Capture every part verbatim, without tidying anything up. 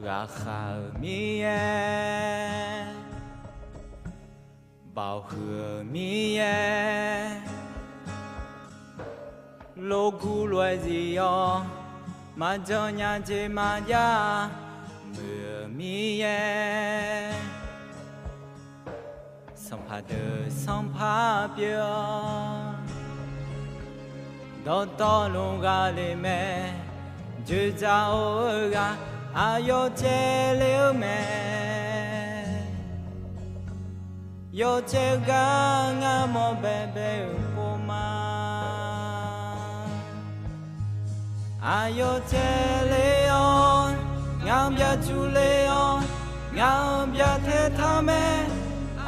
Ghaqkhav-euq Miqyaer, baoq huiq-euq Miqyaer, lof guv lof-aer zif-awr, maqjan nya jeq maqjav muiq-euq Miqyaer, sanqpaq deuq sanqpaq pyeuf-awr, dawqtawvluf ghaq le mae. Dzoeqdzaq-eu ghaq aqyawf caevle-eu mae. Yawcaev gar ngar mawr baebae-euq pov ma. Aqyawf caevle-awr, ngaq-anr byacuq le-awr, ngaq-anr byacaev taq mae.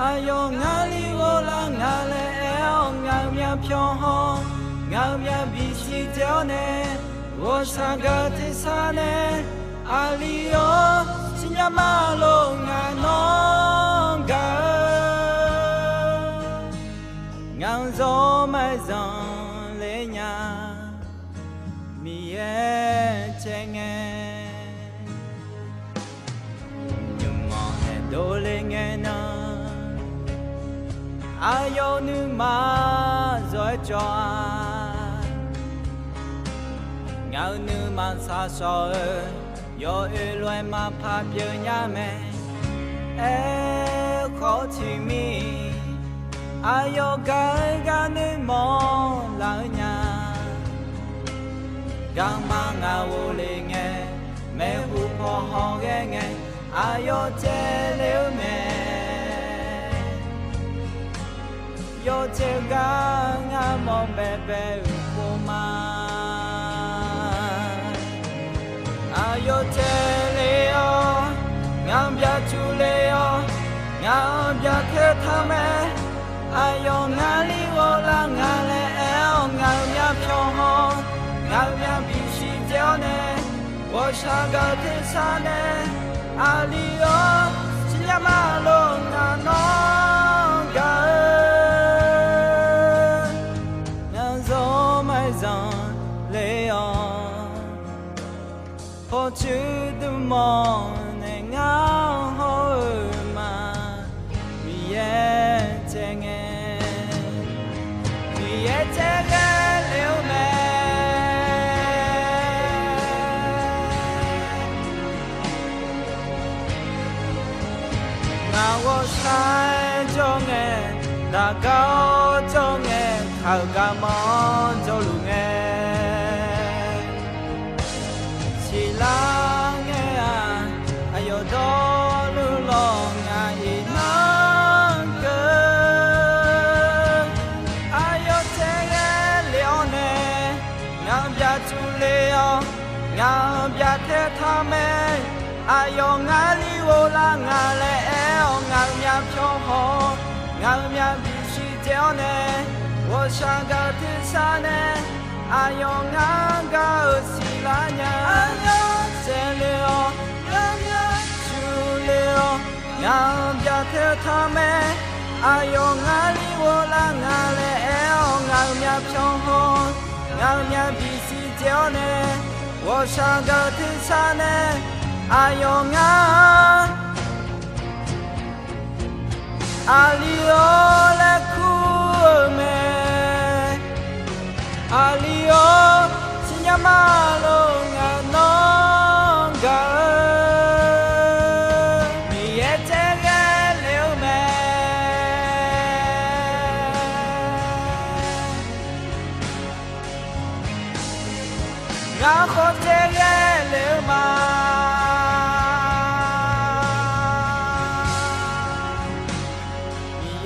Aqyawf ngar li ghoflar nga laer aer-awr, ngaq-euq myavpyawq haw, ngaq-euq myavbif siqdzae-awr nae, ghawqshaq gaq-eu tersar nae, aqli-awr, siqnya ma lof ngaq nawr gaq-eu, ngaq-anr zawr maqzanq le nya. Miqyaer caev ngae, nymq-anr nae dovle ngae nan, aqyawf-euq nuima zawr-aer cawv-a. Ngaq-euq nuima shaqshawq-eu, yawoer lof-aer maqpar pyeuf nya mae. Aerkhawf tiqmir, aqyawf gaq-eu gar noeqmawf laf-eu nya. Garma ngaq ghofle ngae, maeqhu paw hawghae ngae, aqyawf caevle-eu mae. Yawcaev gar ngar mawr baebae-euq pov ma. Aqyawf caevle-awr, ngaq-anr byacuq le-awr, ngaq-anr byacaev taq mae. Aqyawf ngar li ghoflar nga laer aer-awr, ngaq-euq myavpyawq haw, ngaq-euq myavbif siqdzae-awr nae, ghawqshaq gaq-eu tersar nae, aqli-awr, siqnya ma lof ngaq nawr gaq-eu, ngaq-anr zawr maqzanq le-awr, pawqtsuif dmq-awr nae ngar hawr-eu ma. Miqyaer caev ngae, Miqyaer caev ghae le-eu mae. Ngaq ghawqshaq-aer jawr ngae, daqgar-awr jawr ngae, kaq-euq garma-anr jawrluf ngae, siqlar ngae-aq, aqyawf dawrluf lawq ngaq iqnan keuv. Aqyawf caev ghae le-awr nae, ngaq-anr byacuq le-awr, ngaq-anr byacaev taq mae. Aqyawf ngar li ghoflar nga laer aer-awr, ngaq-euq myavpyawq haw, ngaq-euq myavbif siqdzae-awr nae, ghawqshaq gaq-eu tersar nae, aqyawf ngar gaq-eu siqlar nya. Aqyawf caev le-awr, ngaq-anr byacuq le-awr, ngaq-anr byacaev taq mae. Aqyawf ngar li ghoflar nga laer aer-awr, ngaq-euq myavpyawq haw, ngaq-euq myavbif siqdzae-awr nae, ghawqshaq gaq-eu tersar nae, aqyawf ngar aqli-awr laer kur-eu mae. Aqli-awr, siqnya ma lof ngaq nawr gaq-eu, Miqyaer caev ghae le-eu mae. Ngar khawf caev ghae le-eu ma.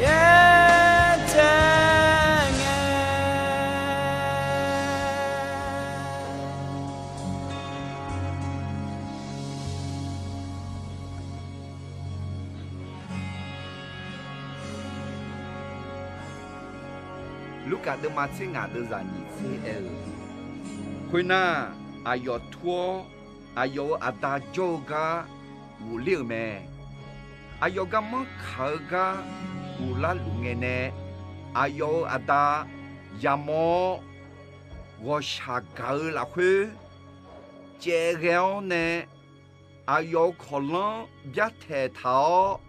Miqyaer caev ngae. Lurkaf deuvma tser ngaq deuvzaq nyiq tser aer-eu, khoernar, aqyawf tur-awr, aqyawf-euq aqda jawr-eu gar ghofler-euq mae. Aqyawf garmanr kaq-eu gar ghoflar luf ngae nae, aqyawf-euq aqda yamawr-awr, ghawqshaq gaq-eu lafkhoer caev ghae-awr nae, Aqyawf-euq kawqlanr byartaeq taq-awr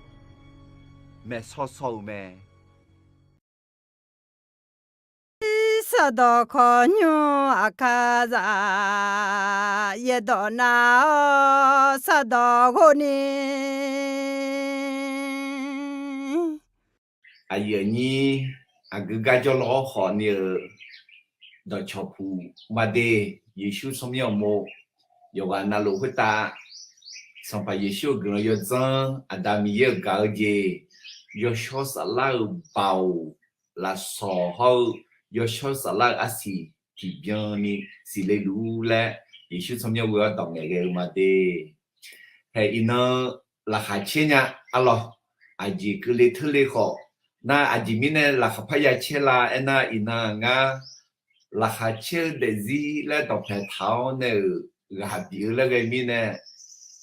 maeqsaw saw-euq mae. Saqdawq kawqnymr aqkar zaq, yaerdawq nav-awr saqdawq ghov ni. Aqyuif aqnyir, aqgeu gar jawrlaw-awr khawf ni-euq dawqcawq puq maqde, Yeqsur tsawrmyanr uqmov yawqghaq navluf khoertav Sanqpaq Yeqsur-euq guiqlanq yawdzanr, Aqda Miqyaer-euq gaq-eu jeq, Yawshawr Saflar-euq baoq lafsawq hawr-eu Yawshawr Saflar-euq arsiq tiqbyan ni siqle luf-ur laer, Yeqsur tsawrmyanr ghoe-awr dawq ngaeqghae-eu maqde. Hae iqnan laqkhaq caer nya arlawq. Aqjeq keuvle teurle khawf, nar aqjeq mirnae laqkhaq parya caer la aernar, iqnan ngar laqkhaq caer-eu daefzir laer dawqpae taq-awr nae-euq ghaq bif-eu laer ghae mirnae,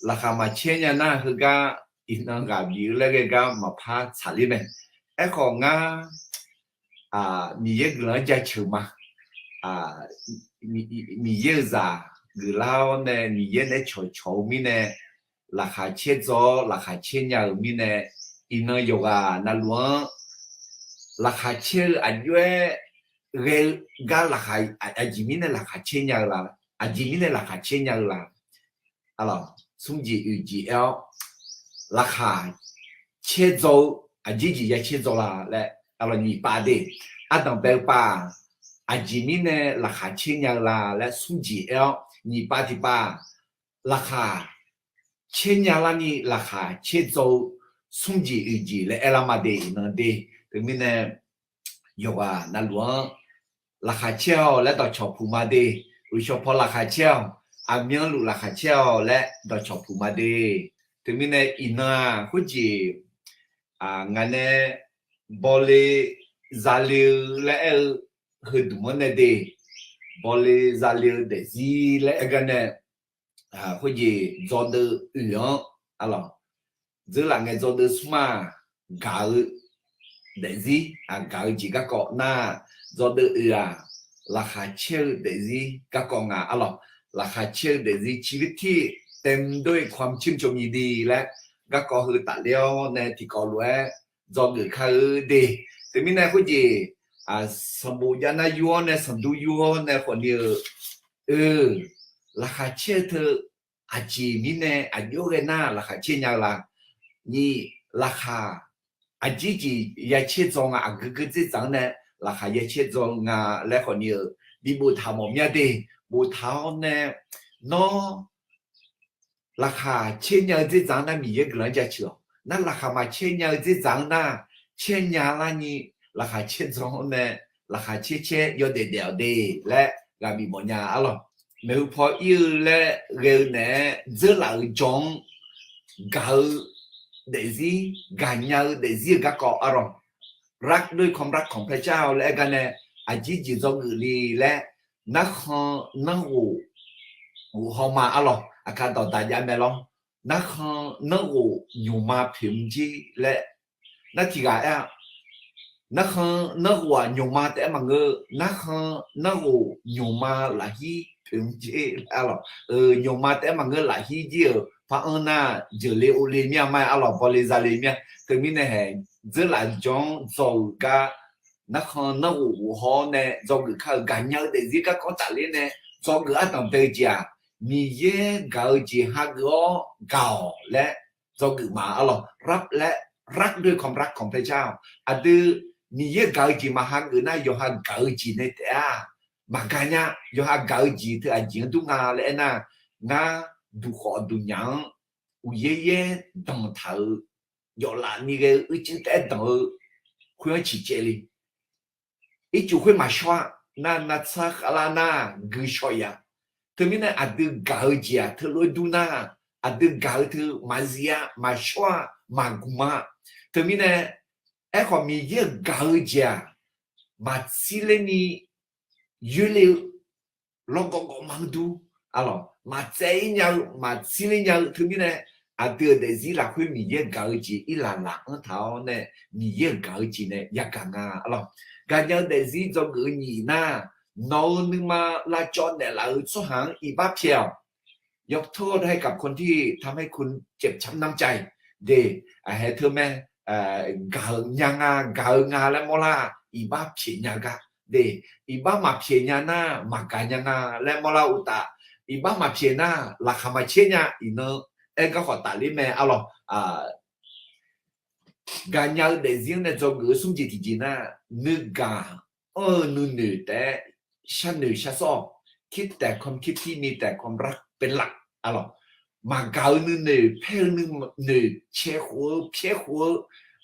laqkhaq maqcaer nya nar heugar iqnan ghaq bif-eu laer ghae gar maqpar tsaqler mae. Aerkhawf ngar Miqyaer guiqlanq-anr jaceuq ma. Miqyaer-euq zaq geuflar-awr nae Miqyaer naeq-aer cawqcawq-eu mirnae, laqkhaq caer dzaw-awr laqkhaq caer nya-euq mirnae, iqnan yawqghaq navluf-anr laqkhaq caer-eu aqjox-aer ghae-eu gar laqkhaq, aqjeq mirnae laqkhaq caer nya-eu la? Aqjeq mirnae laqkhaq caer nya-eu la? Smr jeq oeq jeq aer-awr, laqkhaq caer dzaw-eu aqjeq jeq ya caer dzaw la laer, nyiq pav de, ardanq bae-eu pav-aq, aqjeq mirnae laqkhaq caer nya-eu la laer smr jeq aer-awr, nyiq pav tiq pav, laqkhaq caer nya larni laqkhaq caer dzaw-eu smr jeq oeq jeq laer aer lar ma de, iqnan de. Teumirnae yawqghaq navluf-anr laqkhaq caer-awq laer dawqcawq puq ma de. Uqshawq paw laqkhaq caer-awq, aqmyanluf laqkhaq caer-awq laer dawqcawq puq ma de. Teumirnae iqnan-aq khoerjeq ngaq nae bawle zale-eu laer aer-eu heudmq-anr nae de, bawle zale-eu daefzir laer aer gar nae, khoerjeq dzawdeuv oeq-anr arlawq, dzeurlaf ngae dzawdeuv smr-aq, gaq-eu daefzir, gaq-eu jeq garkawv nar, dzawdeuv oeq-aq, laqkhaq caer-eu daefzir garkawv nga arlawq. Laqkhaq caer-eu daefzir ชีวิตที่เต็มด้วยความชื่นชมยินดี laer garkawv heu tafler-awr nae tiqkawv lof-aer dzawgeuf kar-eu de. Teumirnae khoerjeq sanqbof jav nar yur-awr nae sanqdur yur-awr nae khawfni-eu, laqkhaq caer-eu teu aqjeq mirnae aqjox ghae nar laqkhaq caer nya-eu la? Nyiq, laqkhaq aqjeq jeq ya caer dzaw nga, aqgeu geu dzerdzaq-anr nae laqkhaq ya caer dzaw nga laer khawfni-eu bi boftaq mawf mya de. Boftaq-awr nae nawr laqkhaq caer nya-eu dzerdzaq-anr nar Miqyaer guiqlanq-anr jaceuq-awq. Nar laqkhaq maqcaer nya-eu dzerdzaq-anr nar, caer nya larni laqkhaq caer dzaw-awr nae laqkhaq caer caer yawdaef daef-awq de laer ghaq bif mawfnya arlawq. Maeqhu paw ir-eu laer ghae-eu naeq-aer dzeurlaf-euq jawr-anr gaq-eu daefzir, gaqnya-eu daefzir-eu garkawv arlawq. รักด้วยความรักของพระเจ้า laer aer gar nae, aqjeq jeq dzawgeuf le laer, narkhan narghof ghof haw ma arlawq. Aqkar dawqdaq jav mae lawr. Narkhan narghof nymqma poeq mr jer laer, nar tiq ghaq aer-a. Narkhan narghof-aq nymqma taef-aer maqngeur, narkhan narghof nymqma lafhir poeq mr jer arlawq. Nymqma taef-aer maqngeur lafhir jir-euq par anr nar, jeuqle ovle mir-a ma arlawq, bawle zale mir-a. Teumirnae hae, dzeurlaf jawr-anr dzaw-euq gar, narkhan narghof ghof haw-awr nae dzawgeuf kar-euq gaqnya-eu daefzir garkawv tafler nae dzawgeuf ardanq bae-eu jeq-aq, Miqyaer gaq-eu jeq hageuf-awr gaq-awq laer dzawgeuf ma arlawq. รักด้วยความรักของพระเจ้า aqdui Miqyaer gaq-eu jeq maqhageuf nar yawqha gaq-eu jeq nae taef-a maqgaq nya. Yawqha gaq-eu jeq teu aqjeq-anr dur nga laer aernar, ngar duqkhawf duqnyaf-anr uqyaer yaer danqtaq-euq, yawflaf ni ghae-eu uicuiv taef-aer danq-eu khoer-anr ciqcaev le. Ircuf khoer maqshawr-a. Nar navtsar khavlar nar gui shaw-ir-a. Teumirnae aqdui gaq-eu jeq-aq teulof-aer dur nar, aqdui gaq-eu teu maqzif-a, maqshawr-a, maqgmq-a. Teumirnae aerkhawf Miqyaer-euq gaq-eu jeq-aq, maqtsir ler ni yoerle-eu lawrgawv gawv ma-anr dur arlawq, maqtsaev-ir nya-eu maqtsir ler nya-eu teumirnae, aqdui-euq daefzir lafkhoer Miqyaer gaq-eu jeq irlaq laf anr taq-awr nae, Miqyaer-euq gaq-eu jeq nae yagaq nga arlawq. Gaqnya-eu daefzir dzawgeuf-eu nyiq nar, nawq-euq nuima lavcawv naeqlaf-euq tsawrhaq-anr iqbax pyaeq-awq. ยกโทษให้กับคนที่ทำให้คุณเจ็บช้ำน้ำใจ de, aqhae teu mae, gaq-eu nya nga, gaq-eu nga laer mawrlar, iqbax pyaeq nya gar de, iqbax maqpyaeq nya nar maqgaq nya nga laer mawrlar uqtaf, iqbax maqpyaeq nar laqkhaq maqcaer nya. Iqnan aer gar khawf tafler mae arlawq. Gaqnya-eu daefzir-anr nae dzawgeuf-eu smr jeq tiqjeq nar, nuigaq anr-eu nuinoeq taef-aer sharnoeq sharsawr-awq. คิดแต่ความคิดที่มีแต่ความรักเป็นหลัก arlawq. Maqgaq-eu nuinoeq, paer-eu nuinoeq, cae khof-eu, pyaer khof-eu,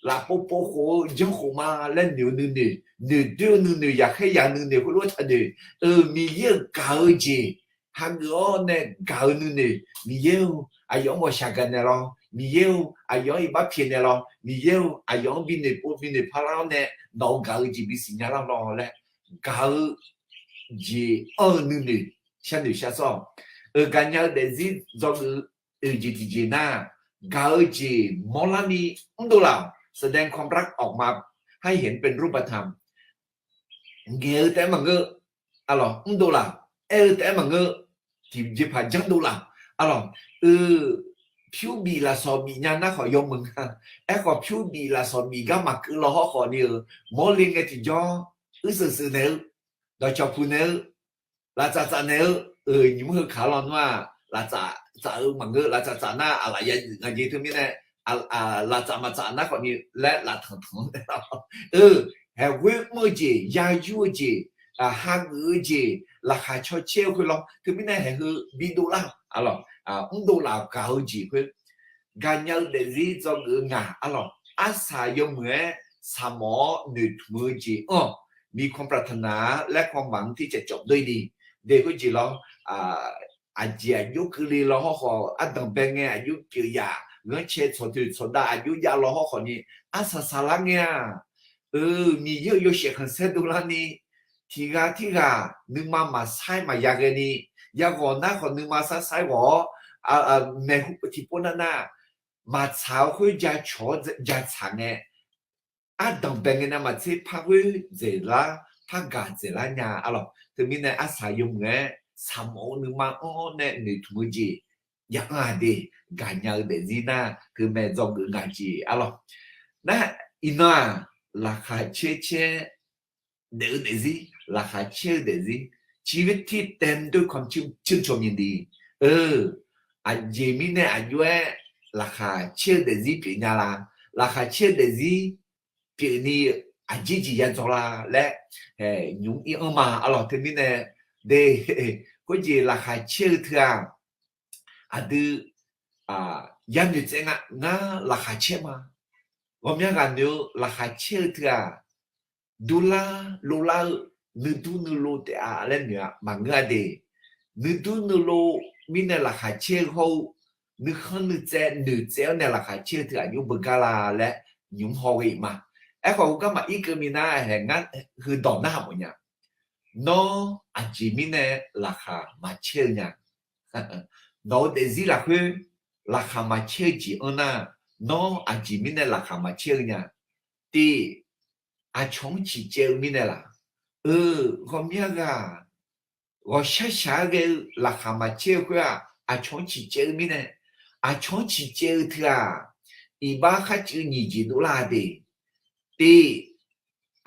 lafpov pov khof-eu, janr khof ma laer noeq-eu nuinoeq, noeqdoer-eu nuinoeq, yaqkhaer yaq-eu nuinoeq khoerlof-aer taqnoeq. Eu, Miqyaer-euq gaq-eu jeq hageuf-awr nae gaq-eu nuinoeq, Miqyaer-or, aqyawf-anr ghawqshaq gaqnaeq lawr, Miqyaer-or, aqyawf-anr iqbax pyaeqnaeq lawr, Miqyaer-or, aqyawf-anr binoeq pov binoeq parlar-awr nae nawq-euq gaq-eu jeq bisiq nya lar lawr laer gaq-eu jeq anr-eu nuinoeq sharnoeq sharsawr-awq. Eu, gaqnya-eu daefzir dzawgeuf-eu oeq jeq tiqjeq nar, gaq-eu jeq mawrlar ni mrdov laf-awq. แสดงความรักออกมาให้เห็นเป็นรูปธรรม ngaeq-eu taef-aer maqngeur, arlawq, mrdov laf-awq. Aer-eu taef-aer maqngeur, tiqjeqpaq janrdov laf-awq. Arlawq, eu, pyur bif lafsawq bif nya nar khawf yawmuiq nga. Aerkhawf pyur bif lafsawq bif gar maqkeuv law hawrkhawf ni-eu, mawrle ngae tiqjawr, uirseuq seuq naeq-eu, dawqcawq puq naeq-eu, laftsaf tsaf naeq-eu, eu, nymq-mr heu kaq-awr lawnmr-aq, laftsaf tsaf-eu maqngeur, laftsaf tsaf nar aqlaf ya dzuif nga jeq teumirnae, laftsaf maqtsaf nar khawf ni laer laftanq tanq-anr nae, eu, haeqghoer mr-eu jeq, yayur-eu jeq, hageuf-eu jeq, laqkhaq caw caer-eu khoer lawr. Teumirnae haeq heu bidov lar, arlawq, mrdov laf-awq. Gaq-eu jeq khoer, gaqnya-eu daefzir dzawgeuf-eu ngaq, arlawq, arsaq yawmuiq-aer saqmawf-awr noeqtmq-eu jeq anr-awq. มีความปรารถนาและความหวังที่จะจบด้วยดี de khoerjeq lawr. Aqjeq aqjox keuvle law hawrkhawf, ardanqbae ngae aqjox pyeuf yaf, ghanrcae tsawqdoeq tsawqdav aqjox jav law hawrkhawf ni, arsaq saqlar ngae-aq, eu, Miqyaer-euq yawshaef khanqsaer dovlar ni, tiqghaq tirghaq nuima maqsair maqya ghae ni, yaghawq nar khawf nuima sarsar ghawq-awr, maeqhu tiqpov nav nar, maqtsaq-eu khoer jacawq-awr jatsaq ngae, ardanqbae ngae navmaqtser par ghoer dzaeqlar, par gaq dzaeqlar nya, arlawq. Teumirnae arsaq yawmuiq-aer saqmawf-eu nuima anr-awr nae noeqtmq-eu jeq ya anr-aq de. Gaqnya-eu daefzir nar teumae dzawgeuf ngaq jeq, arlawq. Nar, iqnan-aq, laqkhaq caer caer daef-eu daefzir, laqkhaq caer-eu daefzir, ชีวิตที่เต็มด้วยความชื่นชมยินดี eu, aqjeq mirnae aqjox-aer laqkhaq caer-eu daefzir pyeuf nya la? Laqkhaq caer-eu daefzir pyeuf ni aqjeq jeq ya dzaw la laer nymq-mr ir anr ma, arlawq. Teumirnae de, khoerjeq laqkhaq caer-eu teu-aq, aqdui yanoeq tsaev nga, ngar laqkhaq caer ma. Ghawqmya ghaq noeq-eu laqkhaq caer-eu teu-aq, durlar lovlar-eu, nuidur nuilov taef-a laer noeq-a maqngeur-a de. Nuidur nuilov mirnae laqkhaq caer-eu hawr-eu, nuikhanr nuitsaev noeqtsaev-awr nae laqkhaq caer-eu teu aqjox beugar la laer nymq-mr haw ghae-iq ma. Aerkhawf, heugar maqir keuv minav-aer haeq ngar heudawq narhaq mawf nya. Nawr aqjeq mirnae laqkhaq maqcaer-eu nya? Nawq-eu daefzir lafkhoer laqkhaq maqcaer-eu jeq anr nar, nawr aqjeq mirnae laqkhaq maqcaer-eu nya? Tiq, aqcawq-anr ciqcaev-eu mirnae laf? Eu, ghawqmya ghaq ghawqshaq shaq-aer ghae-eu laqkhaq maqcaer-eu khoer-aq, aqcawq-anr ciqcaev-eu mirnae. Aqcawq-anr ciqcaev-eu teu-aq, iqbax kharcuiv nyiq jeq dovlar-a de. Tiq,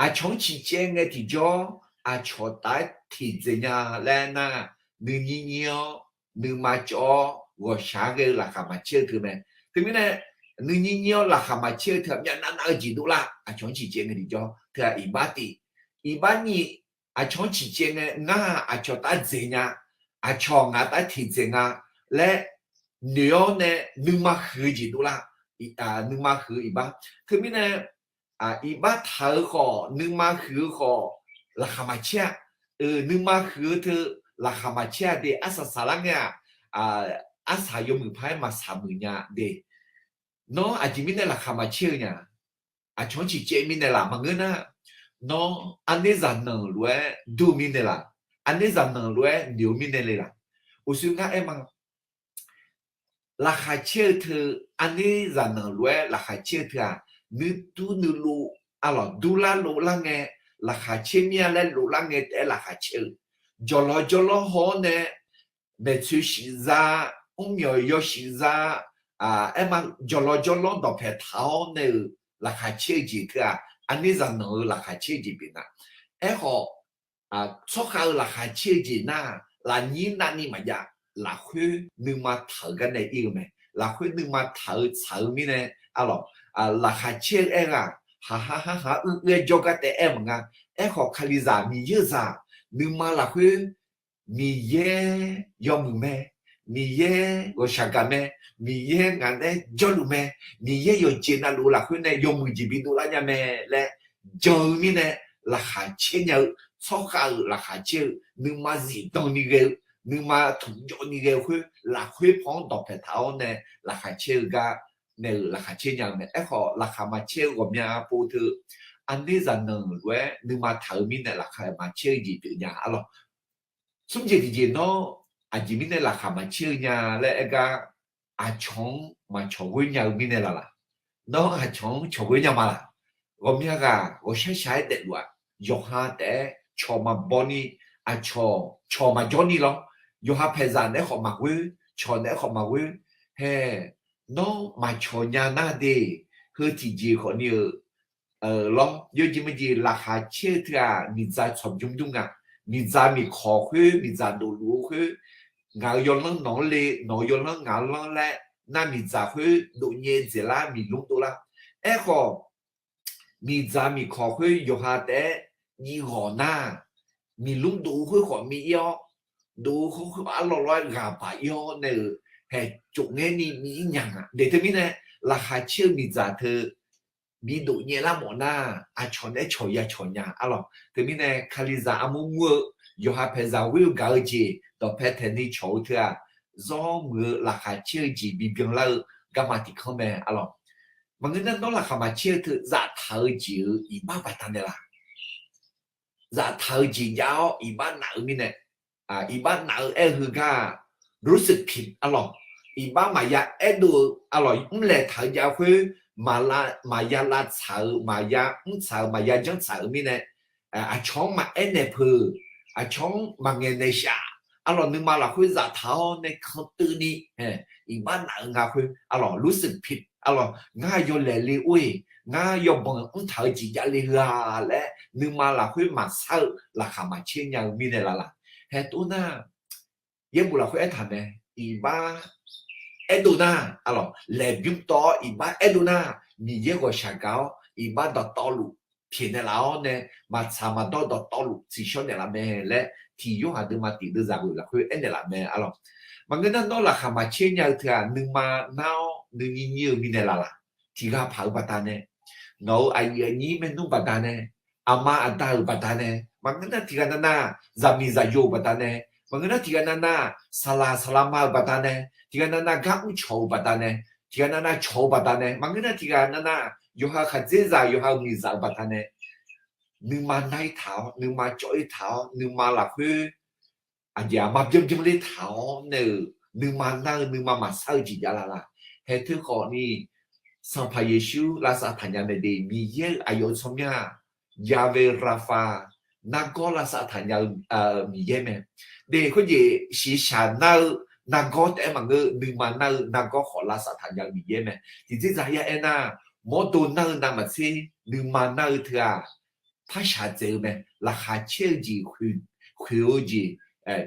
aqcawq-anr ciqcaev ngae tiqjawr, aqcawq taf-aer tiqdzaeq nya laer nar, nuinyir nyir-awr, nuima cawv-awr ghawqshaq-aer ghae-eu laqkhaq maqcaer-eu teu mae. Teumirnae, nuinyir nyir-awr laqkhaq maqcaer-eu teu-aq myavnav nav-eu jeq dovlar. Aqcawq-anr ciqcaev ngae tiqjawr teu-aq iqbax tiq, iqbax nyiq, aqcawq-anr ciqcaev ngae ngar-aq aqcawq taf-aer dzaeq nya, aqcawq ngaq taf-aer tiqdzaeq nga laer noeq-awr nae nuima huiq-eu jeq dovlar. Nuima huiq-eu iqbax. Teumirnae, iqbax taq-eu khawf nuima huiq-eu khawf laqkhaq maqcaer-a. Nuima huiq-eu teu laqkhaq maqcaer-a de. Arsaq saqlar ngae-aq, arsaq yawmuiq paq-aer maqsaq muiq nya de. Nawr aqjeq mirnae laqkhaq maqcaer-eu nya? Aqcawq-anr ciqcaev mirnae laf maqngeur nar, nawr arnerzaq nanq lof-aer dur-eu mirnae laf? Arnerzaq nanq lof-aer noeq-eu mirnae le laf? Uqshoe ngar aer ma. Laqkhaq caer-eu teu, arnerzaq nanq lof-aer laqkhaq caer-eu teu-aq, nuidur nuilov, arlawq, durlar lovlar ngae laqkhaq caer mir-a laer lovlar ngae taef-aer laqkhaq caer-eu, jawqlawq jawrlawr haw-awr nae maeqtsoeq shiqza mrmyawq yawshuif za, aerma jawqlawq jawrlanr dawqpaeq taq-awr nae-euq laqkhaq caer-eu jeq teu-aq, aqner zaqnanq-euq laqkhaq caer-eu jeq pyeuf nga. Aerkhawf, tsawrkhav-euq laqkhaq caer-eu jeq nar, lafnyir navni maqjav, lafkhoer nuima taq-euq gar nae ir-eu mae. Lafkhoer nuima taq-eu tsaq-eu mirnae, arlawq, laqkhaq caer-eu aerghaq, haqha harhaq-aer uiq-aer jawrgar taef aer maqnga. Aerkhawf, Kalizaq Miqyaer-euq zaq, nuima lafkhoer Miqyaer yawmuiq mae, Miqyaer ghawqshaq gaq mae, Miqyaer ngaq nae jawrluf mae, Miqyaer yawqjeq navluf-eu lafkhoer nae yawmuiq jeq bidov lar nya mae laer jan-eu mirnae, laqkhaq caer nya-eu, tsawrkhav-euq laqkhaq caer-eu, nuima zifdan ni ghae-eu, nuima tmqjawv ni ghae-eu khoer, lafkhoer paw-anr dawqpaeq taq-awr nae laqkhaq caer-eu gar nae-euq laqkhaq caer nya-eu mae. Aerkhawf, laqkhaq maqcaer-eu ghawqmya pov teu, aqner zaqnanq lof-aer nuima taq-eu mirnae laqkhaq maqcaer-eu jeq pyeuf nya, arlawq. Smr jeq tiqjeq nawr, aqjeq mirnae laqkhaq maqcaer-eu nya laer aer gar, aqcawq-anr maqcawq ghoer nya-eu mirnae laf laq? Nawr aqcawq-anr cawq ghoer nya ma laq? Ghawqmya ghaq ghawqshar shaq-aer daefluf-aq, yawqha taef-aer cawq maqbaw ni, aqcawq cawq maqjawr ni lawr. Yawqha paeqzaq naeq-aer khawf maqghoer, cawq naeq-aer khawf maqghoer. Hae, nawr maqcawq nya nar de, heu tiqjeq khawf ni-euq lawr, yawjeq maqjeq laqkhaq caer-eu teu-aq, miqdzaq tsawq bymr bymr nga. Miqdzaq miqkawq khoer, miqdzaq dofluf-eu khoer, ngaq-euq yawlanr nawq-anr le, nawq-euq yawlanr ngaq-anr lanr laer, nar miqdzaq khoer dofnyae dzaeqlar, miqlmr dovlar. Aerkhawf, miqdzaq miqkawq khoer yawqha taef-aer jiv ghawq nar, miqlmr dov-eu khoer khawf mi ir-awr, dov-eu khoer khoer arlawr lawr-aer ghaq baq ir-awr nae-euq, haeq cof ngaer ni mi ir nya nga. Daeq teumirnae, laqkhaq caer-eu miqdzaq teu bi dofnyae lar mawf nar, aqcawq naeq-aer cawq ya cawq nya, arlawq. Teumirnae, Kalizaq armur mur-eu, yawqha paeqzaq ghoer-eu gaq-eu jeq dawqpae taeq ni cawq-eu teu-aq, zawr muiq-eu laqkhaq caer-eu jeq bibyan lar-eu garma tiq kanr mae, arlawq. Maqngeur nar, nawr laqkhaq maqcaer-eu teu zaftaq-eu jeq-euq iqbax baqdanae laq? Zaftaq-eu jeq jav-awr iqbax naf-eu mirnae, iqbax naf-eu aer-eu heugar-aq, รู้สึกผิด arlawq. Iqbax maqya aerdov-eu, arlawq, mrlaeq taq-eu jav khoer, maqya lavtsaq-euq, maqya mrtsaq-euq, maqya janrtsaq-euq mirnae, aqcawq-anr maqaer naeq peuq, aqcawq-anr maqngaeq naeq shaf, arlawq, nuima lafkhoer zaftaq-awr nae kanteuvni, iqbax naf-eu nga khoer, arlawq, รู้สึกผิด arlawq, ngar yawlaeq le or-eq, ngar yawbanq mrtaq-eu jeq javle heu-a laer, nuima lafkhoer maqsar-eu laqkhaq maqcaer nya-eu mirnae laf laq? Haeq tov nar, yaerbof lafkhoer aertaq mae, iqbax aerdov nar, arlawq, laeqbymr tawv-awr iqbax aerdov nar, Miqyaer ghawqshaq gaq-awr iqbax dawqtawvluf pyaeqnaeq laf-awr nae, maqtsaq maqdawr dawqtawvluf tsiqshawr naeqlaf mae laer, tiq Yorhaq deuvma tiq deuvzaq ghoeq lafkhoer aernaeq laf mae, arlawq. Maqngeur nar, nawr laqkhaq maqcaer nya-eu teu-aq, nuima nar-awr nuinyir nyir-eu mirnae laf laq? Tiq ghaq paq-euq baqdanae, nawq-euq aqyuif aqnyir maernmr baqdanae, aqma aqda-euq baqdanae, maqngeur nar tiq ghaq navnav zaqmiq zaqyo-euq baqdanae, maqngeur nar tiq ghaq navnav saqlaq saqlaqma-euq baqdanae, tiq ghaq navnav gar mrcawq-euq baqdanae, tiq ghaq navnav cawq-eu baqdanae, maqngeur nar tiq ghaq navnav yawqha khaqdzerzaq yawqha-euq miqzaq-euq baqdanae, nuima nar-ir taq-awr, nuima cawv-ir taq-awr, nuima lafkhoer aqjeq aqma byanr byanr ler taq-awr nae-euq, nuima nar-eu nuima maqsar-eu jeq javlaf laq? Haeq teukhawf ni, Sanqpaq Yeqsur lavsav taqnya mae de, Miqyaer-euq aqyawf-euq tsawrmyanr-aq, Yahweh Rapha, nargawr lavsav taqnya-eu Miqyaer mae. De khoerjeq shiqshaq nar-eu nargawr taef-aer maqngeur, nuima nar-eu nargawr khawf lavsav taqnya-eu Miqyaer mae. Tiqjeq zaqya aernar, mawrdo nar-eu navmaqtser nuima nar-eu teu-aq, parshaq dzaeq-eu mae. Laqkhaq caer-eu jeq khoeq-eu jeq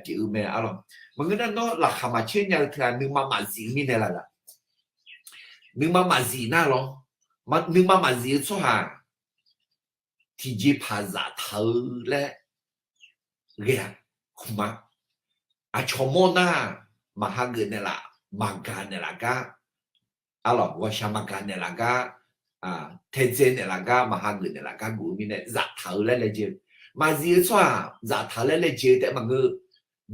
pyeuf-eu mae, arlawq. Maqngeur nar, nawr laqkhaq maqcaer nya-eu teu-aq, nuima maqzif-eu mirnae laf laq? Nuima maqzif nar lawr, nuima maqzif-eu tsawrhaq tiqjeqpaq zaftaq-eu laer ghae-a, khmq-a. Aqcawq mawr nar, maqha geuf naeqlaf, maqgaq naeqlaf gar, arlawq, ghawqshaq maqgaq naeqlaf gar, taedzae naeqlaf gar, maqha geuf naeqlaf gar geuf-eu mirnae zaftaq-eu laer laejae-eu. Maqzif-eu tsawrhaq zaftaq-eu laer laejae-eu taef-aer maqngeur.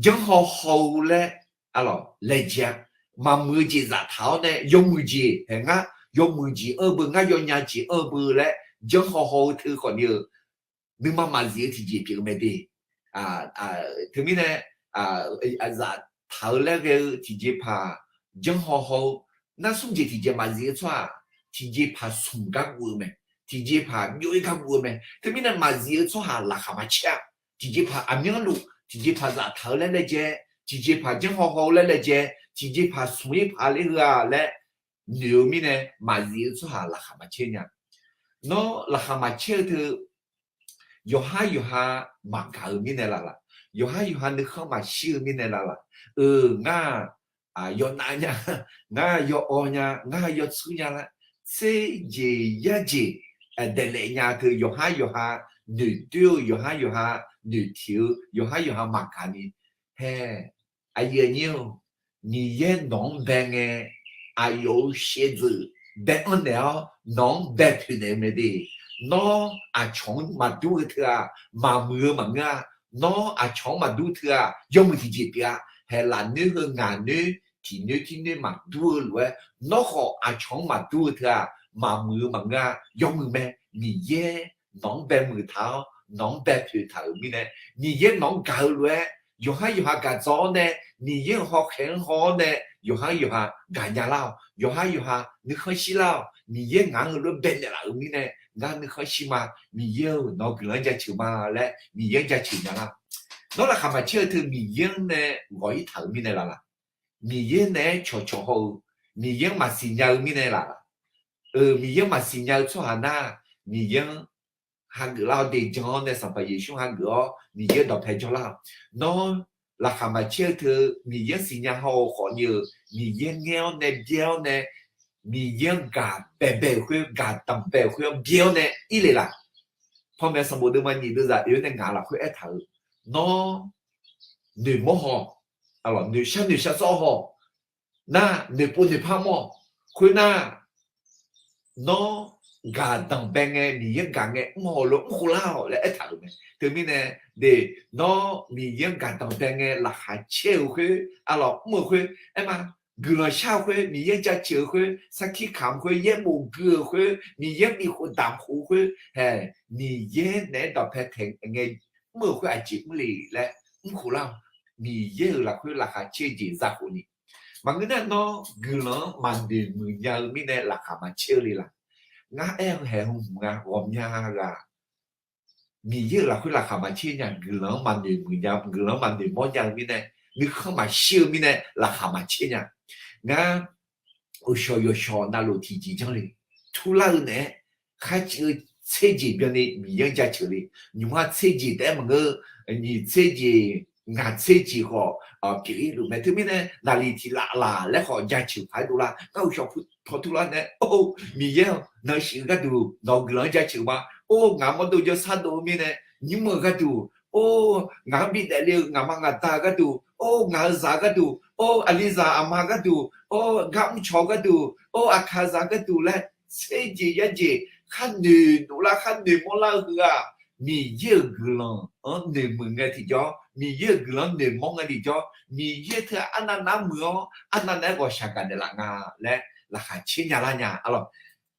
Janrhaw haw-eu laer, arlawq, laejae-a. Maqmuiq-eu jeq zaftaq-awr nae yawmuiq jeq, haeq ngar yawmuiq jeq anr-eu beu, ngar yawnya jeq anr-eu beu laer janrhaw haw-eu teu khawf ni-eu, nuima maqzif-eu tiqjeq pyeuf-eu mae de. Teumirnae, zaftaq-eu laer ghae-eu tiqjeqpaq janrhaw haw-eu, nar smr jeq tiqjeq maqzif-eu tsawrhaq tiqjeqpaq smq gar guv-eu mae. Tiqjeqpaq byov-ir gar guv-eu mae. Teumirnae maqzif-eu tsawrhaq laqkhaq maqcaer-a. Tiqjeqpaq aqmyanluf, tiqjeqpaq zaftaq-eu laer laejae, tiqjeqpaq janrhaw haw-eu laer laejae, tiqjeqpaq smq-ir paq ler heu-a laer noeq-eu mirnae maqzif-eu tsawrhaq laqkhaq maqcaer nya. Nawr laqkhaq maqcaer-eu teu yawqhar yawqha maqgaq-eu mirnae laf laf, yawqhar yawqha nuikhanr maqshir-eu mirnae laf laf, eu, ngar-aq, yawnav nya, ngar yawawv nya, ngar yawtsur nya laer, tser jeq yar jeq daeqlaef nya teu yawqhar yawqha noeqdoer-eu, yawqhar yawqha noeqtiq-eu, yawqhar yawqha maqgaq ni, hae, aqyuif aqnyir-or, Miqyaer nawq-anr bae ngae, aqyawf-euq shaevdzeuf bae-anr naeq-awr nawq-anr bae poeq naeq-eu mae de. Nawr aqcawq-anr maqdur-eu teu-aq, maqmuiq-eu maqngeur-a. Nawr aqcawq-anr maqdur teu-aq, yawmuiq tiqjeq pyeuf-a. Haeq lafnoer heu ngaq noer tiq noer tir noer maqdur-eu lof-aer, nawr khawf aqcawq-anr maqdur-eu teu-aq, maqmuiq-eu maqngeur-a. Yawmuiq mae. Miqyaer nawq-anr bae muiq taq-awr, nawq-anr bae poeq taq-euq mirnae, Miqyaer nawq-anr gaq-eu lof-aer, yawqhar yawqha gaq dzaw-awr nae, Miqyaer-euq hawkhaeq-anr haw-awr nae, yawqhar yawqha gaqnya lar-awq, yawqhar yawqha nuikhanr shir lar-awq. Miqyaer ngaq-anr heulof-aer bae naeqlaf-euq mirnae, ngar nuikhanr shir ma. Miqyaer-euq nawq-eu guiqlanq-anr jaceuq ma laer Miqyaer-anr jaceuq nya lar. Nawr laqkhaq maqcaer-eu teu Miqyaer-anr nae ghawq-ir taq-euq mirnae laf laf, Miqyaer naeq-aer cawqcawq haw-eu, Miqyaer-anr maqsiq nya-eu mirnae laf laf, eu, Miqyaer-anr maqsiq nya-eu tsawrhaq nar, Miqyaer-anr hageuf lar-awr de jan-awr nae Sanqpaq Yeqsur hageuf-awr Miqyaer dawqpae jawrlar-awq. Nawr laqkhaq maqcaer-eu teu Miqyaer-anr siqnya haw-eu khawfni-euq Miqyaer ngaer-awr nae byaer-awr nae, Miqyaer-anr gaq baebae-euq khoer, gaq danqbae-euq khoer-anr byaer-awr nae ir le laf. Panmaeq sanqbof deuvma nyiq deuvzaq oe-awr nae ngaq lafkhoer aertaq-euq, nawr noeqmawr haw, noeqshar noeqshar sawr haw, nar noeqpov noeqpar mawr-awq. Khoernar, nawr gaq danqbae ngae, Miqyaer-anr gaq ngae mr haw lof mr khof lar-awq laer aertaq-euq mae. Teumirnae de, nawr Miqyaer-anr gaq danqbae ngae laqkhaq caer-euq khoer, arlawq mr-euq khoer, aerma, guiqlanq shar-eu khoer, Miqyaer-anr jaceuq-eu khoer, sarkir kamq khoer, yaerbof gui-euq khoer, Miqyaer-anr bifkhof damq khof-eu khoer, hae, Miqyaer naeq-aer dawqpae taeq ngae mr-euq khoer aqjeq mr le laer mr khof lar-awq. Miqyaer-euq lafkhoer laqkhaq caer-eu jeq za khofni, maqngeur nar nawr guiqlanq-anr maqnoeq muiq nya-eu mirnae laqkhaq maqcaer-eu le laf. Ngar aer-eu haeq hmq nga ghawqmya ghaq Miqyaer-euq lafkhoer laqkhaq maqcaer nya, guiqlanq-anr maqnoeq muiq nya, guiqlanq-anr maqnoeq mawr nya-eu mirnae, nuikhanr maqshir-eu mirnae laqkhaq maqcaer nya. Ngar uqshawq yawqshawq navluf tiqjeq janr le, turlar-eu naeq-aer kharciv-eu tser jeq byanni Miqyaer-anr jaceuq le. Nymq-mr tser jeq taef-aer maqngeur, nyiq tser jeq, ngaq tser jeq khawf pyeuf-ir luf mae. Teumirnae naqliq tiq laf laf laer khawf jaceuq paq-aer dovlar. Ngar uqshawq pu tawq turlar nae, or, Miqyaer-awq, nan shif-eu gharduq nawq-euq guiqlanq-anr jaceuq ma. Or, ngaq mawrdo jawrsar dov-eu mirnae nymr-eu gharduq, or, ngaq-anr bidaef le-eu ngaqma ngaqda-eu gharduq, or, ngaq-euq zaq gharduq, or, aqlizaq aqma gharduq, or, gar mrcawq gharduq, or, aqkaqzaq gharduq laer tser jeq yar jeq khar noeq dovlar khar noeq mawrlar-eu heu-aq, Miqyaer-euq guiqlanq-anr noeqmuiq ngae tiqjawr, Miqyaer-euq guiqlanq-anr noeqmawr ngae tiqjawr, Miqyaer teu arnav nar muiq-awr arnav nar-aer ghawqshaq gaqnaeq laf nga laer laqkhaq caer nya lar nya. Arlawq,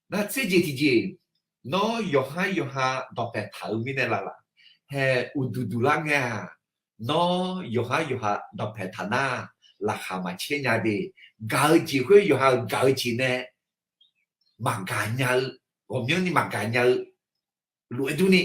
nar tser jeq tiqjeq, nawr yawqhar yawqha dawqpaeq taq-eu mirnae laf laf, hae, uqduq duq lar ngae-aq, nawr yawqhar yawqha dawqpaeq taq nar, laqkhaq maqcaer nya de. Gaq-eu jeq khoer yawqha-euq gaq-eu jeq nae maqgaq nya-eu, ghawqmyanrni maqgaq nya-eu lof-aer durni,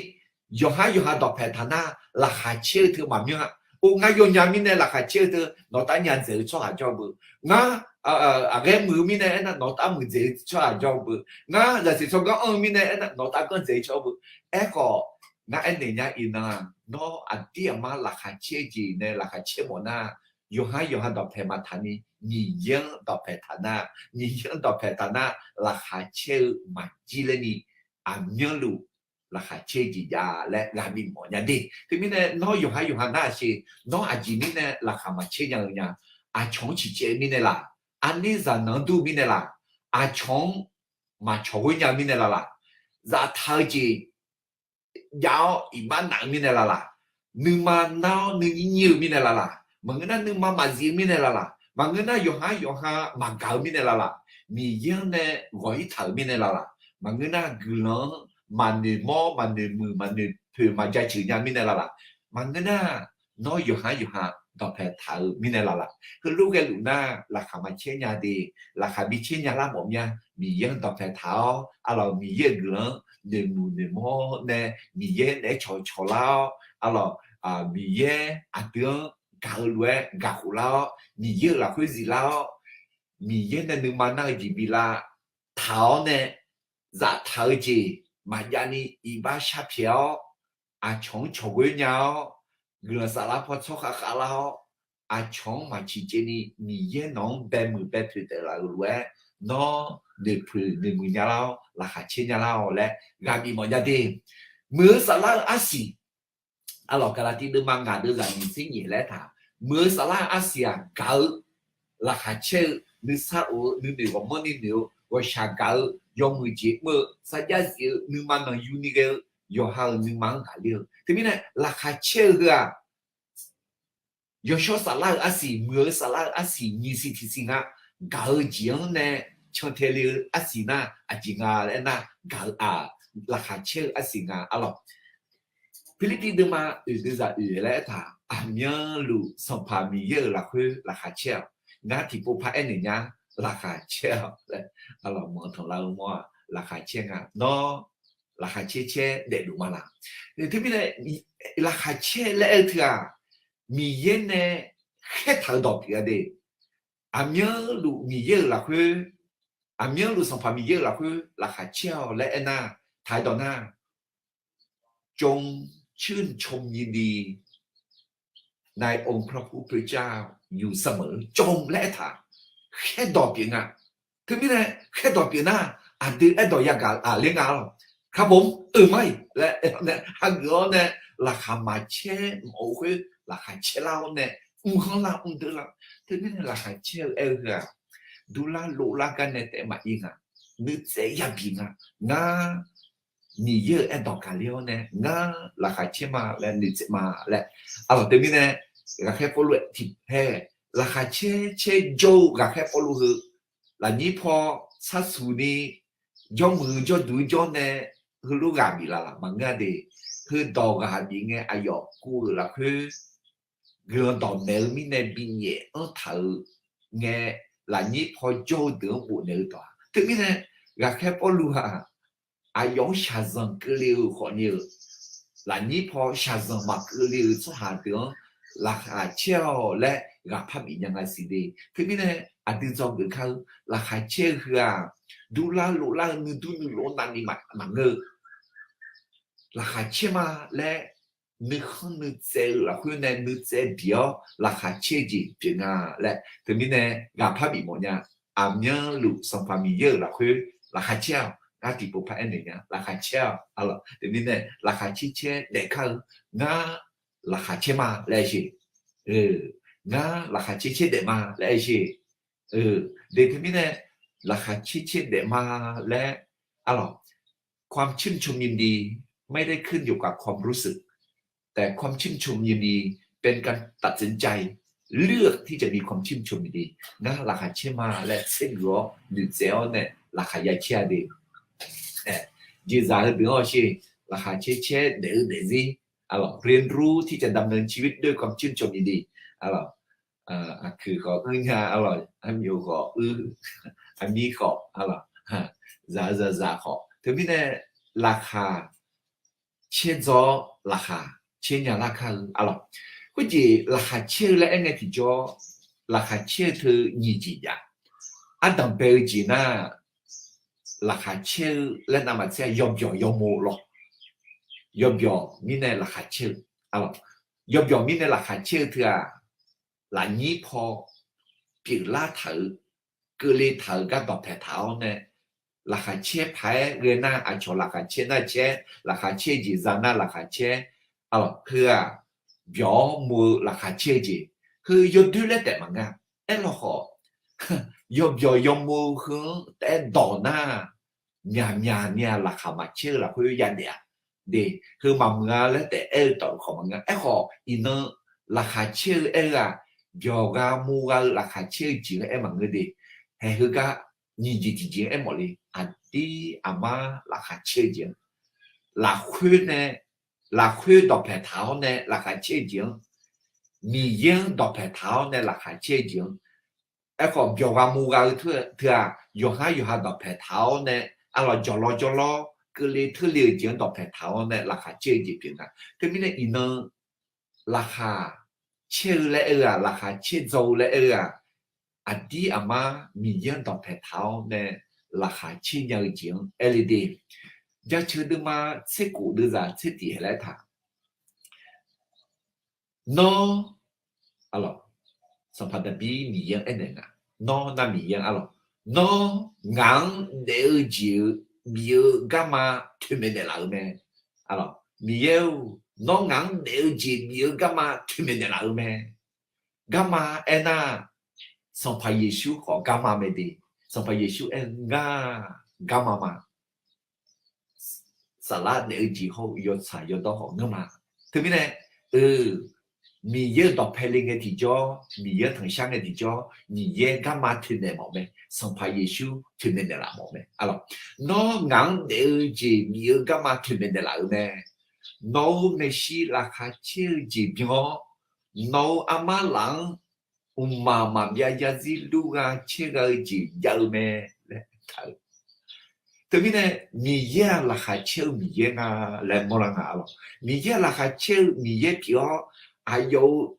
yawqhar yawqha dawqpaeq taq nar, laqkhaq caer-eu teu maqmyanr-a. Or, ngar yawnya mirnae laqkhaq caer-eu teu nawqtav nya dzaeq-eu tsawrhaq jawr-eu beu. Ngar aqghaer muiq-eu mirnae aernar, nawqtav muiqdzaeq-eu tsawrhaq jawr-eu beu. Ngar zaqsiq tsawrganr anr-eu mirnae aernar, nawqtav ganr dzaeq-eu tsawrhaq beu. Aerkhawf, ngar aernaeq nya iqnan-aq, nawr aqdir aqmar laqkhaq caer-eu jeq nae laqkhaq caer mawf nar, yawqhar yawqha dawqpaeq maqtaq ni, Miqyaer-anr dawqpaeq taq nar, Miqyaer-anr dawqpaeq taq nar, laqkhaq caer-eu maqjir laer ni, aqmyanluf laqkhaq caer-eu jeq jav laer ghaq bimawf nya de. Teumirnae nawr yawqhar yawqha nar-aq sheq, nawr aqjeq mirnae laqkhaq maqcaer nya-eu nya, aqcawq-anr ciqcaev-eu mirnae laf, arnir zaqnanq-anr dur-eu mirnae laf, aqcawq-anr maqcawq ghoer nya-eu mirnae laf laf, zaftaq-eu jeq jav-awr iqbax naf-eu mirnae laf laf, nuima nar-awr nuinyir nyir-eu mirnae laf laf, maqngeur nar nuima maqzif-eu mirnae laf laf, maqngeur nar yawqhar yawqha maqgaq-eu mirnae laf laf, Miqyaer-anr nae ghawq-ir taq-euq mirnae laf laf, maqngeur nar guiqlanq-anr maqnoeq mawr maqnoeq muiq maqnoeq poeq maqjaceuq nya mirnae laf laf, maqngeur nar nawr yawqhar yawqha dawqpaeq taq-eu mirnae laf laf, heulof ghaeluf nar laqkhaq maqcaer nya de. Laqkhaq bi caer nya lar mawf mya. Miqyaer-anr dawqpaeq taq-awr, arlawq, Miqyaer-euq guiqlanq-anr noeqmuiq noeqmawr nae, Miqyaer naeq-aer cawqcawq lar-awr, arlawq, Miqyaer aqdui-anr gaq-eu lof-aer gaq khof lar-awr, Miqyaer-euq lafkhoer ziflar-awr, Miqyaer nae nuima nar-eu jeq bi lavtaq-awr nae zaftaq-eu jeq maqjav ni iqbax sharpyaeq-awr, aqcawq-anr cawqghoer nya-awr, guiqlanq saflar paw tsawrkhav khavlar-awr, aqcawq-anr maq ciqcaev ni Miqyaer nawq-anr baemuiq baepoeq taef laf-euq lof-aer, nawr noeqpoeq noeqmuiq nya lar-awr laqkhaq caer nya lar-awq laer ghaq bif mawf nya de. Muiq-eu saflar-eu arsiq, aqlawq Gaqlaqtiv deuvma ngaq deuv zaqnyiq tser nyiq laer taq, muiq-eu saflar-eu arsiq-aq gaq-eu, laqkhaq caer-eu, nuisar of-eu, nuinoeq ghawqmanrni noeq-eu, ghawqshaq gaq-eu, yawmuiq jeq mr-eu, sarjax zif-eu, nuima nanqyu ni ghae-eu, yawqha-euq nuima-anr gaqler-eu. Teumirnae laqkhaq caer-eu heu-aq, yawshawr saflar-eu arsiq, muiq-eu saflar-eu arsiq nyiq siq tiq siq nga, gaq-eu jeq-anr nae cantae le-eu arsiq nar aqjeq nga laer aernar, gaq-eu-aq, laqkhaq caer-eu arsiq nga arlawq. Pirlirpiv deuvma oeq deuv zaq oeq laer aertaq, aqmyanluf Sanqpaq Miqyaer-euq lafkhoer laqkhaq caer-awq. Ngar tiqpov par aernaeq nya, laqkhaq caer-awq laer, arlawq manq tanqlar-eu mawr-aq laqkhaq caer nga. Nawr laqkhaq caer caer daefluf ma laq? Teumirnae laqkhaq caer laer aer-eu teu-aq, Miqyaer nae khaertaq-eu dawq pyeuf-a de. Aqmyanluf Miqyaer-euq lafkhoer, aqmyanluf Sanqpaq Miqyaer-euq lafkhoer laqkhaq caer-awq laer aernar, taq-aer dawq nar, จงชื่นชมยินดีในองค์พระผู้เป็นเจ้าอยู่เสมอ จง laer aertaq, khaerdawq pyeuf nga. Teumirnae khaerdawq pyeuf nar, aqdui aerdawq yagaq aqler nga lawq. ครับผม euq-ma-iq laer aer-awr nae hageuf-awr nae, laqkhaq maqcaer mawf-eu khoer laqkhaq caer lar-awr nae, mrkhanr lar mrdeuv lar. Teumirnae laqkhaq caer-eu aer-eu heu-aq, durlar lovlar gar nae taef maqir nga. Nuitsaev yabi nga. Ngar Miqyaer-euq aerdawq gaqler-awr nae ngar laqkhaq caer ma laer nuitsaev ma laer. Arlawq teumirnae ghaqkhaer Pawrluv tiqpaer laqkhaq caer caer jawr-eu ghaqkhaer Pawrluv heu, lafnyir paw sharsuq ni jawrmuiq jawrduq jawr nae heulof ghaq biflaf laf maqngeur-a de. Heudawq ghaq bif ngae aqyawf kuv-euq lafkhoer guiqlanq dawqmaeq-eu mirnae binyaef anr taq-eu ngae, lafnyir paw jawr-eu deuq-anr bofnaeq-eu dawq-aq. Teumirnae ghaqkhaer Pawrluv-aq, aqyawf-anr shaqzanq keuvle-eu khawfni-euq, lafnyir paw shaqzanq maqkeuvle-eu tsawrhaq deuq-anr laqkhaq caer-awq laer ghaqpar bif nya nga siq de. Teumirnae aqdui dzawgeuf kar-eu laqkhaq caer-eu heu-aq, durlar lovlar-eu nuidur nuilov navni maqngeur-eu, laqkhaq caer ma laer nuikhanr nuitsaev-eu lafkhoer nae nuitsaev bif-awr laqkhaq caer-eu jeq pyeuf nga laer. Teumirnae ghaqpar bif mawf nya. Aqmyanluf Sanqpaq Miqyaer-euq lafkhoer laqkhaq caer-awq. Ngar tiqpov par aernaeq nya, laqkhaq caer-awq. Arlawq teumirnae laqkhaq caer caer daef kar-eu, ngar laqkhaq caer ma laer aer-eu jeq. Ngar laqkhaq caer caer daef ma laer aer-eu jeq. De teumirnae laqkhaq caer caer daef ma laer, arlawq ความชื่นชมยินดีไม่ได้ขึ้นอยู่กับความรู้สึก แต่ความชื่นชมยินดีเป็นการตัดสินใจเลือกที่จะมีความชื่นชมยินดี Ngar laqkhaq caer ma laer tsergeuf-awr noeqtsaev-awr nae laqkhaq ya caer-a de. Jeqzaq heudeuq-anr hawsher, laqkhaq caer caer daef-eu daefzir, arlawq เรียนรู้ที่จะดำเนินชีวิตด้วยความชื่นชมยินดี arlawq, aqkuiq khawf uir nya, arlawq armyof khawf uir, armir khawf, arlawq zaq-eu zaqzaq khawf. Teumirnae laqkhaq caer dzaw-awr laqkhaq caer nya lar kar-eu, arlawq. Khoerjeq laqkhaq caer-eu laer aer ngae tiqjawr, laqkhaq caer-eu teu nyiq jeq jav. Ardanq bae-eu jeq nar, laqkhaq caer-eu laer navmaqtser yawbyawq yawmo lawr. Yawbyawq mirnae laqkhaq caer-eu, arlawq, yawbyawq mirnae laqkhaq caer-eu teu-aq, lafnyir paw pyeuflar taq-euq, keuvle taq-euq gar dawqpae taq-awr nae, laqkhaq caer paq-aer ghae nar aqcawq laqkhaq caer nar caer, laqkhaq caer-eu jeq za nar laqkhaq caer, arlawq heu-aq, byawq-awr mo-eu laqkhaq caer-eu jeq, heu yawdoer laer taef maqnga. Aerlawkhawf, yawbyawq yawmo-eu heu-anr taef-aer dawq nar, myaqmyaq ni-aq laqkhaq maqcaer-eu lafkhoer yadaef-a. De, heu maqmuiq-a laer taef aer-eu tawf khawf maqnga. Aerkhawf iqnan laqkhaq caer-eu aer-eu-aq, byawq gha mo gha-eu laqkhaq caer-eu jeq-anr aer maqngeur de. Haeq heugar nyiq jeq tiqjeq-anr aermawf le. Aqdir aqmar laqkhaq caer-eu jeq-anr, lafkhoer nae, lafkhoer dawqpae taq-awr nae laqkhaq caer-eu jeq-anr, Miqyaer-anr dawqpae taq-awr nae laqkhaq caer-eu jeq-anr, aerkhawf byawq gha mo gha-eu teu-aq, yawqhar yawqha dawqpae taq-awr nae, arlawq jawqlawr jawrlawr keuvle teurle-eu jeq-anr dawqpae taq-awr nae laqkhaq caer-eu jeq pyeuf nga. Teumirnae iqnan laqkhaq caer-eu laer aer-eu-aq, laqkhaq caer dzaw-eu laer aer-eu-aq, aqdir aqmar Miqyaer-anr dawqpae taq-awr nae laqkhaq caer nya-eu jeq-anr aer le de. Jaceuq deuvma tser khof deuvzaq tser tiq haeq laer taq. Nawr, arlawq, Sanqpaq Daqbir Miqyaer-anr aernaeq nga. Nawr nar Miqyaer-anr arlawq, nawr ngaq-anr daef-eu jeq-eu bif-eu garma toeqmaeq naeqlaf-eu mae. Arlawq, Miqyaer-or, nawr ngaq-anr daef-eu jeq bif-eu garma toeqmaeq naeqlaf-eu mae. Garma aernar, Sanqpaq Yeqsur khawf garma mae de. Sanqpaq Yeqsur aer-eu ngar garma ma. Saflar daef-eu jeq hawr-eu yawtsaq yawdawr khawf ngeurma. Teumirnae, eu, Miqyaer-euq dawqpae le ngae tiqjawr, Miqyaer-anr tanqshar ngae tiqjawr, Miqyaer garma toeqmaeq mawf mae. Sanqpaq Yeqsur toeqmaeq naeqlaf mawf mae. Arlawq, nawr ngaq-anr daef-eu jeq bif-eu garma toeqmaeq naeqlaf-eu mae. Nawq-euq maeqshi laqkhaq caer-eu jeq byan-awr, nawq-euq armar laf-anr mqmaq maqbyav yarzir lurgha caergha-eu jeq jav-eu mae laer taq-eu. Teumirnae, Miqyaer-aq laqkhaq caer-eu Miqyaer nga laer mawrlar nga arlawq. Miqyaer-aq laqkhaq caer-eu Miqyaer pyeuf-awr, aqyawf-euq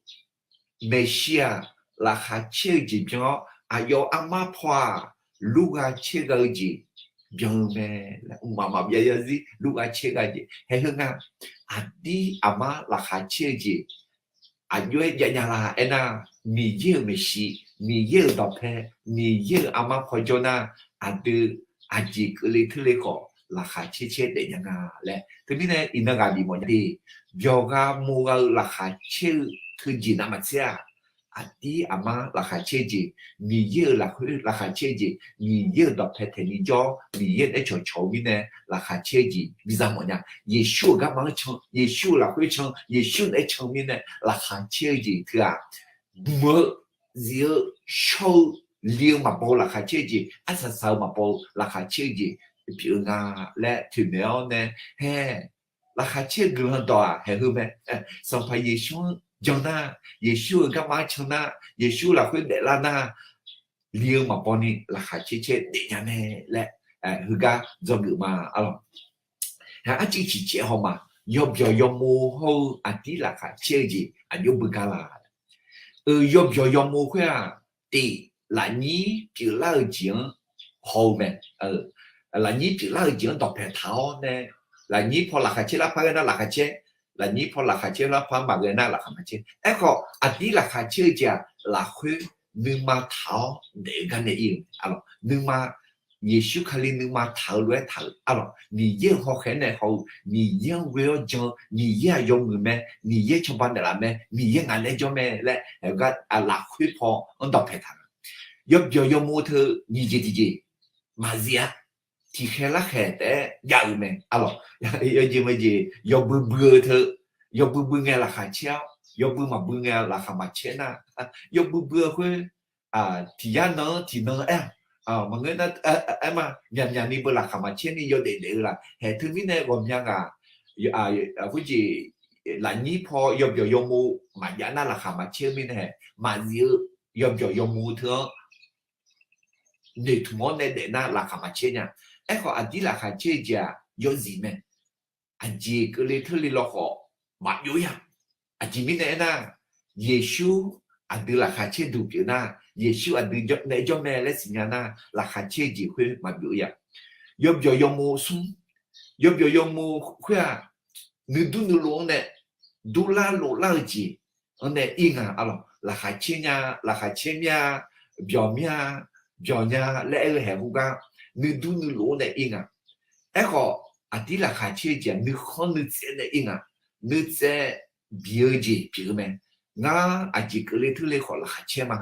maeqshi-aq laqkhaq caer-eu jeq byan-awr, aqyawf-euq armar paw-aq lurgha caergha-eu jeq byan-eu mae laer, mqmaq maqbyav yarzir lurgha caergha jeq haeq heu nga. Aqdir aqmar laqkhaq caer-eu jeq aqjox-aer jav nya la aernar, Miqyaer-euq maeqshi, Miqyaer-euq dawqpae, Miqyaer-euq armar paw jawr nar, aqdui aqjeq keuvle teurle khawf laqkhaq caer caer daef nya nga laer. Teumirnae iqnan ghaq bifmawf nya de, byawqgha mov gha-eu laqkhaq caer-eu teujeq navmaqtser-aq, aqdir aqmar laqkhaq caer-eu jeq, Miqyaer-euq lafkhoer laqkhaq caer-eu jeq, Miqyaer-euq dawqpae taeqni jawr, Miqyaer naeq-aer cawqcawq-eu mirnae laqkhaq caer-eu jeq biza mawf nya. Yeqsur-euq garma-anr can, Yeqsur-euq lafkhoer can, Yeqsur naeq-aer can mirnae laqkhaq caer-eu jeq teu-aq, mq-eu, zif-eu, shawr-eu, li-eu maqbaw-eu laqkhaq caer-eu jeq, arsaq saq-eu maqbaw-eu laqkhaq caer-eu jeq pyeuf-eu nga laer toeqmaeq-awr nae, hae, laqkhaq caer-eu guiqlanq dawq-aq haeq heu mae. Sanqpaq Yeqsur-anr jan nar, Yeqsur-euq garma-anr can nar, Yeqsur lafkhoer daeflar nar, li-eu maqbaw ni laqkhaq caer caer daef nya mae laer, heugar dzawgeuf ma arlawq. Arciv ciqcaev haw ma, yawbyawq yawmov hawr-eu aqdir laqkhaq caer-eu jeq aqjox beugar la? Yawbyawq yawmov khoer-aq, tif lafnyir pyeuflar-eu jeq-anr haw-eu mae. Lafnyir pyeuflar-eu jeq-anr dawqpae taq-awr nae, lafnyir paw laqkhaq caer lar par ghae nar laqkhaq caer, lafnyir paw laqkhaq caer lar par maqghae nar laqkhaq maqcaer. Aerkhawf aqdir laqkhaq caer-eu jeq-aq, lafkhoer nuima taq-awr daef-eu gar nae ir-eu, arlawq, nuima, Yeqsur Kali nuima taq-eu lof-aer taq-euq, arlawq, Miqyaer-euq hawkhaeq-anr nae haw-eu, Miqyaer-anr ghoe-awr jan-eu, Miqyaer-aq yawmuiq mae, Miqyaer cawba naeqlaf mae, Miqyaer ngaq naeq-aer jawr mae laer, gar lafkhoer paw-anr dawqpae taq-eu. Yawbyawq yawmov teu nyiq jeq tiqjeq maqzif-a. Tiqkhaeq larkhaeq taef-aer jav-eu mae, arlawq. Yawjeq maejeq yawbui bui-eu teu, yawbui bui ngae laqkhaq caer-awr, yawbui maqbui ngae laqkhaq maqcaer nar, yawbui bui-eu khoer, tiq yar nan-anr tiq nan aer-aq, maqngeur nar, aer ma, myaqmyaq ni beu laqkhaq maqcaer ni yawdaef daef-eu laf. Haeq teumirnae ghawqmya ghaq, khoerjeq, lafnyir paw yawbyawq yawmov maqjav nar laqkhaq maqcaer-eu mirnae, maqzif-eu yawbyawq yawmov teu-anr noeqtmq-awr nae daef nar laqkhaq maqcaer nya. Aerkhawf aqdir laqkhaq caer-eu jeq-aq yawzif mae. Aqjeq keuvle teurle lawkhawf maqbyov-ir-a. Aqjeq mirnae aernar, Yeqsur aqdui laqkhaq caer duq pyeuf nar, Yeqsur aqdui naeq-aer jawr mae laer siqnya nar, laqkhaq caer-eu jeq khoer maqbyov-ir-a. Yawbyawq yawmov smr, yawbyawq yawmov khoer-aq, nuidur nuilov-anr nae durlar loflar-eu jeq-anr nae ir nga, arlawq. Laqkhaq caer nya, laqkhaq caer mir-a, byawq mir-a, byawq nya laer aer-eu haeq khoergar, nuidur nuilov-anr nae ir nga. Aerkhawf aqdir laqkhaq caer-eu jeq-aq nuikhanr nuitsaev nae ir nga. Nuitsaev bif-eu jeq pyeuf-eu mae. Ngar aqjeq keuvle teurle khawf laqkhaq caer ma.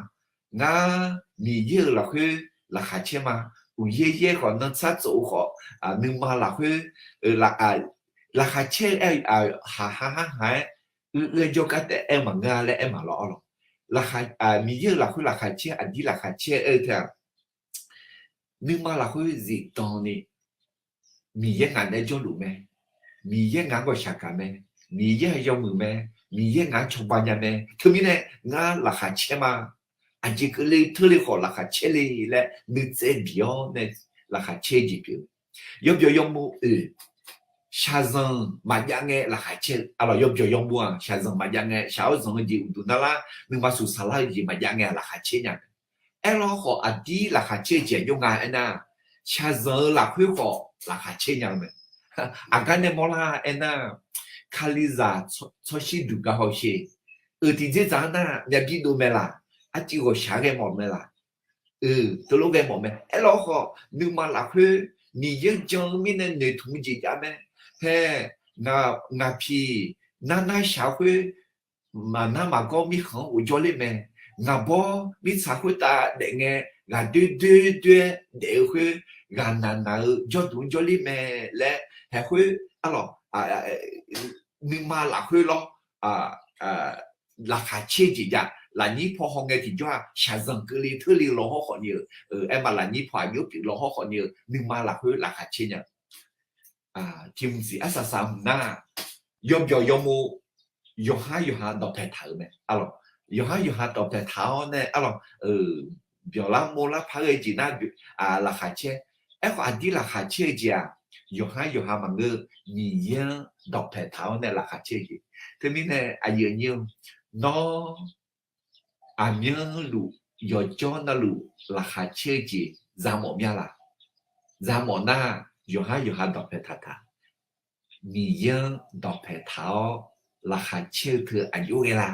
Ngar Miqyaer-euq lafkhoer laqkhaq caer ma. Uqyaer yaer khawf, nantsar tsof-eu khawf, nuima lafkhoer laqkhaq caer-eu aer, haq ha har haq-aer, uiq-eu jawrgar taef-aer maqngeur-a laer aer maqlawr, arlawq. Miqyaer-euq lafkhoer laqkhaq caer, aqdir laqkhaq caer aer-eu teu-aq, nuima lafkhoer zifdan ni, Miqyaer ngaq naeq-aer jawrluf mae, Miqyaer ngaq-anr ghawqshaq gaq mae, Miqyaer-aq yawmuiq mae, Miqyaer ngaq-anr cawba nya mae, teumirnae ngar laqkhaq caer ma. Aqjeq keuvle teurle khawf laqkhaq caer le laer nuitsaev bif-awr nae laqkhaq caer-eu jeq pyeuf. Yawbyawq yawmov oeq, shaqzanq maqjav ngae laqkhaq caer-eu, aqlawq yawbyawq yawmuv-aq shaqzanq maqjav ngae, shaq-awr zanq-eu jeq uqduq narlar nuima suqsaq lar-eu jeq maqjav ngae-aq laqkhaq caer nya. Aerlawr khawf aqdir laqkhaq caer-eu jeq aqjox nga aernar, shaqzanq-eu lafkhoer khawf laqkhaq caer nya-eu mae. Aqgar nae mawrlar aernar, Kalizaq tsawrshir duq gar hawsher, euq tiqdzerdzaq-anr nar myavbi dov mae laq, arcuiv ghawqshaq ghae mawf mae laq, teulof ghae mawf mae. Aerlawr khawf nuima lafkhoer Miqyaer-anr jan-eu mirnae noeqtmq-eu jeq jav mae. Hae, ngaq piq narnar shaq khoer maqnar maqgawr mirkhanq-anr ghofjawr ler mae. Ngaq bawr mirtsaq khoertav daef ngae, ghaqdoer doer doer-aer daef-eu khoer, ghaqnaq naq-eu jawrduq-anr jawrler mae laer, haeq khoer, aqlawq, nuima lafkhoer lawr, laqkhaq caer-eu jeq jav. Lafnyir paw hawngae tiqjawr-aq shaqzanq keuvle teurle-eu law hawr khawfni-eu, aerma lafnyir paw aqjox pyeuf law hawr khawfni-eu nuima lafkhoer laqkhaq caer nya. Tiqmqtsi arsaq saq hmq nar, yawbyawq yawmuv yawqhar yawqha dawqpaeq taq-euq mae. Aqlawq, yawqhar yawqha dawqpaeq taq-awr nae, aqlawq, byawq lar mov lar par ghae jeq nar laqkhaq caer. Aerkhawf aqdir laqkhaq caer-eu jeq-aq, yawqhar yawqha maqngeur-eu Miqyaer-anr dawqpaeq taq-awr nae laqkhaq caer-eu jeq. Teumirnae aqyuif aqnyir-eu, nawr aqmyanluf yawqjawr navluf laqkhaq caer-eu jeq za mawf mya laq? Za mawf nar, yawqhar yawqha dawqpaeq taq taq. Miqyaer-anr dawqpaeq taq-awr laqkhaq caer-eu teu aqjox ghae la?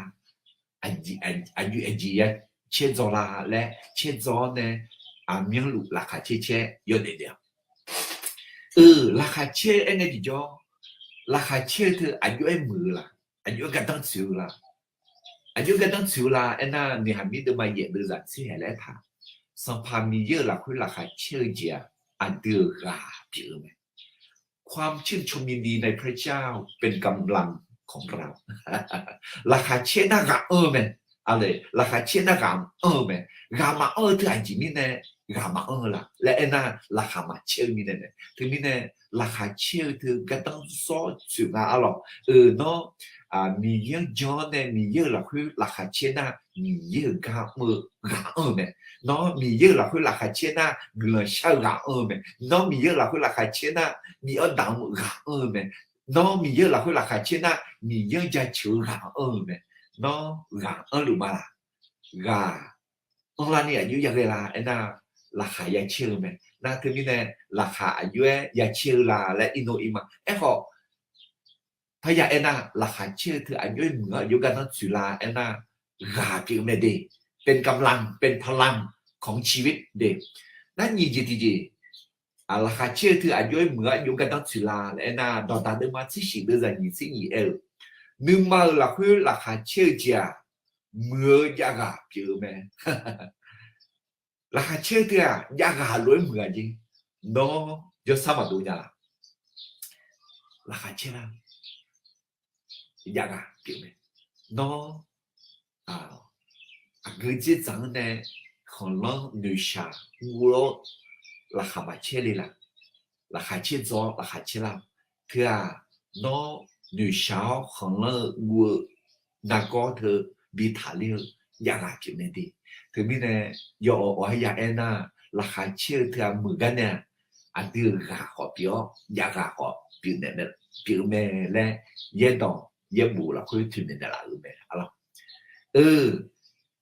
Aqjeq ya caerdzaw la laer caerdzaw-awr nae, aqmyanluf laqkhaq caer caer yawdaef daef-awq. Eu, laqkhaq caer aer ngae tiqjawr, laqkhaq caer-eu teu aqjox-aer muiq-eu la? Aqjox-aer gardanr tsoeq-eu la? Aqjox-aer gardanr tsoeq-eu la aernar, noeqhaq mir deuvma yaef deuvzaq tser haeq laer aertaq, Sanqpaq Miqyaer-euq lafkhoer laqkhaq caer-eu jeq-aq, aqdui-euq ghaq pyeuf-eu mae. ความชื่นชมยินดีในพระเจ้าเป็นกำลังของเรา Laqkhaq caer nar ghaq anr-eu mae. Laqkhaq caer nar ghaq anr-eu mae. Ghaq maqanr-eu teu aqjeq mirnae ghaq maqanr-eu la laer aernar, laqkhaq maqcaer-eu mirnae mae. Teumirnae laqkhaq caer-eu teu gardanr sawr tsoeq nga. Aqlawq, eu, nawr Miqyaer-anr jan-awr nae Miqyaer-euq lafkhoer laqkhaq caer nar, Miqyaer-euq gar mr-eu ghaq anr-eu mae. Nawr Miqyaer-euq lafkhoer laqkhaq caer nar, guiqlanq shar-eu ghaq anr-eu mae. Nawr Miqyaer-euq lafkhoer laqkhaq caer nar, bif-awr damq-eu ghaq anr-eu mae. Nawr Miqyaer-euq lafkhoer laqkhaq caer nar, Miqyaer-anr jaceuq-eu ghaq anr-eu mae. Nawr ghaq anrluf ma laq? Ghaq anrlar ni aqjox yaghae la aernar, laqkhaq yacaer-eu mae. Nar teumirnae laqkhaq aqjox-aer yacaer-eu la laer irnov ir ma. Aerkhawf, parya aernar, laqkhaq caer-eu teu aqjox-aer muiq-anr aqjox gardanr tsoeq la aernar, ghaq pyeuf-eu mae de. เป็นกำลัง เป็นพลังของชีวิต de. Nar nyiq jeq tiqjeq, laqkhaq caer-eu teu aqjox-aer muiq-anr aqjox gardanr tsoeq la laer aernar, dawqdaq deuvma tser shif deuvzaq nyiq tser nyiq aer-eu, nuima-euq lafkhoer laqkhaq caer-eu jeq-aq, muiq-eu javghaq pyeuf-eu mae. Laqkhaq caer-eu teu-aq javghaq lof-aer muiq-a jeq. Nawr yawsar maqdov nya laq? Laqkhaq caer nar javghaq pyeuf mae. Nawr aqgeu dzerdzaq-anr nae khanqlanr noeqshaq guv-awr laqkhaq maqcaer le laq? Laqkhaq caer dzaw-awr laqkhaq caer lar-awq. Teu-aq, nawr noeqshaq-awr khanqlanr-eu guv-eu nargawr teu bi taqler-eu javghaq pyeuf mae de. Teumirnae yawawq awq-aer ya aernar, laqkhaq caer-eu teu-aq muiq gar nae-aq, aqdui-euq ghaq khawf pyeuf-awr javghaq khawf pyeuf mae laer yaerdawq yaerbof lafkhoer toeqnaeq naeqlaf-euq mae. Eu,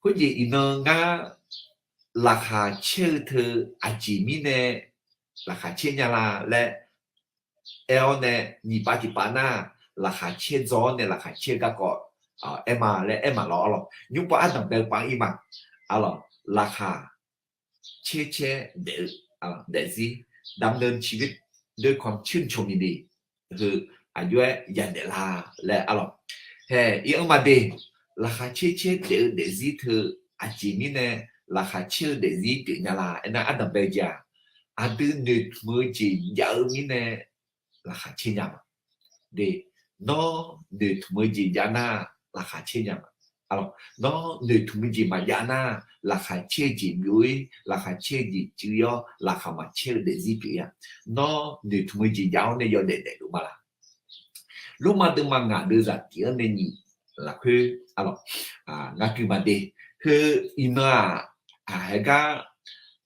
khoerjeq iqnan ngar laqkhaq caer-eu teu aqjeq mirnae laqkhaq caer nya la laer aer-awr nae, nyiq pav tiq pav nar, laqkhaq caer dzaw-awr nae laqkhaq caer-eu garkawv aer ma laer aer ma lawr. Arlawq, nymr pav ardanq bae-eu pav-anr ir ma. Arlawq, laqkhaq caer caer daef-eu, daefzir, ดำเนินชีวิตด้วยความชื่นชมยินดี heu aqjox-aer yadaef la laer arlawq. Hae, iranr ma de, laqkhaq caer caer daef-eu daefzir teu aqjeq mirnae laqkhaq caer-eu daefzir pyeuf nya la aernar, ardanq bae jeq-aq, aqdui noeqtmq-eu jeq jav-eu mirnae laqkhaq caer nya ma. De, nawr noeqtmq-eu jeq jav nar, laqkhaq caer nya ma. Nawr noeqtmq-eu jeq maqjav nar, laqkhaq caer-eu jeq byov-ir, laqkhaq caer-eu jeq cuiv-awr laqkhaq maqcaer-eu daefzir pyeuf-ir-a. Nawr noeqtmq-eu jeq jav-awr nae yawdaef daefluf ma laq? Lormav deuvma ngaq deuvzaq tiq-anr nae nyiq lafkhoer, arlawq, ngaq kuiq ma de. Heu iqnan-aq, heugar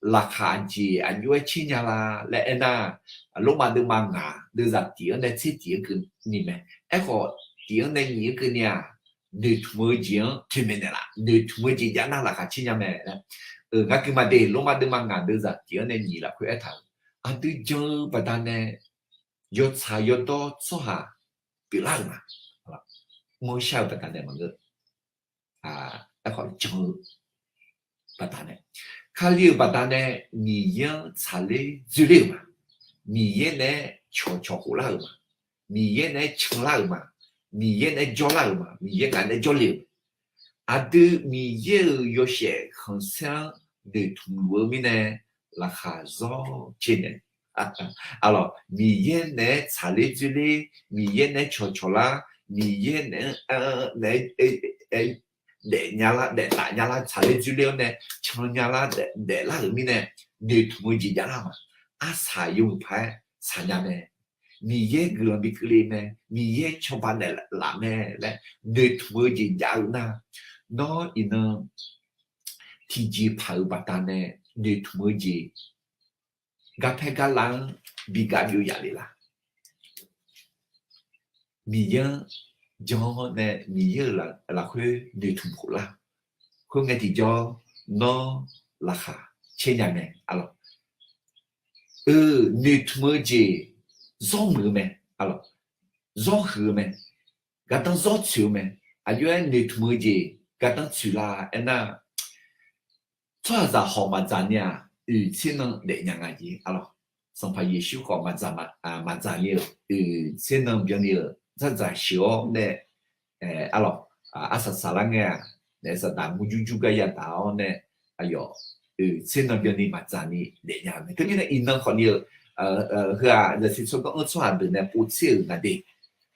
laqkhaq jeq aqjox-aer tser nya la laer aernar, Lormav deuvma ngaq deuvzaq tiq-anr nae tser tiq-anr keuvni mae. Aerkhawf, tiq-anr nae nyiq-anr keuvni-aq, noeqtmq-eu jeq-anr toeqmaeq naeqlaf, noeqtmq-eu jeq jav nar laqkhaq tser nya mae laer. Ngar gui ma de, Lormav deuvma ngaq deuvzaq tiq-anr nae nyiq lafkhoer aertaq-euq, aqdui jan-eu baqdanae yawtsaq yawdawr tsawrhaq pyeuflar-euq ma. Mr-eu shar-eu baqdanae maqngeur. Aerkhawf jan-eu baqdanae, Kali-euq baqdanae Miqyaer-anr tsaqler dzoerler-euq ma. Miqyaer naeq-aer cawqcawq khoflar-euq ma. Miqyaer naeq-aer canlar-euq ma. Miqyaer naeq-aer jawrlar-euq ma. Miqyaer ngaq naeq-aer jawrle-euq. Aqdui Miqyaer-euq yawshaef khanqsaer-anr noeqtmq luf-eu mirnae, laqkhaq zawr caer nae, arlawq, Miqyaer naeq-aer tsaqler dzoerler, Miqyaer naeq-aer cawqcawq lar, Miqyaer naeq-aer, naeq-aer daef nya lar, daef taf nya lar, tsaqler dzoerler-awr nae can nya lar, daeflar-euq mirnae, noeqtmq-eu jeq javlar ma. Arsaq yawmuiq paq-aer tsaqnya mae. Miqyaer guiqlanq bi keuvle mae. Miqyaer cawba naeqlaf mae laer noeqtmq-eu jeq jav-eu nar, nawr iqnan tiqjeqpaq-euq baqdanae noeqtmq-eu jeq garpaer garlav-anr bi gaq byov yaf le la? Miqyaer-anr jan-awr nae Miqyaer-euq lafkhoer noeqtmq khoflar. Khoerngae tiqjawr nawr laqkhaq caer nya mae, arlawq. Noeqtmq-eu jeq zawr muiq-eu mae, arlawq. Zawr huiq-eu mae. Gardanr zawr tsoeq-eu mae. Aqjox-aer noeqtmq-eu jeq gardanr tsoeq la aernar, tsawrhaqzaq khawf maqdzaq ni-aq, oeq tser nan daefnya nga jeq, arlawq. Sanqpaq Yeqsur khawf maqdzaq, maqdzaq ni-euq oeq tser nan byanni-euq dzardzaq sheuq-awr nae, arlawq, arsaq saqlar ngae-aq, naef saqdaq murjur jur gar yadaq-awr nae, aqyawf oeq tser nan byanni maqdzaq ni daefnya-eu mae. Teumirnae iqnan khawfni-eu heu-aq, zaqsiq tsawrganr-anr tsawrhaq deuq nae povtser-euq nga de.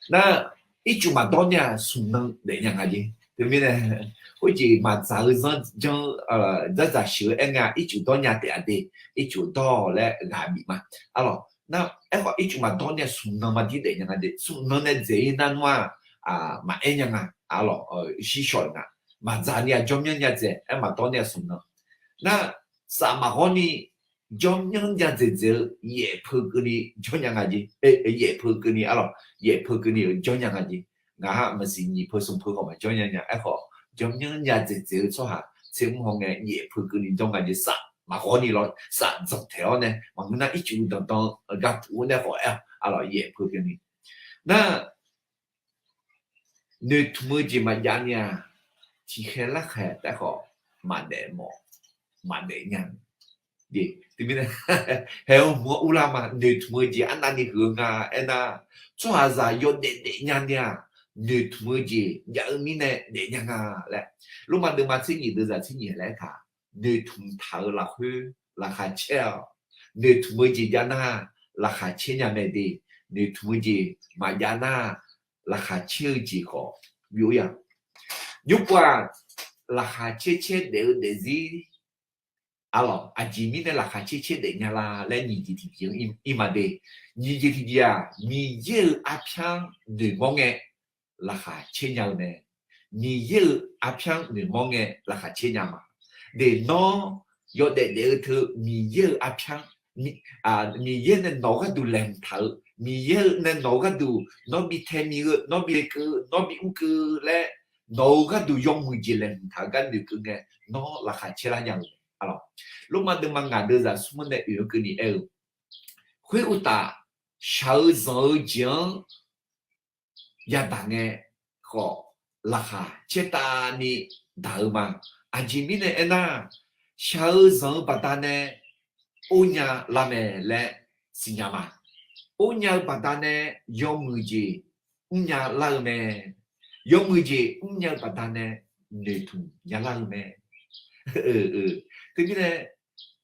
Nar, ircuf maqdawr nya smq nan daefnya nga jeq. Teumirnae khoerjeq maqdzaq-eu zanr janr-eu dzardzaq sheuq-eu aer ngae-aq, ircuf dawr nya taef-a de. Ircuf dawr-awq laer ghaq bif ma, arlawq. Nar, aerkhawf ircuf maqdawr nya smq nan maqdir daefnya nga de. Smq nan nae dzaeq-ir nar nmr-aq, maqaer nya nga, arlawq. Shir shawq-eu nga. Maqdzaq ni-aq jawrmyanr nya dzaeq, aer maqdawr ni-aq smq nan. Nar, saf maqghawr ni jawrmyanr nya dzaeq dzaeq-eu yaef peu keuvni jawr nya nga jeq. Yaef peu keuvni, arlawq, yaef peu keuvni-euq jawr nya nga jeq. Ngaq-aq maqsiq nyiq peu smq peu khawf maqjawr nya nya. Aerkhawf, jawrmyanr nya dzaeq dzaeq-eu tsawrhaq tser mr haw ngae yaef peu keuvni jawr nga jeq. Saf maqghawr ni lawr, saf dzanq taeq-awr nae maqngeur nar ircuf danqdan-eu gar puq-awr nae khawf aer-awq, arlawq, yaef peu keuvni. Nar, noeqtmq-eu jeq maqjav ni-aq, tiqkhaeq larkhaeq taef khawf maqdaef mawf, maqdaef nya. Teumirnae haeq-eu hmq-anr urlar ma. Noeqtmq-eu jeq arnavni huiq-eu nga aernar, tsawrhaqzaq yawdaef daefnya ni-aq, noeqtmq-eu jeq jav-eu mirnae daefnya nga laer, Lormav deuvma tser nyiq deuvzaq tser nyiq laer aertaq, noeqtmq taq-eu lafkhoer laqkhaq caer-awq. Noeqtmq-eu jeq jav nar, laqkhaq caer nya mae de. Noeqtmq-eu jeq maqjav nar, laqkhaq caer-eu jeq khawf byov-ir-a. Nymrpov-aq, laqkhaq caer caer daef-eu daefzir, arlawq, aqjeq mirnae laqkhaq caer caer daefnya la laer nyiq jeq tiqjeq-anr ir ma de. Nyiq jeq tiqjeq-aq, Miqyaer-euq arpyar-anr noeqmawr ngae laqkhaq caer nya-eu mae. Miqyaer-euq arpyar-anr noeqmawr ngae laqkhaq caer nya ma. De nawr yawdaef daef-eu teu Miqyaer-euq arpyar, Miqyaer nae nawq-euq gharduq laeqhmq taq-eu, Miqyaer-eu nae nawq-euq gharduq nawr bi tae miq-eu, nawr bi keuv-eu, nawr bi mr keuv-eu laer, nawq-euq gharduq yawmuiq jeq laeqhmq taq-eu gar noeqkeuv ngae, nawr laqkhaq caer lar nya-eu. Arlawq, Lormav deuvma ngaq deuvzaq smr-anr nae oeq-anr keuvni aer-eu, khoeruqtaf, shaq-eu zanq-eu jeq-anr yadaq ngae khawf, laqkhaq caertavni daq-eu ma. Aqjeq mirnae aernar, shaq-eu zanq-eu baqdanae or nya lar mae laer siqnya ma. Or nya-eu baqdanae yawmuiq jeq mrnya lar-eu mae. Yawmuiq jeq mrnya-eu baqdanae noeqtmq nya lar-eu mae. Teumirnae,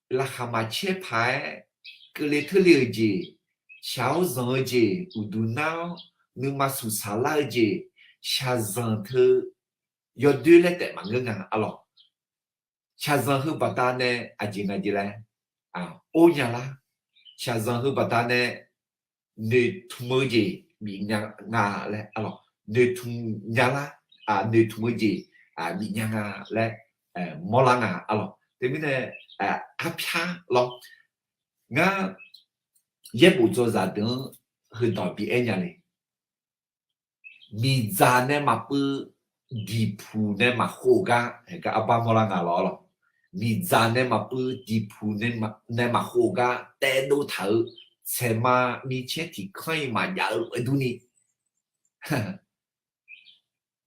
laqkhaq maqcaer paq-aer keuvle teurle-euq jeq, shaq-awr zanq-eu jeq, uqduq nar-awr nuima suqsaq lar-eu jeq, shaqzanq teu yawdoer laer taef maqngeur nga, arlawq. Shaqzanq heu baqdanae aqjeq nga jeq laer or nya lar. Shaqzanq heu baqdanae noeqtmq-eu jeq bif nya nga laer, arlawq, noeqtmq nya lar, noeqtmq-eu jeq bif nya nga laer mawrlar nga, arlawq. Teumirnae, arpyar lawr. Ngar yaerbof dzawzaq deuq-anr heudawq bi aer nya le. Miqdzaq nae maqpuiv, diqpuq nae maqkhov gar, gar arbar mawrlar nga lawr lawq. Miqdzaq nae maqpuiv, diqpuq nae maqkhov gar taedov taq-euq tsaeqma micaer tiq kanr-iq maqjav-eu lof-aer durni,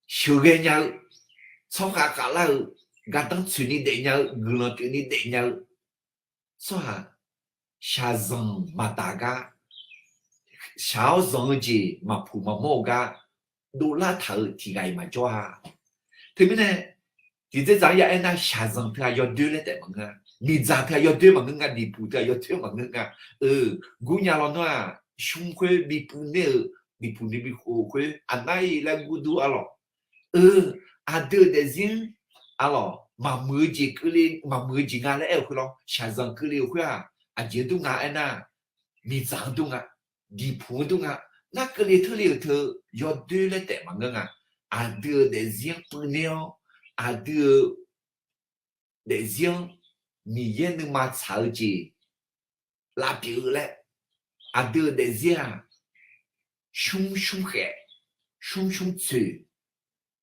sheuqghae nya-eu, tsawrhaq khavlar-euq, gardanr tsoeqni daef nya-eu, guiqlanq pyeufni daef nya-eu tsawrhaq, shaqzanq maqdaq gar, shaq-awr zanq-eu jeq maqpuq maqmawr-eu gar dovlar taq-euq tiq ghaq-iq maqjawr-a. Teumirnae, tiqdzer dzaq-anr ya aernar, shaqzanq teu-aq yawdoer laer taef maqngeur-a. Miqdzaq teu-aq yawdoer maqngeur nga, diqpuq teu-aq yawdoer maqngeur nga. Eu, gurnya lawnmr-aq, shmr khoer bipuiv ner-euq, diqpuq ni bikhov khoer aqnar-iq laer gurdur arlawq. Eu, aqdui-euq daefzir-anr arlawq, maqmuiq-eu jeq keuvle, maqmuiq-eu jeq nga laer aer-euq khoerlawr, shaqzanq keuvle-euq khoer-aq, aqjeq-anr dur nga aernar, miqdzaq-anr dur nga, diqpuq-anr dur nga. Nar keuvle teurle-euq teu yawdoer laer taef maqngeur nga. Aqdui-euq daefzir-anr puiv ner-awr, aqdui-euq daefzir-anr Miqyaer nuima tsaq-eu jeq lavpyeuf-eu laer, aqdui-euq daefzir-aq, shmr shmr khaef, shmr shmr tsoeq,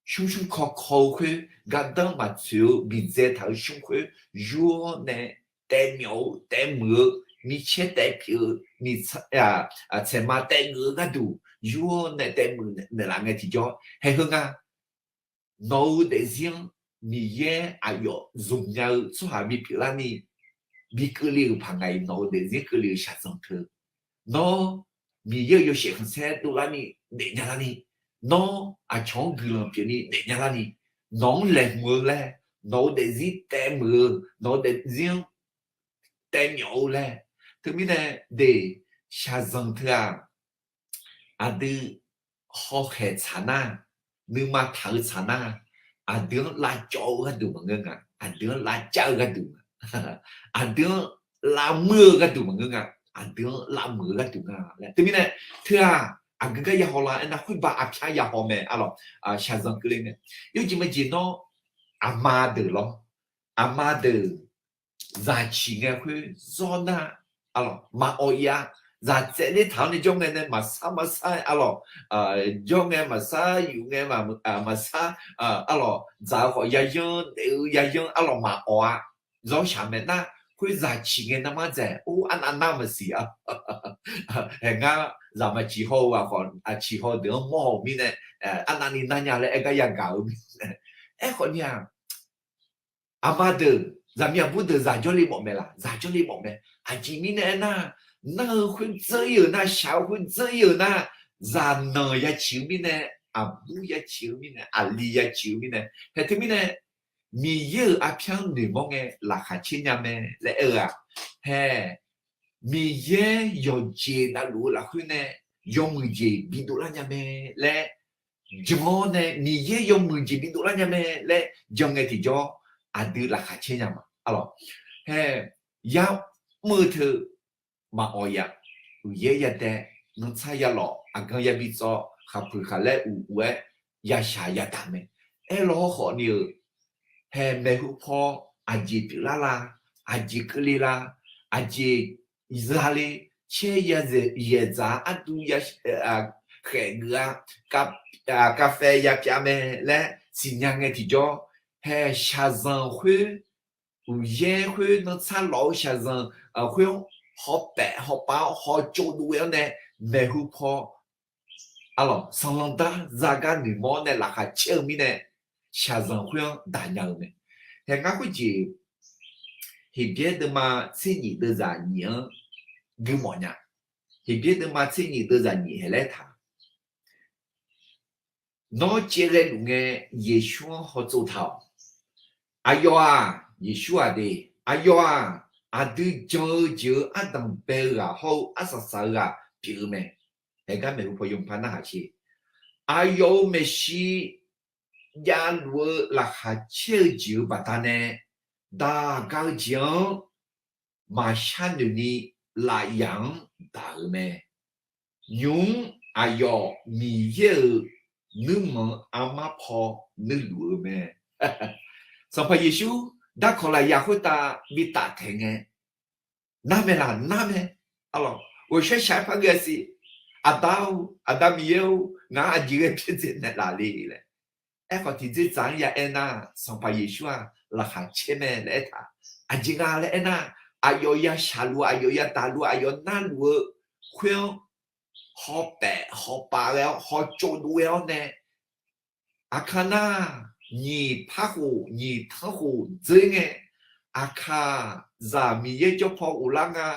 shmr shmr kaw kaw-eu khoer, gardanr maqtsoeq-eu bidzae taq-euq shmr khoer, yur-awr nae taevmyawf-eu, taevmuiq-eu, micaer taevpyeuf-eu, tsaeqma taevgeuf-eu gharduq, yur-awr nae taevmuiq naeqlaf ngae tiqjawr haeq heu nga. Nawq-euq daefzir-anr Miqyaer aqyawf zmqnya-eu tsawrhaq bipyeuf larni, bi keuvle-euq paq ngaq-iq nawq-euq daefzir keuvle-euq shaqzanq teu. Nawr Miqyaer-euq yawshaef khanqsaer dovlarni daefnya larni, nawr aqcawq-anr guiqlanq pyeufni daefnya larni, nawq-anr laeqhmq-eu laer, nawq-euq daefzir taevmuiq-eu, nawq-euq daefzir-anr taevmyawf-eu laer. Teumirnae de, shaqzanq teu-aq, aqdui hawkhaeq tsaq nar, nuima taq-eu tsaq nar, aqdui-anr lavcawv-eu gharduq maqngeur nga, aqdui-anr lavcav-eu gharduq nga, aqdui-anr lavmuir-eu gharduq maqngeur nga, aqdui-anr lavmuiq-eu gharduq nga laer. Teumirnae, teu-aq, aqgeu gar yahaw la aernar, khoerbav arpyar yahaw mae arlawq. Shaqzanq keuvle mae. Yawjeq majeq nawr, aqma deuq lawr, aqma deuq zaq ciq ngae khoer zawr nar, arlawq, maqawq ir-a. Zaq tsaevler taq-awr nae jawr ngae nae maqsar maqsar arlawq, jawr ngae maqsar, yuf ngae maqsar, arlawq, dzaq-eu khawf yayanr, daef-eu yayanr arlawq maqawq-a. Zawr shaq mae nar, khoer zaq ciq ngae narmar dzaeq, or, arnav nar maqsiq-a. Haeq ngar zaq maqciq haw-eu ghaq khawf, aqciq haw deuq-anr mawr-euq mirnae, arnavni nar nya laer aer gar yagaq-eu mirnae. Aerkhawf ni-aq, aqma deuq, zaqmiq aqbur deuq zaq jawrle mawf mae laq? Zaq jawrle mawf mae. Aqjeq mirnae aernar, nar-eu khoer dzeur ir-euq nar, shaq-eu khoer dzeur ir-euq nar, zaqnanq ya ciq-eu mirnae, aqbur ya ciq-eu mirnae, aqli ya ciq-eu mirnae, haeq teumirnae, Miqyaer-euq arpyar-anr noeqmawr ngae laqkhaq caer nya mae laer aer-eu-aq, haeq, Miqyaer yawqjeq navluf-eu lafkhoer nae yawmuiq jeq bidov lar nya mae laer jan-awr nae, Miqyaer yawmuiq jeq bidov lar nya mae laer jan ngae tiqjawr, aqdui laqkhaq caer nya ma arlawq. Haeq, yamr-eu teu maqawq yaf, uqyaer yadae, nantsar yalawf, aqgan yabi tsawv, khaqpuiq khaqlaer uq uq-aer yashaq yadaq mae. Aerlaw hawrkhawf ni-euq, haeq maeqhu paw aqjeq pyeuflar la, aqjeq keuvle la, aqjeq zale, caer yazaeq yaeqdzaq-a arduv ya khaeq geuf-a, kavfae yapyav mae laer siqnya ngae tiqjawr, haeq shaqzanq khoer, uqyaer khoer, nantsar lawf-eu shaqzanq khoer-anr hawpaef hawpav-awr hawtsov dov ghae-awr nae maeqhu paw arlawq sanqlanq dar zagar noeqmawr-awr nae laqkhaq caer-eu mirnae, shaqzanq khoer-anr daq nya-eu mae. Haeq ngar khoerjeq Heqbyaer deuvma tser nyif deuvzaq nyif-anr gui mawf nya. Heqbyaer deuvma tser nyif deuvzaq nyif haeq laer taq Nawr caev ghae luf ngae, Yeqsur-anr hawtsov taq-awq. Aqyawf-aq, Yeqsur-aq de, aqyawf-aq, aqdui jan-eu jeq-euq ardanq bae-eu ghaq hawr-eu arsaq saq-eu ghaq pyeuf-eu mae. Haegar maeqhu paw yawmuiq par narhaq sher. Aqyawf-euq maeqshi javluf-eu laqkhaq caer-eu jeq-euq baqdanae, daq gar-eu jeq-anr maqshar noeq ni lafyaq-anr daq-euq mae. Nymq-mr aqyawf Miqyaer-euq nuirmanq-eu armar paw nuirluf-eu mae. Sanqpaq Yeqsur darkawq lafyaq khoertav bi taftaeq ngae, nar mae laq, nar mae. Arlawq, ghawqshaq shaq-aer par ghae siq. Aqda-or, Aqda Miqyaer-or, ngaq-anr aqjeq ghae byaerdzae naeqlaf le laer. Aerkhawf, tiqdzerdzaq-anr ya aernar, Sanqpaq Yeqsur-aq laqkhaq caer mae laer aertaq. Aqjeq nga laer aernar, aqyawf ya shaqluf-eu, aqyawf ya daqluf-eu, aqyawf narluf-eu khoer-anr hawpaef hawpav ghae-awr, hawtsov dov ghae-awr nae, aqkar nar, nyiq par khof nyiq tanr khof dzeur ngae, aqkaqzaq Miqyaer jawr paw ghoflar nga,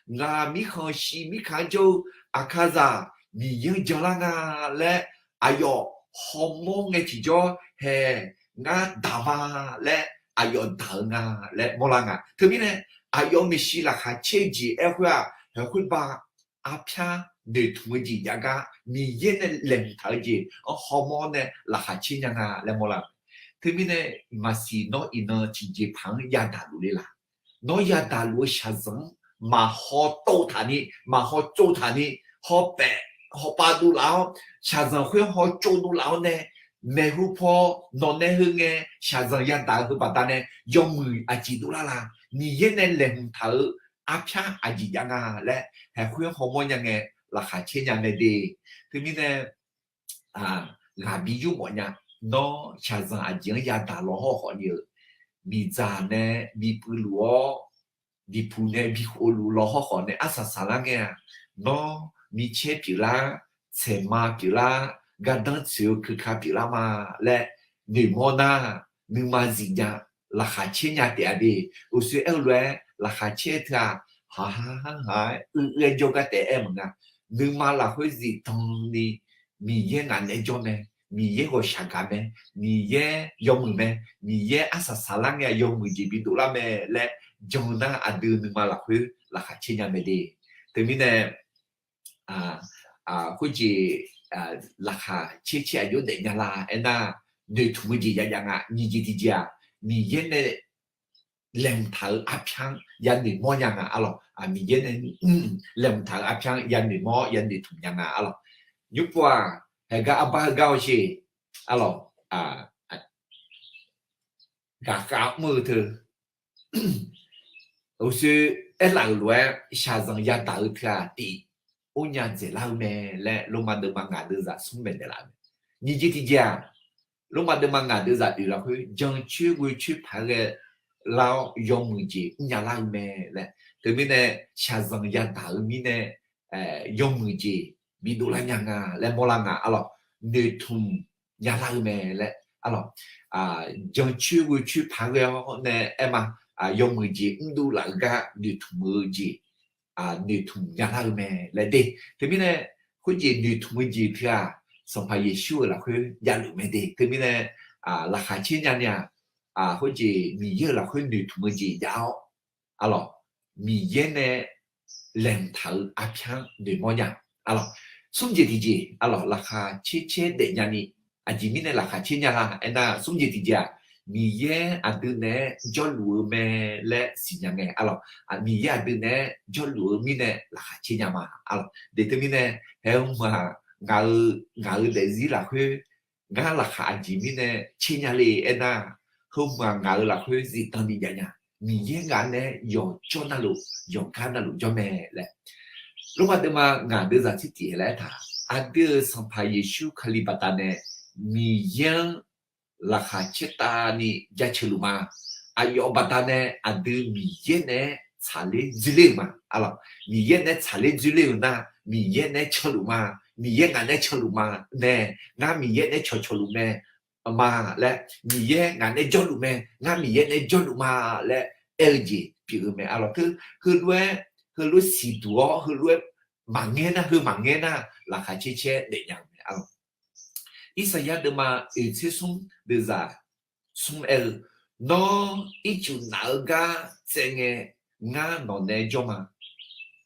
ngaq mirkhanq shiq mirkhanq-anr jawr-eu aqkaqzaq Miqyaer-anr janlar nga laer, aqyawf hawmawr ngae tiqjawr hae, ngar daq ma laer aqyawf daq-eu nga laer mawrlar nga. Teumirnae, aqyawf maeqshi laqkhaq caer jeq aer khoer-aq, haeq khoerbav arpyar noeqtmq-eu jeq jav gar Miqyaer nae laeqhmq taq-eu jeq-anr hawmawr nae laqkhaq caer nya nga laer mawrlar. Teumirnae, maqsiq nawr iqnan tiqjeqpaq-anr yadaq luf le laq. Nawr yadaq luf-eu shaqzanq-anr maqhaw tov taq ni, maqhaw tsov taq ni, hawpaef hawpav dovlaf-awr, shaqzanq khoer hawtsov dovlaf-awr nae, maeqhu paw nawq nae heu ngae shaqzanq yadaq-eu heu baqdanae yawmuiq aqjeq dovlar la? Miqyaer nae laeqhmq taq-eu arpyar aqjeq jav nga laer haeq khoer-anr hawmawr nya ngae laqkhaq caer nya mae de. Teumirnae, ghaq bi yurmawf nya. Nawr shaqzanq aqjeq-anr yadaq law hawrkhawf ni-euq, miqdzaq nae bi puiv luf-awr, diqpuq nae bi khof luf law hawrkhawf nae arsaq saqlar ngae-aq, nawr micaer pyeuflar, tsaeqma pyeuflar, gardanr tsoeq-eu keuka pyeuflar ma laer noeqmawr nar, nuima zifnya, laqkhaq caer nya taef-a de. Uqshoe aer-eu lof-aer laqkhaq caer teu-aq, haq haq haq haq-aer uiq-aer jawrgar taef-aer maqnga. Nuima lafkhoer zifdan ni, Miqyaer ngaq naeq-aer jawr mae, Miqyaer ghawqshaq gaq mae, Miqyaer yawmuiq mae, Miqyaer arsaq saqlar ngae yawmuiq jeq bidov lar mae laer jan nar, aqdui nuima lafkhoer laqkhaq caer nya mae de. Teumirnae, khoerjeq, laqkhaq caer caer aqjox daefnya la aernar, noeqtmq-eu jeq jav jav nga. Nyiq jeq tiqjeq-aq, Miqyaer nae laeqhmq taq-eu arpyar-anr yanoeq mawr nya nga arlawq. Miqyaer nae laeqhmq taq-eu arpyar-anr yanoeq mawr yanoeq tmq nya nga arlawq. Nymrpov-aq, haeqgar arbar heugar-awr sher arlawq. Ghaqkhav mr-eu teu, uqshoe aerlaf-euq lof-aer shaqzanq yadaq-eu teu-aq tif or nya dzaeqlar-eu mae laer Lormav deuvma ngaq deuvzaq smr maeqnaeq laf-eu mae. Nyiq jeq tiqjeq-aq, Lormav deuvma ngaq deuvzaq oeq lafkhoer jancoer ghoecoer paq-aer ghae lar-awr yawmuiq jeq mrnya lar-eu mae laer. Teumirnae shaqzanq yadaq-eu mirnae yawmuiq jeq bidov lar nya nga laer mawrlar nga arlawq. Noeqtmq nya lar-eu mae laer arlawq. Jancoer ghoecoer paq-aer ghae-awr nae aer ma, yawmuiq jeq mrdov laf-eu gar noeqtmq-eu jeq, noeqtmq nya lar-eu mae laer de. Teumirnae khoerjeq noeqtmq-eu jeq teu-aq, Sanqpaq Yeqsur-euq lafkhoer javluf mae de. Teumirnae laqkhaq caer nya ni-aq, khoerjeq Miqyaer-euq lafkhoer noeqtmq-eu jeq jav-awr arlawq, Miqyaer nae laeqhmq taq-eu arpyar-anr noeqmawr nya arlawq. Smr jeq tiqjeq arlawq, laqkhaq caer caer daefnya ni, aqjeq mirnae laqkhaq caer nya la aernar, smr jeq tiqjeq-aq, Miqyaer aqdui naeq-aer jawrluf-eu mae laer siqnya ngae arlawq. Miqyaer aqdui naeq-aer jawrluf-eu mirnae laqkhaq caer nya ma arlawq. De teumirnae, haeq heu ma, ngaq-eu, ngaq-eu daefzir lafkhoer ngar laqkhaq aqjeq mirnae caer nya le aernar, heu ma ngaq-eu lafkhoer zifdan ni jav nya. Miqyaer ngaq nae yawqjawr navluf, yawqgar navluf jawr mae laer. Lormav deuvma ngaq deuvzaq tirtif laer aertaq, aqdui-euq Sanqpaq Yeqsur Kali baqdanae Miqyaer-anr laqkhaq caertavni jaceuq luf ma. Aqyawf baqdanae aqdui Miqyaer naeq-aer tsaqler dzoerler-euq ma. Miqyaer naeq-aer tsaqler dzoerler-euq nar, Miqyaer naeq-aer canluf ma. Miqyaer ngaq naeq-aer canluf ma mae. Ngar Miqyaer naeq-aer cawqcawq luf mae ma laer, Miqyaer ngaq naeq-aer jawrluf mae, ngar Miqyaer naeq-aer jawrluf ma laer aer-eu jeq pyeuf-eu mae arlawq. Teu heulof-aer, heulof-aer siqduq-awr heulof-aer maqngaer nar, heu maqngaer nar, laqkhaq caer caer daefnya-eu mae arlawq. Irsaqyar deuvma oeq tser smr deuvzaq smr aer-eu, Nawr ircuf naf-eu gar tsaev ngae, ngar nawq naeq-aer jawr ma.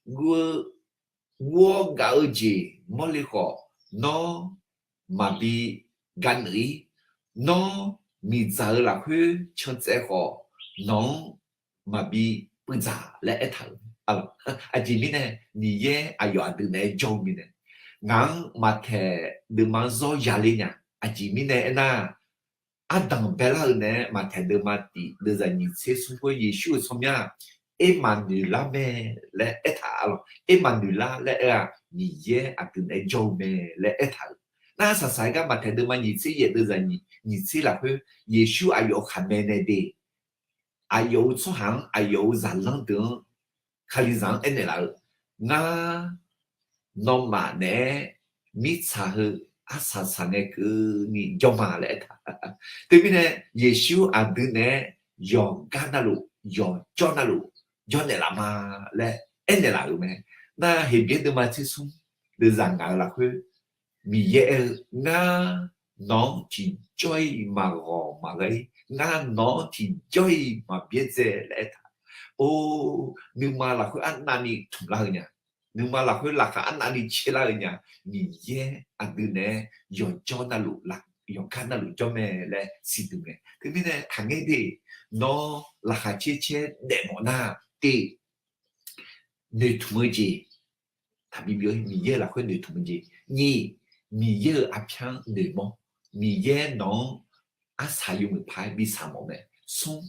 Guv-eu, guv-awr gaf-eu jeq mawrle khawf, nawr maqbi gavneuq-ir. Nawr miqdzaq-eu lafkhoer can tsaev khawf, nawq-anr maqbi puivdzaq laer aertaq-euq. Aqjeq mirnae Miqyaer aqyawf aqdui naeq-aer jawr-eu mirnae, ngaq-anr maqtaeq deuvma-anr zawr yaler nya. Aqjeq mirnae aernar, ardanq baelar-eu naeq-aer, Maqtaeq deuvma tiq deuvzaq nyiq tser smr khoer Yeqsur-euq tsawrmyanr-aq, Ermaqnoeqlar mae laer aertaq-a lawq. Ermaqnoeqlar laer aer-aq, Miqyaer aqdui naeq-aer jawr-eu mae laer aertaq-euq. Nar saqsaq-aer gar Maqtaeq deuvma nyiq tser yaef deuvzaq nyiq tser lafkhoer, Yeqsur aqyawf-euq khaqmae nae de, aqyawf-euq tsawrhaq-anr aqyawf-euq zaqlanr deuq-anr Kalizaq-anr aernaeq laf-eu, Ngar nawmaf naeq-aer mirtsaq heu arsaq saq ngae keuvni jawr ma laer aertaq. Teumirnae Yeqsur aqdui naeq-aer yawqgar navluf yawqjawr navluf jawrnaeq laf ma laer aernaeq laf-euq mae. Nar Heqbyaer deuvma tser smr deuvzaq ngaq-euq lafkhoer, Miqyaer aer-eu, Ngar nawq-anr tiqjawr-iq maqghawq maqghae-ir, ngar nawq-anr tiqjawr-iq maqbyaerdzae laer aertaq. Or, nuima lafkhoer arnavni tmqlar-eu nya, nuima lafkhoer laqkhaq arnavni caerlar-eu nya, Miqyaer aqdui naeq-aer yawqjawr navluf, yawqgar navluf jawr mae laer siqduq ngae. Teumirnae taqngaer de, nawr laqkhaq caer caer daefmawf nar, tiq, noeqtmq-eu jeq, taqbi byov-ir, Miqyaer-euq lafkhoer noeqtmq-eu jeq. Nyiq, Miqyaer-euq arpyar-anr noeqmawr. Miqyaer nawq-anr arsaq yawmuiq paq-aer bi saq mawf mae. Smr,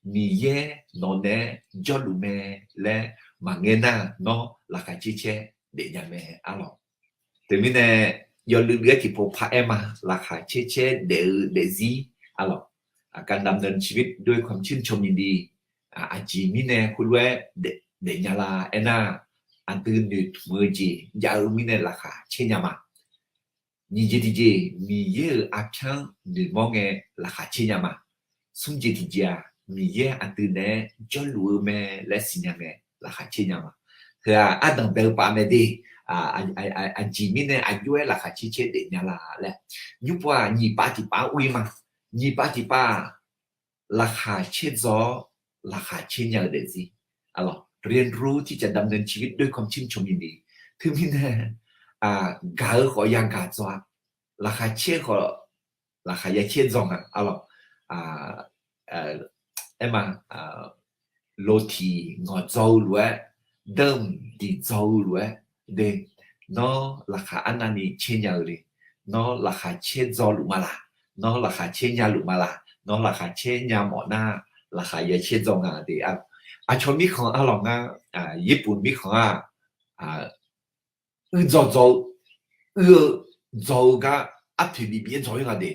Miqyaer nawq naeq-aer jawrluf mae laer maqngaer nar, nawr laqkhaq caer caer daefnya mae arlawq. Teumirnae yawluiv luiv-aer tiqpov paraer ma, laqkhaq caer caer daef-eu daefzir arlawq. การดำเนินชีวิตด้วยความชื่นชมยินดี aqjeq mirnae khoerlof-aer daefnya la aernar, aqdui noeqtmq-eu jeq jav-eu mirnae laqkhaq caer nya ma. Nyiq jeq tiqjeq, Miqyaer-euq arpyar-anr noeqmawr ngae laqkhaq caer nya ma. Smr jeq tiqjeq-aq, Miqyaer aqdui naeq-aer jawrluf-eu mae laer siqnya ngae laqkhaq caer nya ma. Heu-aq ardanq bae-eu pav mae de, aqjeq mirnae aqjox-aer laqkhaq caer caer daefnya la laer. Nymr pov-aq nyiq pav tiq pav-anr ur-ir ma. Nyiq pav tiq pav-aq, laqkhaq caerdzaw-awr laqkhaq caer nya-eu daefzir arlawq. เรียนรู้ที่จะดำเนินชีวิตด้วยความชื่นชมยินดี Teumirnae gaq-eu khawf yagaq dzaw-a, laqkhaq caer khawf laqkhaq ya caer dzaw nga arlawq. Aer ma, loqtiq ngawqdzaw-eu lof-aer, deuq-mq diqdzaw-eu lof-aer de, nawr laqkhaq arnavni caer nya-eu le. Nawr laqkhaq caerdzaw luf ma laq, nawr laqkhaq caer nya luf ma laq, nawr laqkhaq caer nya mawf nar, laqkhaq ya caer dzaw nga de. Aqcawq mirkhanq arlawq ngar, yaerbof mirkhanq-aq, uir dzaw dzaw-eu, uir-eu dzaw-eu gar arpoeq bif bif-aer dzaw-ir nga de.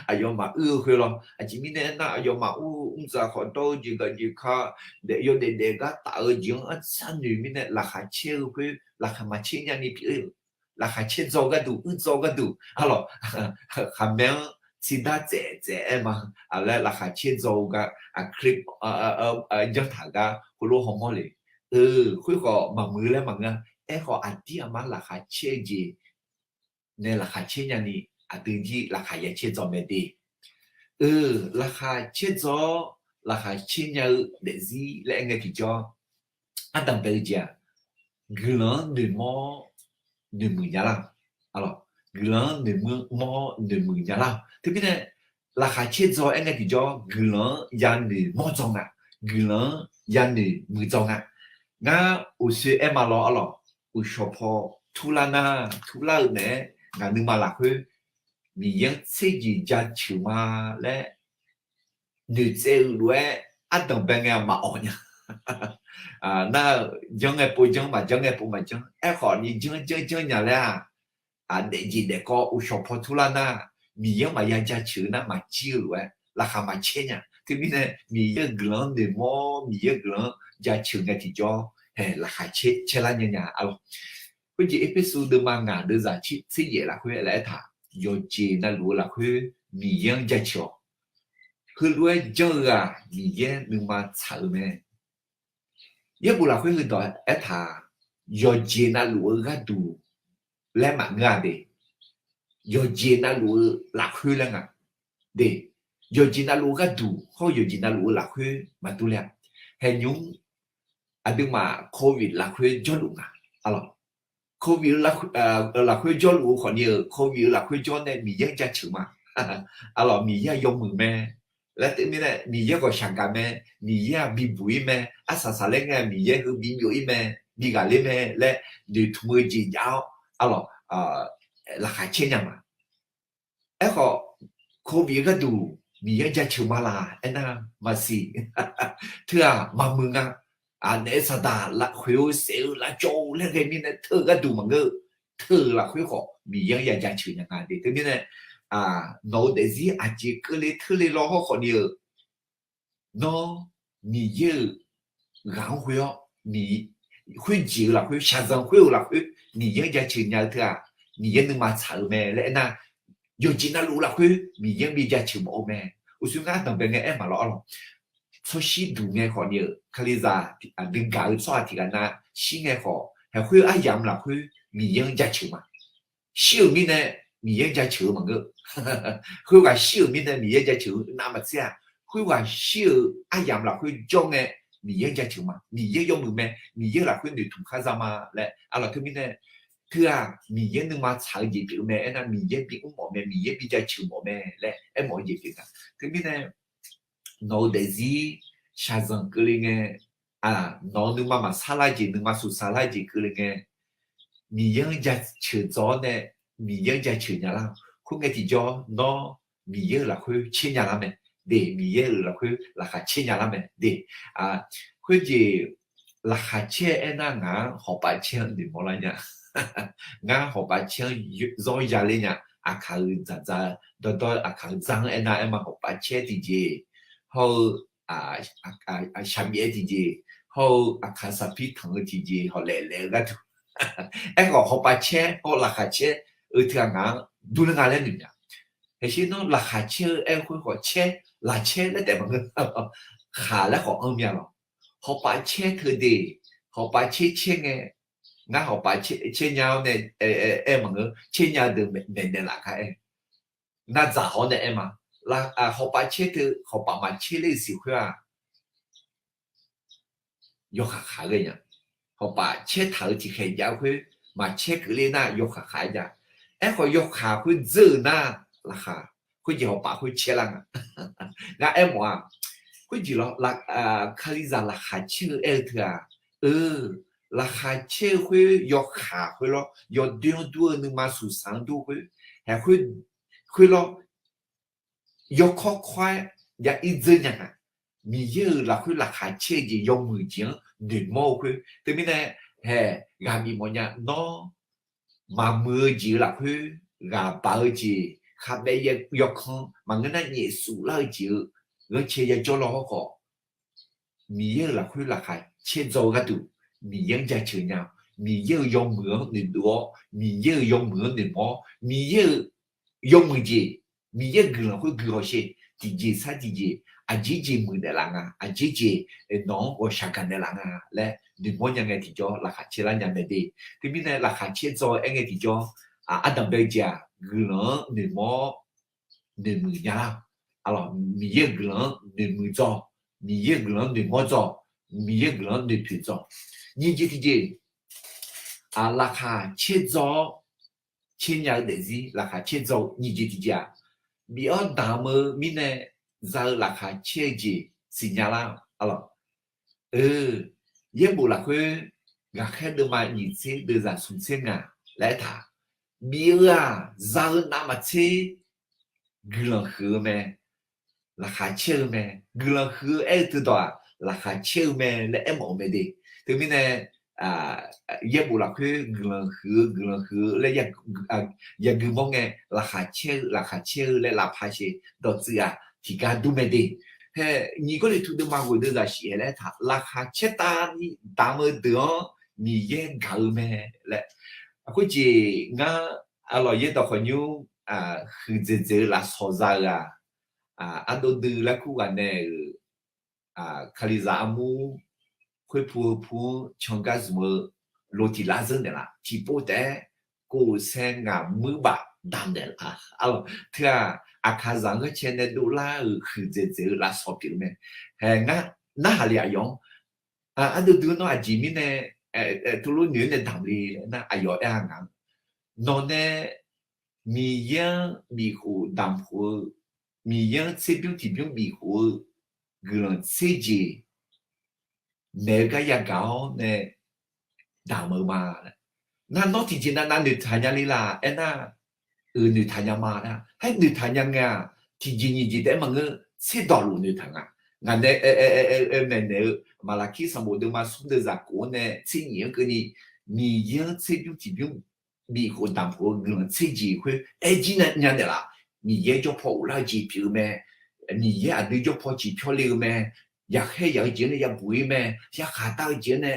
Aqyawfmaf uir-eu khoer lawr. Aqjeq mirnae aernar, aqyawfmaf ur mr dzaq khawf dawr-eu jeq gaq jeq ka, daef yawdaef daef gar taf-eu jeq-anr arsar noeq mirnae laqkhaq caer-eu khoer laqkhaq maqcaer nyani pyeuf-eu, laqkhaq caer dzaw gharduq, uir dzaw gharduq arlawq, khaqmae-anr tsiqdar tsaev tsaev-aer ma. Aqlaer laqkhaq caer dzaw-eu gar, aqkar janr taq gar khoerlof hawmawr le. Khoerkhawf maqmuiq laer maqngeur-a. Aerkhawf aqdir aqma laqkhaq caer-eu jeq nae laqkhaq caer nyani, aqdui jir laqkhaq ya caer dzaw mae de. Laqkhaq caer dzaw-awr laqkhaq caer nya-eu daefzir laer aer ngae tiqjawr, ardanq bae-eu jeq-aq, guiqlanq-anr noeqmawr-awr noeqmuiq nya lar-awq. Guiqlanq-anr noeqmawr-awr noeqmuiq nya lar-awq. Teumirnae laqkhaq caer dzaw aer ngae tiqjawr, guiqlanq-anr ya noeqmawr dzaw nga, guiqlanq-anr ya noeqmuiq dzaw nga. Ngar uqshoe aer ma lawr arlawq, uqshawq paw turlar nar, turlar-eu naeq-aer ngaq nuima lafkhoer Miqyaer-anr tserjeq jaceuq ma laer noeqtsaev-eu lof-aer ardanq bae ngae maqawq nya. Nar-eu janr ngae pov janr, maqjanr ngae pov maqjanr. Aerkhawf ni janr janr janr nya laer-aq, aqdaef jeq daef kawv uqshawq paw turlar nar, Miqyaer-anr maqya jaceuq-eu nar maqjir-eu lof-aer laqkhaq maqcaer nya. Teumirnae Miqyaer-euq guiqlanq-anr noeqmawr-awr Miqyaer-euq guiqlanq-anr jaceuq ngae tiqjawr, laqkhaq caer caer lar nya nya arlawq. Khoerjeq Erpersu deuvma ngaq deuvzaq tser yaef lafkhoer laer aertaq, yawqjeq navluf-eu lafkhoer Miqyaer-anr jaceuq-awq. Heulof-aer janr-eu ghaq Miqyaer nuima tsaq-eu mae. Yaerbof lafkhoer heudawq aertaq, yawqjeq navluf-eu gharduq laer maqngeur-a de. Yawqjeq navluf-eu lafkhoer laer nga de. Yawqjeq navluf-eu gharduq hawr-eu yawqjeq navluf-eu lafkhoer maqdur le-a. Haeqnymr aqduimaf โควิด lafkhoer jawrluf nga. Arlawq, โควิด lafkhoer jawrluf-eu khawfni-euq โควิด lafkhoer jawr nae Miqyaer-anr jaceuq ma. Arlawq, Miqyaer-aq yawmuiq mae laer teumirnae Miqyaer ghawqshaq gaq mae, Miqyaer-aq bibuq-ir mae, arsaq saqlaer ngae Miqyaer heu bibyov-ir mae, bighaq ler mae laer noeqtmq-eu jeq jav-awr arlawq, laqkhaq caer nya ma. Aerkhawf Covid-eu gharduq Miqyaer-anr jaceuq ma laq aernar maqsiq. Teu-aq maqmuiq nga. Aqnaeq-eu saqdaq lafkhoer-eu saef-eu lavcawv-eu laer ghae mirnae teu-eu gharduq maqngeur. Teu-euq lafkhoer khawf Miqyaer-anr ya jaceuq nya nga de. Teumirnae nawq-eu daefzir aqjeq keuvle teule law hawrkhawf ni-eu, nawr Miqyaer-euq ghaq-anr ghoe-awr, khoerjeq-eu lafkhoer, shaqzanq khoer-euq lafkhoer Miqyaer-anr jaceuq nya-eu teu-aq, Miqyaer nuima tsaq-eu mae laer aernar, yawqjeq navluf lafkhoer Miqyaer-anr bi jaceuq mawf-eu mae. Uqshoe ngar danqbae ngae aer maqlawr arlawq. Tsawrshir duq ngae khawf ni-euq, Kalizaq aqdui gaq-eu tsawrhaq tiqghaq nav shir ngae khawf, haeq khoer aryamq lafkhoer Miqyaer-anr jaceuq ma. Shir-euq mirnae Miqyaer-anr jaceuq-eu maqngeur. Khoerghaq shir-euq mirnae Miqyaer jaceuq-eu navmaqtser-aq, khoerghaq shir-euq aryamq lafkhoer jawr ngae Miqyaer-anr jaceuq ma. Miqyaer yawmuiq mae, Miqyaer lafkhoer noeqtmq khar za ma laer arlawq. Teumirnae teu-aq Miqyaer nuima tsaq-eu jeq pyeuf-eu mae aernar, Miqyaer bi mr mawf mae, Miqyaer bi jaceuq mawf mae laer aermawf-eu jeq pyeuf nga. Teumirnae nawq-eu daefzir shaqzanq keuvle ngae, nawq-eu nuima maqsar lar jeq, nuima suqsaq lar jeq keuvle ngae, Miqyaer-anr jaceuq dzaw-awr nae Miqyaer-anr jaceuq nya lar. Khoerngae tiqjawr nawr Miqyaer-euq lafkhoer caer nya lar mae de. Miqyaer-euq lafkhoer laqkhaq caer nya lar mae de. Khoerjeq laqkhaq caer aernar ngaq-anr hawqpav caer-anr noeqmawr lar nya. Ngar hawqpav caer-anr zawr ya ler nya. Aqkaq-eu dzaqdzaq dawrdawr aqkaq-eu dzar-anr aernar aer ma. Hawqpav caer tiqjeq hawr-eu shaqbyaev tiqjeq hawr-eu aqkaq saqpir tanq-eu tiqjeq hawq laef laef-eu gharduq. Aerkhawf hawqpav caer hawr laqkhaq caer-eu teu-aq ngaq-anr durler nga laer noeq nya. Haqsher nawr laqkhaq caer-eu aer-eu khoer khawf caer, laqcaer laer taef maqngeur. Khaq laer khawf anr mya lawq. Hawqpav caer teu de, hawqpav caer caer ngae, ngar hawqpav caer nya-awr nae aer maqngeur, caer nya-eu deuq maeqnaeq laf gar aer. Nardzaq hawr nae aer ma. Hawqpav caer teu hawqpav maqcaer ler-eu siq khoer-aq, yawkaq khaq ghae nya. Hawqpav caer taq-eu tiqkhaeq jav-eu khoer, maqcaer keuvle nar yawkaq khaq-aer jav. Aerkhawf yawkaq khoer dzeur-euq nar, laqkhaq khoerjeq hawqpav khoer caer lar nga. Ngar aermawf-aq, khoerjeq lawr, Kalizaq laqkhaq caer-eu aer-eu teu-aq, eu, laqkhaq caer-eu khoer yawkaq khoer lawr, yawdoer-anr dur-eu nuima suqsaq-anr dur khoer, haeq khoer lawr, yawkawr kawr-aer ya ir dzeur nya nga. Miqyaer-euq lafkhoer laqkhaq caer-eu jeq yawmuiq jeq-anr noeqmawr-eu khoer. Teumirnae haeq ghaq bifmawf nya nawr, maqmuiq-eu jeq-eu lafkhoer ghaq baq-eu jeq, khavbaev yawkan maqngeur nar nyaef suf lar-eu jeq-eu ghanrcae yajawr law hawrkhawf, Miqyaer-euq lafkhoer laqkhaq caer dzaw-eu gharduq, Miqyaer-anr jaceuq nya-awq. Miqyaer-euq yawmuiq-anr noeqdov-awr, Miqyaer-euq yawmuiq-anr noeqmawr-awr, Miqyaer-euq yawmuiq jeq, Miqyaer-euq guiqlanq khoer guiqlanq sher, tiqjeq sar tiqjeq, aqjeq jeq muiqnaeq laf nga, aqjeq jeq nawq-anr ghawqshaq gaqnaeq laf nga laer noeqmawr nya ngae tiqjawr laqkhaq caer lar nya mae de. Teumirnae laqkhaq caer dzaw-eu aer ngae tiqjawr, ardanq bae-eu jeq-aq guiqlanq-anr noeqmawr-awr noeqmuiq nya lar. Miqyaer-euq guiqlanq-anr noeqmuiq dzaw, Miqyaer-euq guiqlanq-anr noeqmawr dzaw, Miqyaer-euq guiqlanq-anr noeqpoeq dzaw. Nyiq jeq tiqjeq, laqkhaq caer dzaw-awr caer nya-eu daefzir laqkhaq caer dzaw-eu nyiq jeq tiqjeq-aq, bif-awr damq-eu mirnae za-eu laqkhaq caer-eu jeq siqnya lar. Arlawq, eu, yaerbof lafkhoer ghaqkhaer deuvma nyiq tser deuvzaq smq tser ngaq laer aertaq, bif-eu-aq za-eu navmaqtser guiqlanq huiq-eu mae, laqkhaq caer-eu mae. Guiqlanq huiq-eu aer-eu teudawq-aq laqkhaq caer-eu mae laer aermawf-eu mae de. Teumirnae yaerbof lafkhoer guiqlanq huiq-eu guiqlanq huiq-eu laer yagui mawr ngae, laqkhaq caer-eu laqkhaq caer-eu laer lavpaq sher dawqtsuif-aq tiqgar dur mae de. Hae, nyiq Gawrliqtu deuvma ghoeq deuvzaq shif-aer laer aertaq, laqkhaq caertavni damq-eu deuq-anr Miqyaer gaq-eu mae laer. Khoerjeq ngar, arlawq, yaerdawq khawqnymr huiqdzaeq dzaeq-eu lafsawq za-eu-aq, ardov dui larkur ghaq nae-euq Kalizaq armur khoerpu heupu-anr cangar zmq-eu lo tiq lar zeur naeqlaf, tiqpov taef-aer kof saer ngaq muir baf damq naeqlaf. Arlawq, teu-aq Aqkaqzaq-anr ghanrcae nae dovlar-euq huiqdzaeq dzaeq-eu lafsawq pyeuf-eu mae. Hae, narhaq le aqyawf-anr, ardov dui nawr aqjeq mirnae tuvlof noeq-aer nae damq le laer nar, aqyawf aer-a ngaq-anr, nawq nae Miqyaer-anr bifkhof damq khof-eu, Miqyaer-anr tserbymr tiqbymr bifkhof-eu guiqlanq tser jeq maeq-eu gar yagaq-awr nae damq-eu ma. Nar nawr tiqjeq nav nav noeqtaq nya le laf aernar, euq noeqtaq nya ma nar, haer noeqtaq nya ngae-aq, tiqjeq nyiq jeq taef-aer maqngeur, tserdawq luf noeqtaq nga. Ngaq nae maeqnaeq-eu Maqlaqkir sanqbof deuvma smr deuvzaq kof-anr nae tser nyiq-anr keuvni, Miqyaer-anr tserbymr tiqbymr bifkhof damq khof-eu guiqlanq tser jeq khoer aer jir nya naeqlaf. Miqyaer jawrpaw ghoflar-eu jeq pyeuf-eu mae. Miqyaer aqdui jawrpaw ciqpyawr le-eu mae. Yaqkhaer yaq-eu jeq-anr nae yabuq ir mae. Yakhaq dar-eu jeq-anr nae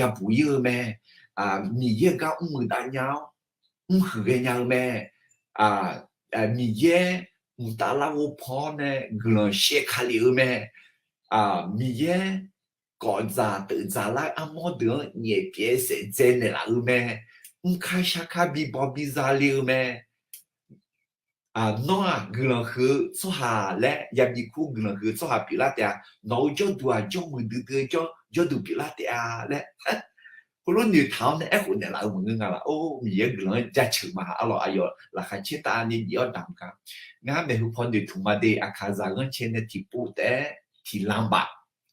yabuq ir-eu mae. Miqyaer-euq gar mrmuiq dav nya-awr, mrhuiq ghaenya-eu mae. Miqyaer mqtav larghov pan-awr nae guiqlanq shaev ka lef-eu mae. Miqyaer kawf dzaq teuf dzaq lar-eu armawr deuq-anr nyaef pyaev saef dzae naeqlaf-eu mae. Mrkar sharkar bibaw biza le-eu mae. Nawr-aq guiqlanq huiq-eu tsawrhaq laer yabi kur guiqlanq huiq-eu tsawrhaq pyeuflar taef-a. Nawq-euq jawrduq-aq jawrmuiq duidui-eu jawrduq pyeuflar taef-a laer, heulof noeqtaq-awr nae aerkhof naeqlaf-eu maqngeur nga laf. Or, Miqyaer guiqlanq-anr jaceuq ma. Arlawq, aqyawf laqkhaq caer tavni bif-awr damq ga. Ngar maeqhu paw noeqtmq ma de. Aqkaqzaq ghanrcae nae tiqpov taef-aer tiqlanq baf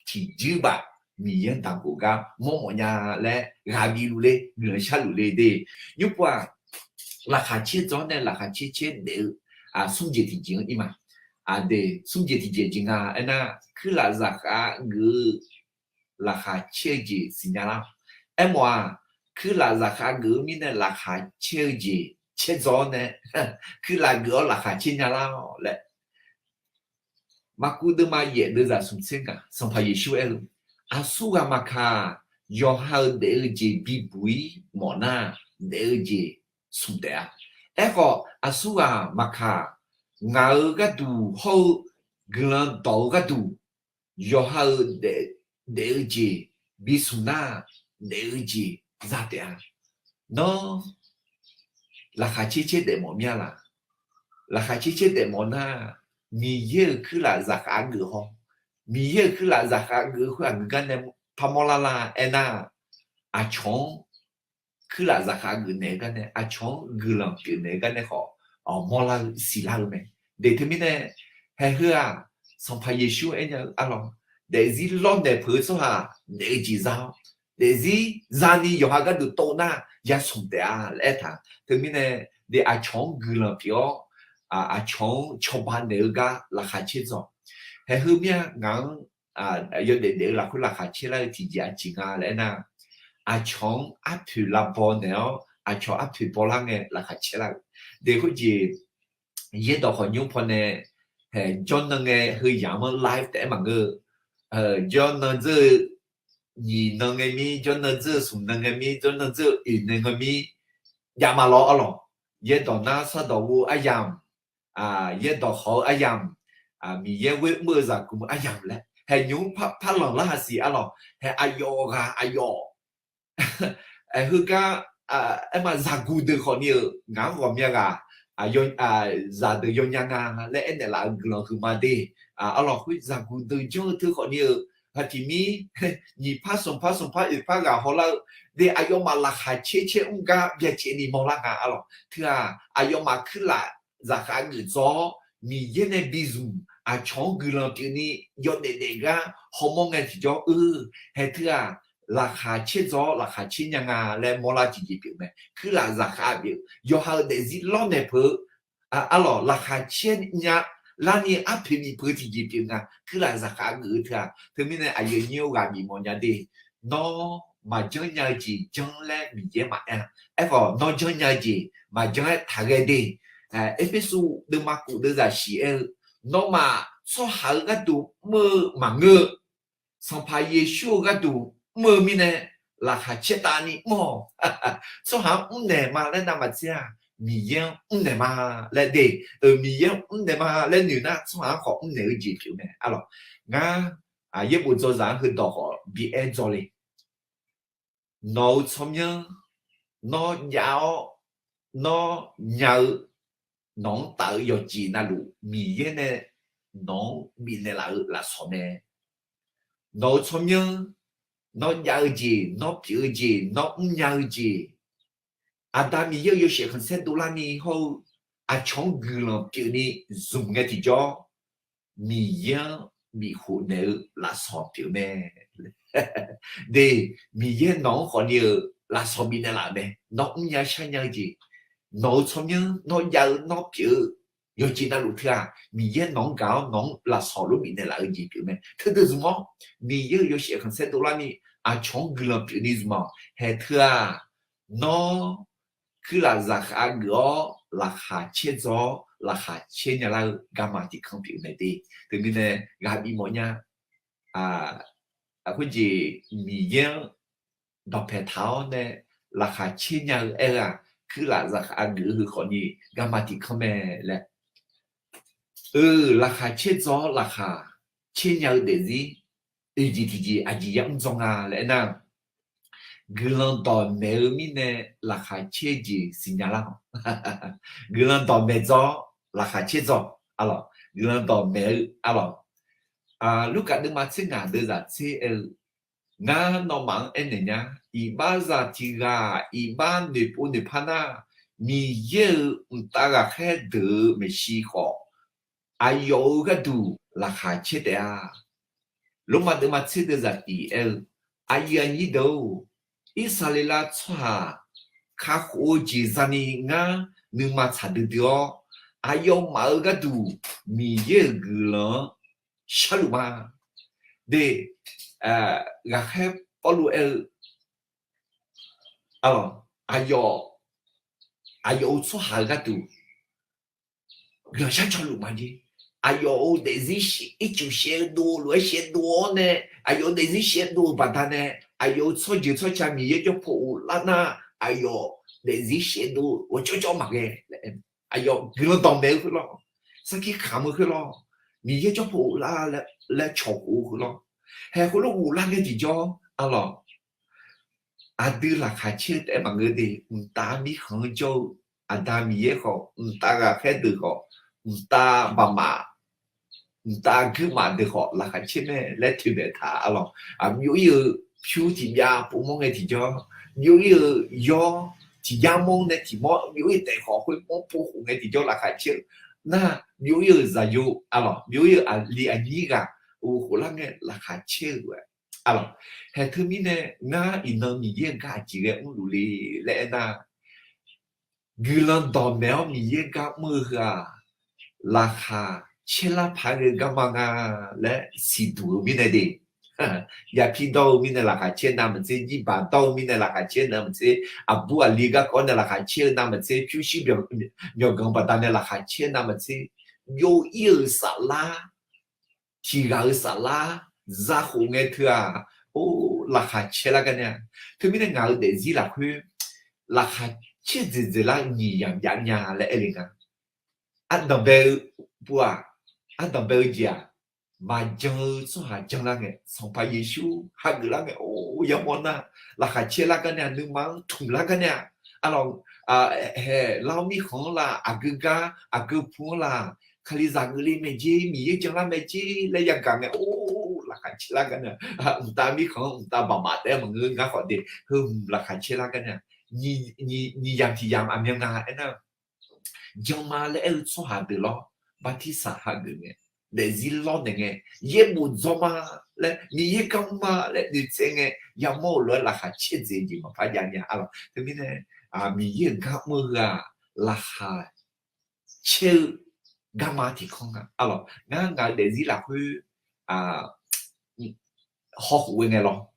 tiqjuir baf Miqyaer-anr damq khof gar mawrmawf nya laer ghaq bif luf le, guiqlanq sharluf le de. Nymrpov-aq, laqkhaq caer dzaw-awr nae laqkhaq caer caer daef-eu smr jeq tiqjeq-anr ir ma. Aqde, smr jeq tiqjeq jeq nga aernar, kuirlaf zaqkhav geuf-eu laqkhaq caer-eu jeq siqnya lar. Aermawf-aq, kuirlaf zaqkhav geuf-eu mirnae laqkhaq caer-eu jeq caerdzaw-awr nae, kuirlaf geuf-awr laqkhaq caer nya lar-awq laer, Maqkuv deuvma yaef deuvzaq smq tser ngaq, Sanqpaq Yeqsur aer-eu, aqsurghaq maqkaq, yawqha-euq daef-eu jeq bibuq-ir mawf nar, daef-eu jeq smq taef-a. Aerkhawf, aqsurghaq maqkaq, ngaq-euq gharduq hawr-eu guiqlanq dawq-eu gharduq, yawqha-euq daef-eu jeq bismq nar, daef-eu jeq za taef-a. Nawr, laqkhaq caer caer daefmawf mir-a laq? Laqkhaq caer caer daefmawf nar, Miqyaer-euq kuirlaf zaqkhav geuf haw. Miqyaer-euq kuirlaf zaqkhav geuf-eu khoer aqgeu gar nae parmawr lar la aernar, aqcawq-anr kuirlaf zaqkhav geuf naeq-eu gar nae, aqcawq-anr guiqlanq pyeuf naeq-eu gar nae khawf, mawrlar-eu siqlar-eu mae. Daeq teumirnae, haeq heu-aq, Sanqpaq Yeqsur aernya-eu arlawq, daefzir lawrnaeq peuq-eu tsawrhaq daef-eu jeq za-awr, daefzir zani yawqha gharduq tov nar, ya smq taef-a laer aertaq. Teumirnae, daef aqcawq-anr guiqlanq pyeuf-awr, aqcawq-anr cawba naeq-eu gar laqkhaq caer dzawq. Haeq heu mir-a, ngaq-anr yawdaef daef-eu lafkhoer laqkhaq caer lar-eu tiqjeq aqjeq nga laer aernar, aqcawq-anr arpoeq lavbaw naeq-awr aqcawq arpoeq bawlar ngae laqkhaq caer lar-eu. Daef khoerjeq yaerdawq khawf nymr pawnae, haeq jawrnan ngae heu yamq-anr live taef-aer maqngeur-eu, jawrnan dzeur-eu nyiq nan ngae mir, jawrnan dzeur-eu smq nan ngae mir, jawrnan dzeur-eu oeq nan ngae mir, jav ma lawr arlawq. Yaerdawq nar sardawq ghof-eu aryamq, yaerdawq khawf-eu aryamq, Miqyaer ghoer mr-eu zaqguq aryamq laer haeq nymr par lanq lar haq siq arlawq. Haeq aqyawf ghaq aqyawf, heugar, aerma zaqguq deuq khawfni-euq ngaq-anr ghawqmya ghaq, zaqdeuq yawnya nga laer aernaeq laf-euq guiqlanq huiqma de. Arlawq khoer zaqguq deuq janr-eu teu khawfni-euq, ha tiqmir nyiq par smq par smq par oeq par ghaq hawlar-eu, de aqyawfmaf laqkhaq caer caer mr gar byacaevni mawrlar nga arlawq. Teu-aq, aqyawfmaf kuirlaf zaqkhav geuf dzaw-awr, Miqyaer nae bizmq aqcawq-anr guiqlanq pyeufni yawdaef daef gar hawmawr ngae tiqjawr-eu, haeq teu-aq, laqkhaq caer dzaw-awr laqkhaq caer nya nga laer mawrlar tiqjeq pyeuf mae. Kuirlaf zaqkhav pyeuf, yawqha-euq daefzir lawrnaeq peuq-eu, arlawq laqkhaq caer nya larni arpoeq bif peuq-eu tiqjeq pyeuf nga. Kuirlaf zaqkhav geuf-eu teu-aq, teumirnae aqyuif aqnyir-or ghaq bif mawf nya de. Nawr maqjanr nya-eu jeq janr laer Miqyaer maqaer-a. Aerkhawf nawr janr nya-eu jeq maqjanr-aer taqghae de. Erpersu deuvma kof deuvzaq shiq aer-eu, nawmaf tsawrhaq-euq gharduq mr-eu maqngeur-eu, Sanqpaq Yeqsur-euq gharduq mr-eu mirnae laqkhaq caer tavni mr-awq. Tsawrhaq-anr mrnaeq ma laer navmaqtser-aq, Miqyaer-anr mrnaeq ma laer de. Miqyaer-anr mrnaeq ma laer noeq nar tsawrhaq-anr khawf mrnaeq-eu jeq pyeuf mae arlawq. Ngar yaerbof dzaw zaq-anr heudawq khawf bi aer dzaw le. Nawq-euq tsawrmyanr, nawr jav-awr, nawr nya-eu, nawq-anr taf-eu yawqjeq navluf Miqyaer nae nawq-anr bifnaeq laf-eu lafsawq mae. Nawq-euq tsawrmyanr, nawr jav-eu jeq, nawr pyeuf-eu jeq, nawr mrnya-eu jeq, Aqda Miqyaer-euq yawshaef khanqsaer dovlarni hawr-eu aqcawq-anr guiqlanq pyeufni zmq ngae tiqjawr, Miqyaer-anr bifkhof naeq-eu lafsawq pyeuf mae. De, Miqyaer nawq-anr khawfni-euq lafsawq bifnaeq laf-euq mae. Nawr mrnya sharnya-eu jeq, nawq-euq tsawrmyanr, nawr jav-eu, nawr pyeuf-eu, Yawqjeq navluf teu-aq, Miqyaer nawq-anr gaq-awr nawq-anr lafsawq lof bifnaeq laf-eu jeq pyeuf mae. Teudeuq zmq-awr, Miqyaer-euq yawshaef khanqsaer dovlar ni aqcawq-anr guiqlanq pyeuf ni zmq-awq. Haeq teu-aq, nawr kuirlaf zaqkhav geuf-awr laqkhaq caer dzaw-awr laqkhaq caer nya lar-eu garma tiq kanr pyeuf mae de. Teumirnae ghaq bif mawf nya. Khoerjeq Miqyaer-anr dawqpaeq taq-awr nae laqkhaq caer nya-eu aer-eu-aq, kuirlaf zaqkhav geuf-eu heu khawfni garma tiq kanr mae laer. Eu, laqkhaq caer dzaw-awr laqkhaq caer nya-eu daefzir oeq jeq tiqjeq aqjeq yamr dzaw nga laer aernar, guiqlanq dawqmaeq-eu mirnae laqkhaq caer jeq siqnya lar-awq. Guiqlanq dawqmaeq dzaw-awr laqkhaq caer dzaw, arlawq, guiqlanq dawqmaeq-eu, arlawq, Lurkaf deuvma tser ngaq deuvzaq tser aer-eu, Ngar nawmaf-anr aernaeq nya, iqbaxzaq tiq ghaq iqbax noeqpov noeqpar nar, Miqyaer-euq mqtav ghaqkhaer deuq-euq maeqshi khawf, aqyawf-euq gharduq laqkhaq caer taef-a. Lormav deuvma tser deuvzaq tiq aer-eu, aqyuif aqnyir deuq-or, Irsaqleqlav tsawrhaq kakhof-eu jeq zani ngar nuima tsaq duidui-awr, aqyawfmaf-euq gharduq Miqyaer-euq guiqlanq-anr sharluf ma. De, ghaqkhaer Pawrluv aer-eu, arlawq, aqyawf, aqyawf-euq tsawrhaq-euq gharduq guiqlanq shar cawluf ma jeq. Aqyawf-euq daefzir ircuf shaevdov lof-aer shaevdov-awr nae, aqyawf-euq daefzir shaevdov-eu baqdanae, aqyawf-euq tsawrjeuq tsawrca Miqyaer jawr paw ghoflar nar, aqyawf daefzir shaevdov ghawqjawr jawr maqghae. Aqyawf guiqlanq dawqmaeq-eu khoerlawr, sarkir kamq-eu khoerlawr, Miqyaer jawr paw ghoflar laer cawq khof-eu khoerlawr, haeq khoerlof ghoflar ngae tiqjawr, arlawq, aqdui laqkhaq caer-eu taef-aer maqngeur de. Mqtav mirkhanq-anr jawr-eu Aqda Miqyaer khawf, mqtav ghaqkhaer deuq khawf, mqtav baqmaf, mqtav guirmaf deuq khawf laqkhaq caer mae laer toeqmaeq taq, arlawq, aqbyov ir-eu pyur tiqbyav povmawr ngae tiqjawr, byov ir-eu yawr tiqjar mawr nae tiqmawr byov ir taef khawf khoermawr pov khof ngae tiqjawr laqkhaq caer-eu nar, byov ir-euq zaqyo, arlawq, byov ir-euq aqli aqnyir ghaq ghoflar ngae laqkhaq caer-eu, arlawq, haeq teumirnae ngar iqnan Miqyaer-euq gar aqjeq ghae mrluf le laer aernar, guiqlanq dawqmaeq-awr Miqyaer gar mr-eu heu-aq, laqkhaq caer lar paq-aer ghae garma nga laer siqduq-eu mirnae de. Yapi dawr-eu mirnae laqkhaq caer navmaqtser, jirbaq dawr-eu mirnae laqkhaq caer navmaqtser, aqbur aqli garkawv nae laqkhaq caer-eu navmaqtser, pyurshuir myawqganq baqdanae laqkhaq caer navmaqtser, byov ir-euq saflar, tiqghaq-euq saflar, zakhof ngae teu-aq, or, laqkhaq caer lar gar nae-a. Teumirnae ngaq-euq daefzir lafkhoer laqkhaq caer dzaeqdzaeq lar-eu nyiq yamq jav nya laer aer le nga. Ardanq bae-eu pov-aq, ardanq bae-eu jeq-aq, maqjan-eu tsawrhaq janlar ngae, Sanqpaq Yeqsur hageuf lar ngae, or, yamawr nar, laqkhaq caer lar gar nae-a, nuima-anr tmq lar gar nae-a, arlawq, haeq lar-awr mirkhanq-anr la, aqgeu gar aqgeu pu-anr la, Kalizaq geufle mae jer, Miqyaer janlar mae jer laer yagaq ngae, or, laqkhaq caer lar gar nae-a, mqtav mirkhanq-anr mqtav baqmaf taef-aer maqngeur ngar khawf de, heu hmq laqkhaq caer lar gar nae-a, nyiq yamq tiq yamq aqmyan nga aernar, janma laer aer-eu tsawrhaq deuq lawr, bartirsaq hageuf ngae, daefzir lawrnaeq ngae, yaerbof dzawr ma laer, Miqyaer gar mr ma laer noeqtsaev ngae, yamawr-euq lof-aer laqkhaq caerdzaeq jeq maqpar jav nya, arlawq. Teumirnae, Miqyaer-euq gar mr-eu heu-aq, laqkhaq caer-eu garma tiq kanr nga, arlawq. Ngar ngaq-euq daefzir lafkhoer hawkhof ghae ngae lawr,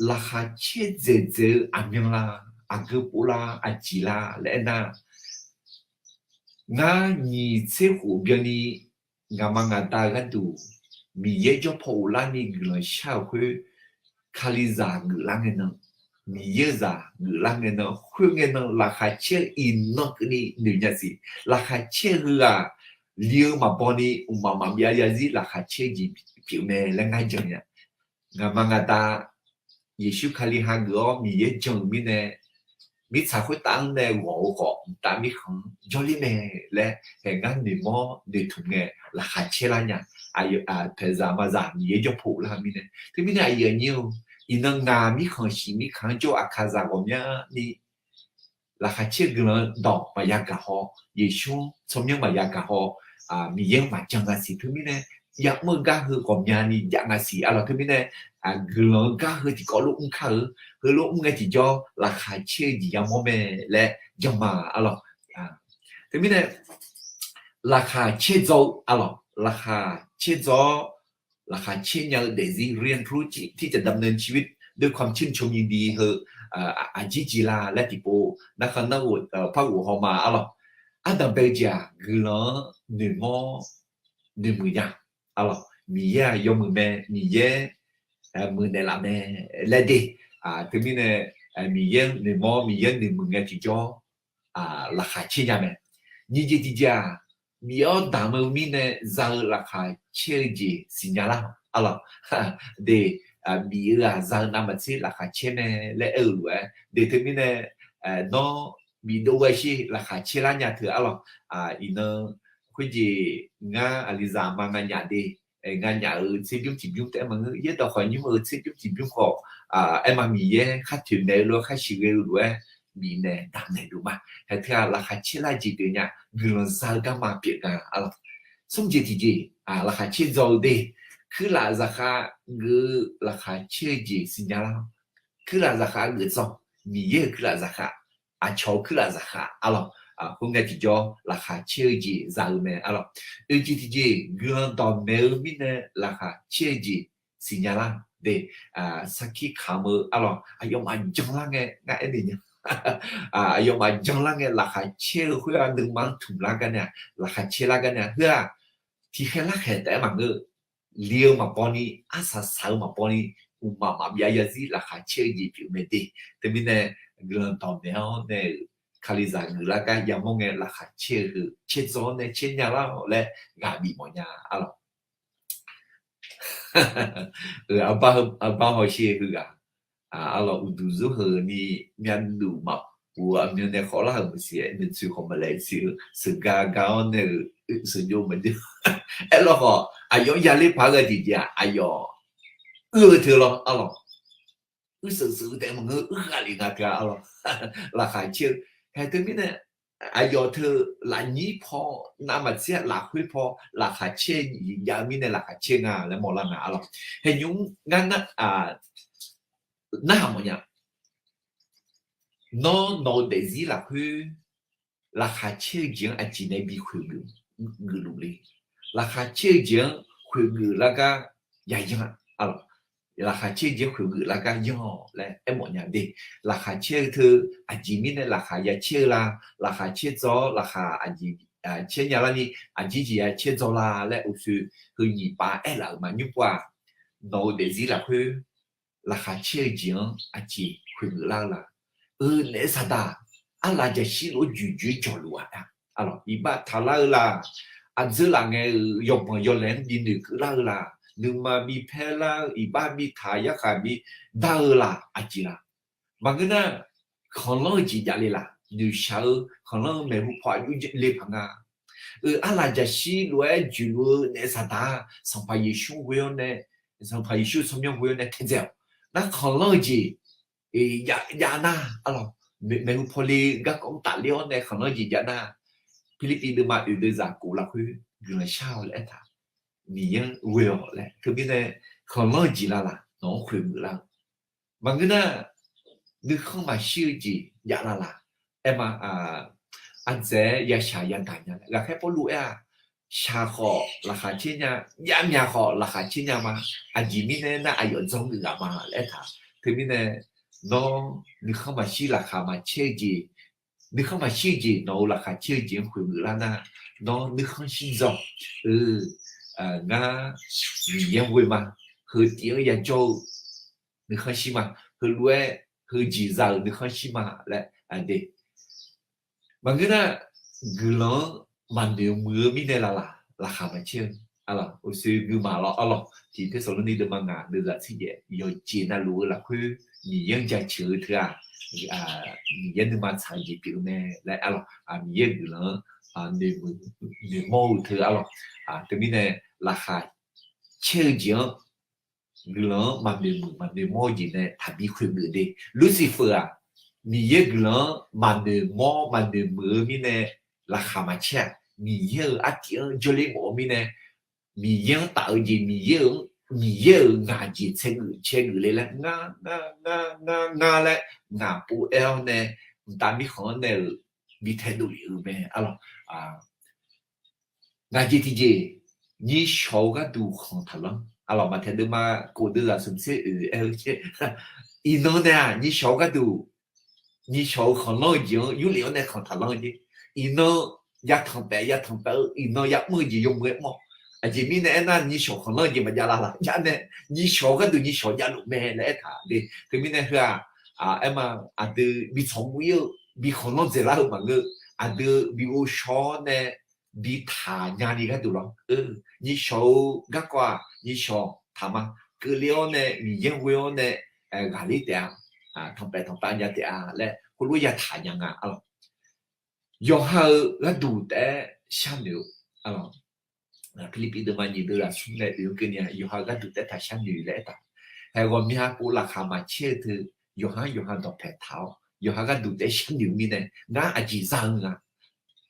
laqkhaq caerdzaeq dzaeq-eu aqmyan la, aqgeu pov la, aqjeq la laer aernar, ngar nyiq tser khof byanni ngaqma ngaqda-eu gharduq Miqyaer jawr paw ghoflar ni guiqlanq shar-euq khoer, Kalizaq geuflar ngae nan, Miqyaer-euq zaq geuflar ngae nan, khoerngae nan laqkhaq caer-eu iqnan keuvni noeq nya siq. Laqkhaq caer-eu heu-aq, li-eu maqbaw ni mqmaq maqbyav zarzir laqkhaq caer-eu jeq pyeuf mae laer ngar jan nya. Ngaqma ngaqda Yeqsur Kali hageuf-awr Miqyaer jan-euq mirnae, mirtsaq khoertav-anr nae ghawq-eu khawf mqtav mirkhanq-anr jawrler mae laer haeq ngar noeqmawr noeqtmq ngae laqkhaq caer lar nya. Paeqzaq maqzaq Miqyaer jawr paw ghoflar-eu mirnae. Teumirnae aqyuif aqnyir-or, iqnan ngaq mirkhanq shiq mirkhanq-anr jawr-eu aqkaqzaq ghawqmyani laqkhaq caer-eu guiqlanq dawq maqya gaq haw, Yeqsur-anr tsawrmyanr maqya gaq haw, Miqyaer-anr maqjan nga siq. Teumirnae ya'mr-eu gar heu ghawqmyani jav nga siq, arlawq. Teumirnae guiqlanq-eu gar heu tiqkawv lof mr kar-eu, heulof mr ngae tiqjawr laqkhaq caer-eu jeq yamawr mae laer jan ma, arlawq. Teumirnae laqkhaq caerdzaw-eu arlawq, laqkhaq caerdzaw-awr, laqkhaq caer nya-eu daefzir เรียนรู้ที่จะดำเนินชีวิตด้วยความชื่นชมยินดี heu aqjir jeq la laer tiqpov narkhan narghof par ghof haw ma arlawq. Ardanq bae-eu jeq-aq, guiqlanq-anr noeqmawr noeqmuiq nya arlawq. Miqyaer-aq yawmuiq mae, Miqyaer muiqnaeq laf mae laer de. Teumirnae Miqyaer noeqmawr, Miqyaer noeqmuiq ngae tiqjawr laqkhaq caer nya mae. Nyiq jeq tiq jeq-aq, bif-awr damq-eu mirnae za-eu laqkhaq caer-eu jeq siqnya lar arlawq. De, bif-eu-aq za-eu navmaqtser laqkhaq caer mae laer aer-eu lof-aer de, teumirnae nawr bifdov ghae shir laqkhaq caer lar nya teu arlawq. Iqnan khoerjeq ngar aqlizaq ma nganyaf de, nganyaf-euq tserbymr tiqbymr taef-aer maqngeur. Yaerdawq khawf nymr-eu tserbymr tiqbymr khawf, aer ma Miqyaer khar toeqnaeq-eu lof-aer khar siqghae-eu lof-aer bifnaeq damqnaeq duq ma. Haeq teu-aq laqkhaq caer lar jeq pyeuf nya, guiqlanq za-eu garma pyeuf nga arlawq. Smr jeq tiq jeq, laqkhaq caer dzaw-eu de, kuirlaf zaqkhav geuf-eu laqkhaq caer-eu jeq siqnya lar. Kuirlaf zaqkhav geuf dzaw, Miqyaer-euq kuirlaf zaqkhav, aqcawq-eu kuirlaf zaqkhav arlawq. Khoerngae tiqjawr laqkhaq caer-eu jeq za-eu mae arlawq. Oeq jeq tiq jeq, guiqlanq dawqmaeq-eu mirnae laqkhaq caer-eu jeq siqnya lar de. Sarkir kamq-eu arlawq, aqyawfmaf janlar ngae ngar aernaeq nya. Aqyawfmaf janlar ngae laqkhaq caer-eu khoer-aq nuima-anr tmq lar gar nae-aq, laqkhaq caer lar gar nae-aq, heu-aq tiqkhaeq larkhaeq taef-aer maqngeur. Li-eu maqbaw ni, arsaq saq-eu maqbaw ni, mqmaq maqbyav zarzir laqkhaq caer-eu jeq pyeuf mae de. Teumirnae guiqlanq dawqmaeq-awr nae-euq Kalizaq geuflar gar yamawr ngae laqkhaq caer-eu heu caerdzaw-awr nae caer nya lar-awq laer ghaq bif mawf nya arlawq. Arbar hawsher heughaq, arlawq uqduq zeur heu ni myavnuq maqpuq-eu aqmyan nae khawf lar-euq maqsiq-aer, noeqtsoeq khawf maqlaeq siq-eu sheuqga ga-awr nae-euq sheuqjov maqjov. Aerlawkhawf aqyawf-anr yaler paq-aer ghae tiqjeq-aq, aqyawf uir-eu teu lawr arlawq. Uir sheuqsheuq-eu taef maqngeur, uir ghaq lef nga teu-a arlawq. Laqkhaq caer-eu haeq teumirnae aqyawf teu lafnyir paw, navmaqtser lafkhoer paw laqkhaq caer jav-eu mirnae laqkhaq caer nga laer mawrlar nga arlawq. Haeqnymr ngar narhaq mawfnya. Nawr nawq-eu daefzir lafkhoer laqkhaq caer-eu jeq-anr aqjeq nae bi khoeq geufluf le. Laqkhaq caer-eu jeq-anr khoeq geuflar gar yayanr-a. Laqkhaq caer-eu jeq-anr khoeq geuflar gar yanr-awq laer aermawf nya de. Laqkhaq caer-eu teu aqjeq mirnae laqkhaq ya caer-eu la, laqkhaq caer dzaw-awr laqkhaq aqjeq caer nya larni aqjeq jeq ya caer dzaw la laer uqshoe heu nyiq pav aerlaf-euq ma nymr pov-aq, nawq-eu daefzir lafkhoer laqkhaq caer-eu jeq-anr aqjeq khoeq geuflar-eu la. Eu naef saqdaq arlaf jaqshir lof-aer juiqjoer jawqluf-aq, iqbax taqlar-eu la, aqdzeur laf ngae-euq yawbanq yawlaeq-anr bi noeqkeuv lar-eu la, nuima bi paer lar-eu, iqbax bi taq, yarkhaq bi dar-eu la, aqjeq la. Maqngeur nar, khanqlanr-eu jeq jav le laq, noeqshaq-eu khanqlanr-eu maeqhu paw aqjox le paq nga. Eu, arlaf jaqshir lof-aer juiqluf-eu naef saqdaq-aq, Sanqpaq Yeqsur ghoe-awr nae, Sanqpaq Yeqsur tsawrmyanr ghoe-awr nae taedzae-awq. Nar khanqlanr-eu jeq jav nar arlawq, maeqhu paw le garkawv-anr tafler-awr nae khanqlanr-eu jeq jav nar, Pirlirpiv deuvma oeq deuvzaq kof lafkhoer guiqlanq shar-awq laer aertaq, Miqyaer-anr ghoe-awq laer. Teumirnae khanqlanr-eu jeq la laq nawq-anr khoeq geuflar-eu Maqngeur nar, nuikhanr maqshir-eu jeq jav la laq. Aer ma, ardzaeq-aer yashaq yadaq nya laer ghaqkhaer Pawrluv aer-aq, shaq khawf laqkhaq caer nya, javmyaq khawf laqkhaq caer nya ma. Aqjeq mirnae nar aqyawf dzanr geuf ghaq ma laer aertaq. Teumirnae, nawr nuikhanr maqshir laqkhaq maqcaer-eu jeq, nuikhanr maqshir-eu jeq nawq-euq laqkhaq caer-eu jeq-anr khoeq geuflar nar, nawr nuikhanr shir dzawq. Eu, ngar Miqyaer-anr ghoe ma. Heu tif-anr yajawr-eu nuikhanr shir ma. Heulof-aer heujeq za-euq nuikhanr shir ma laer de. Maqngeur nar, guiqlanq-anr maqnoeq muiq-eu mirnae laq laq, laqkhaq maqcaer-eu. Arlawq, uqshoe nuima lawr arlawq, tiq Tersaqlorni deuvma ngaq deuvzaq tser jaev yawqjeq navluf-eu lafkhoer Miqyaer-anr jaceuq-eu teu-aq, Miqyaer nuima tsaq-eu jeq pyeuf-eu mae laer arlawq, Miqyaer guiqlanq-anr noeqmuiq noeqmawr-eu teu arlawq. Teumirnae laqkhaq caer-eu jeq-anr guiqlanq-anr maqnoeq muiq maqnoeq mawr-eu jeq nae taqbi khoeq geuf de. Lursifeu-aq, Miqyaer guiqlanq-anr maqnoeq mawr maqnoeq muiq-eu mirnae laqkhaq maqcaer-aq, Miqyaer-euq artiv-anr jawrler mawf-eu mirnae, Miqyaer-anr taf-eu jeq, Miqyaer-euq, Miqyaer-euq ngaq jeq tsaev geuf cae geuf le laer ngar ngar ngar ngar ngar laer ngaq pov aer-awr nae, mqtav mirkhanq-anr nae-euq bi taedov lef-euq mae arlawq. Ngaq jeq tiqjeq, nyiqshawq-eu gharduq khanq taqlanr. Arlawq, Maqtaeq deuvma kof deuv ghaq smq tser oeq aer-eu, iqnan nae-aq, nyiqshawq-eu gharduq, nyiqshawq-eu khanqlanr-eu jeq-anr yurlef-awr nae khanq taqlanr-eu jeq. Iqnan yatanq paef yatanq paef-eu, iqnan yamr-eu jeq yawmuiq-aer mr-awq. Aqjeq mirnae aernar, nyiqshawq khanqlanr-eu jeq maqjav lavlaf jar nae, nyiqshawq-eu gharduq nyiqshawq javluf mae laer aertaq de. Teumirnae heu-aq, aerma, aqdui bi tsawq mur ir-eu, bi khanqlanr dzaeqlar-eu maqngeur, aqdui bi ghovshaw-awr nae bi taq nyani gharduq lawr. Nyiqshawq-eu garkawv-aq, nyiqshawq taqma. Keuvle-awr nae Miqyaer ghoe-awr nae ghaqler taef-a, tanqpaef tanqpav nya taef-a laer heulof-aer yataq nya nga. Arlawq, yawqha-euq gharduq taef-aer sharnoeq-eu, Pirlirpiv deuvma nyiq deuv ghaq smr nae oe-anr keuvni-a, yawqha-euq gharduq taef-aer taq sharnoeq laer aertaq. Haeq ghawqmya pov laqkhaq maqcaer-eu teu, yawqha-anr yawqha dawqpaeq taq-awr, yawqha gharduq taef-aer sharnoeq-eu mirnae, ngar aqjeq za-eu nga,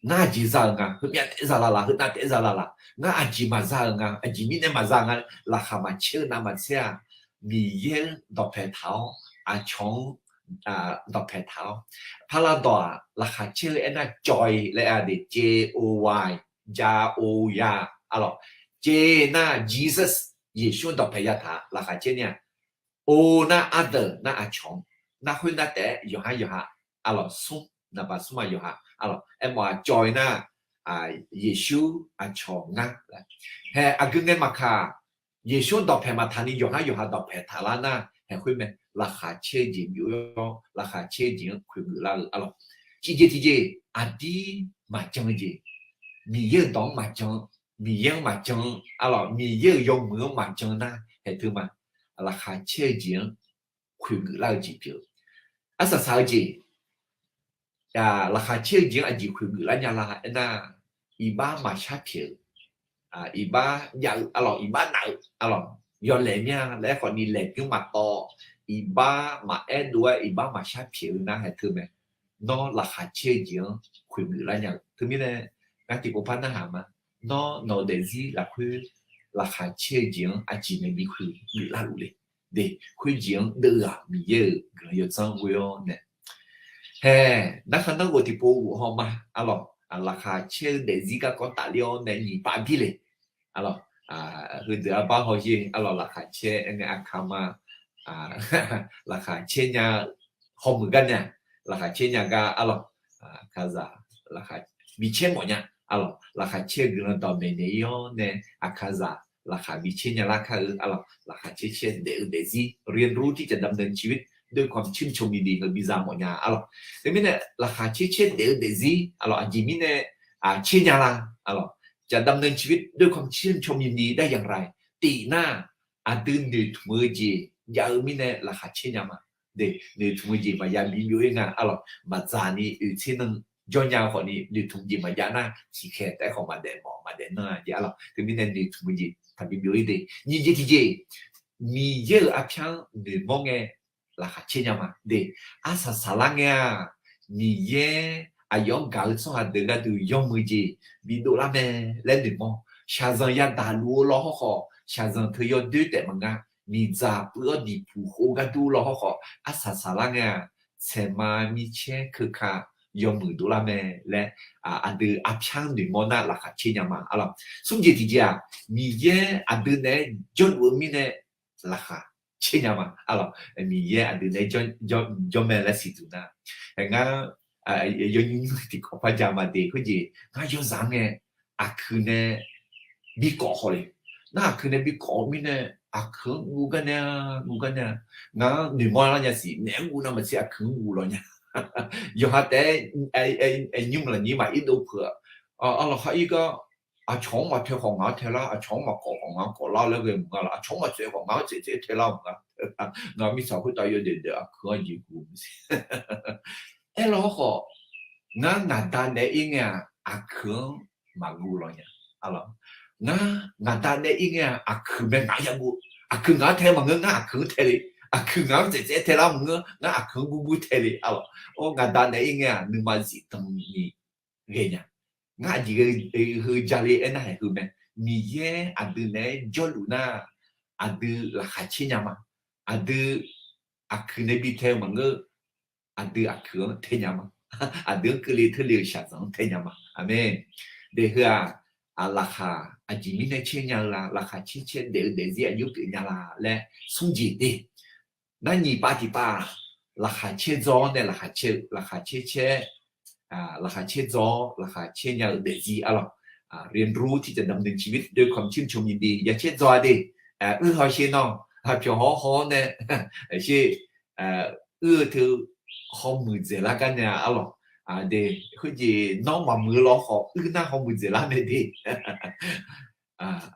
ngar aqjeq za-eu nga, heumyav taef-aer za lavlaf, heu nav taef-aer za lavlaf, ngar aqjeq maqza-eu nga, aqjeq mirnae maqza nga, laqkhaq maqcaer-eu navmaqtser-aq, Miqyaer-anr dawqpaeq taq-awr, aqcawq-anr dawqpaeq taq-awr. Parlar dawq-aq, laqkhaq caer-eu aernar joy laer-a de, J O Y, ja o ya. Arlawq, J nar Jesus, Yeqsur-anr dawqpaeq yataq laqkhaq caer nya. O nar other nar aqcawq-anr, nar khoernar taef-aer yawqha yawqha. Arlawq, smr, naqbaq smr-aq yawqha. Arlawq, aermawf-aq joy nar, Yeqsur, aqcawq, ngar. Haeq aqgeu ngae maqkaq, Yeqsur-anr dawqpaeq maqtaq ni yawqha yawqha dawqpaeq taqlar nar, haeq khoer mae, laqkhaq caer-eu jeq byov-awr, laqkhaq caer-eu jeq-anr khoeqgeuf lar-eu. Arlawq, tiqjeq tiqjeq aqdir maqjan-eu jeq, Miqyaer-euq dawq-anr maqjan, Miqyaer-anr maqjan, arlawq, Miqyaer-euq yawmuiq-anr maqjan nar haeq teu ma, laqkhaq caer-eu jeq-anr khoeqgeuf lar-eu jeq pyeuf-eu. Arsaq saq-eu jeq, laqkhaq caer-eu jeq-anr aqjeq khoeqgeuf lar nya la aernar, iqbax maqshar pyaeq-eu, iqbax jav-eu, arlawq, iqbax naf-eu, arlawq, yawlaeq mir-a laer khawfni laeq pyeuf maqtawv, iqbax maqaer dov-aer iqbax maqshar pyaeq-eu nar haeq teu mae. Nawr laqkhaq caer-eu jeq-anr khoeqgeuf lar nya-eu teumirnae, ngar tiqpov par narhaq ma. Nawr nawq-eu daefzir lafkhoer laqkhaq caer-eu jeq-anr aqjeq nae bi khoeqgeuf larluf le. De, khoerjeq-anr deuv-aq Miqyaer-euq guiqlanq yawdzanr ghoe-awr nae. Haeq, narkhan narghof tiqpov ghof haw ma. Arlawq, laqkhaq caer-eu daefzir garkawv tafler-awr nae nyiq pav bir le. Arlawq, heudeuq arbar hawsher, arlawq, laqkhaq caer aer ngae aqkaq ma, laqkhaq caer nya-eu hawmuiq gar nae-aq, laqkhaq caer nya gar, arlawq, aqkaqzaq laqkhaq bi caer mawf nya. Arlawq, laqkhaq caer-eu guiqlanq dawqmaeq naeq ir-awr nae aqkaqzaq laqkhaq bi caer nya lar kar-eu, arlawq, laqkhaq caer caer daef-eu daefzir เรียนรู้ที่จะดำเนินชีวิตด้วยความชื่นชมยินดี heu biza mawf nya. Arlawq, teumirnae laqkhaq caer caer daef-eu daefzir, arlawq, aqjeq mirnae caer nya la, arlawq, จะดำเนินชีวิตด้วยความชื่นชมยินดีได้อย่างไร tiq nar, aqdui noeqtmq-eu jeq jav-eu mirnae laqkhaq caer nya ma. De, noeqtmq-eu jeq maqya bi byov-ir nga, arlawq, maqdzaq ni oeq tser nan jawr nya-eu khawfni noeqtmq jeq maqjav nar tiqkhaeq taef-aer khawf maqdaef mawf maqdaef nan-a jeq, arlawq, teumirnae noeqtmq-eu jeq taqbi byov-ir de. Nyiq jeq tiqjeq, Miqyaer-euq arpyar-anr noeqmawr ngae laqkhaq caer nya ma. De, arsaq saqlar ngae-aq, Miqyaer aqyawf-anr gaq-eu tsawrhaq deuq gharduq yawmuiq jeq bidov lar mae laer noeqmawr. Shaqzanq yadaq luf-eu law hawrkhawf, shaqzanq teu yawdoer taef maqnga. Miqdzaq puiv-awr diqpuq khof ghardur law hawrkhawf, arsaq saqlar ngae-aq, tsaeqma mircaer keuka yawmuiq dovlar mae laer, aqdui arpyar-anr noeqmawr nar laqkhaq caer nya ma. Arlawq, smr jeq tiqjeq-aq, Miqyaer aqdui naeq-aer jawrluf-eu mirnae laqkhaq caer nya ma. Arlawq, Miqyaer aqdui naeq-aer jawr mae laer siqduq nar, ngar yawnymr tiqkawv par ja ma de. Khoerjeq ngar yawzaq-anr ngae aqkuiq nae bikawv haw le. Nar aqkuiq nae bikawv-eu mirnae, aqkuiq-anr guv gar nae-a, guv gar nae-a. Ngar noeqmawr lar nya siq, naeq-aer guv navmaqtser aqkuiq-anr guv law nya. Yawqha taef-aer nymr lafnyir maq irdov peuq-a. Arlawq, khar ir gar, aqcawq-anr maqtae khawf ngaq-anr tae lar, aqcawq-anr maqkawv khawf ngaq-anr kawv lar laer ghae maqnga laf, aqcawq-anr maqtsaev khawf ngaq-anr tsaev tsaev tae lar maqnga. Ngaq mirtsaq khoertav yawdaef daef aqkuiq-anr jeq guv maqsiq. Aerlaw hawrkhawf, ngar ngaq da naeq-aer ir ngae-aq, aqkuiq-anr maqguv law nya. Arlawq, ngar ngaq da naeq-aer ir ngae-aq, aqkuiq mae ngaq-anr yaguv. Aqkuiq ngaq-anr tae maqngeur, ngar aqkuiq-anr tae le. Aqkuiq ngaq-anr tsaev tsaev tae lar maqngeur, ngar aqkuiq-anr guv guv tae le. Arlawq, or ngaq da naeq-aer ir ngae-aq, nuima zifdan ni ghae nya. Ngar aqjeq heu ja le aernar haeq heu mae. Miqyaer aqdui naeq-aer jawrluf nar, aqdui laqkhaq caer nya ma. Aqdui aqkuiq nae bi tae-eu maqngeur, aqdui aqkuiq-anr tae nya ma. Aqdui-anr keuvle teule-eu shaqzanq-anr tae nya ma. Aqmeq. De heu-aq, laqkhaq aqjeq mirnae caer nya-eu la, laqkhaq caer caer daef-eu daefzir aqjox pyeuf nya la laer smr jeq de. Nar nyiq pav tiq pav, laqkhaq caer dzaw-awr nae laqkhaq caer-eu, laqkhaq caer caer, laqkhaq caer dzaw-awr laqkhaq caer nya-eu daefzir arlawq. เรียนรู้ที่จะดำเนินชีวิตด้วยความชื่นชมยินดี ya caer dzaw-a de. Uir hawsher nawr, pyawq haw haw-awr nae, sher, uir-eu teu hawmuiq dzaeqlar gar nae arlawq. De, khoerjeq nawr maqmuiq-eu lawr khawf uir nar hawmuiq dzaeqlar mae de.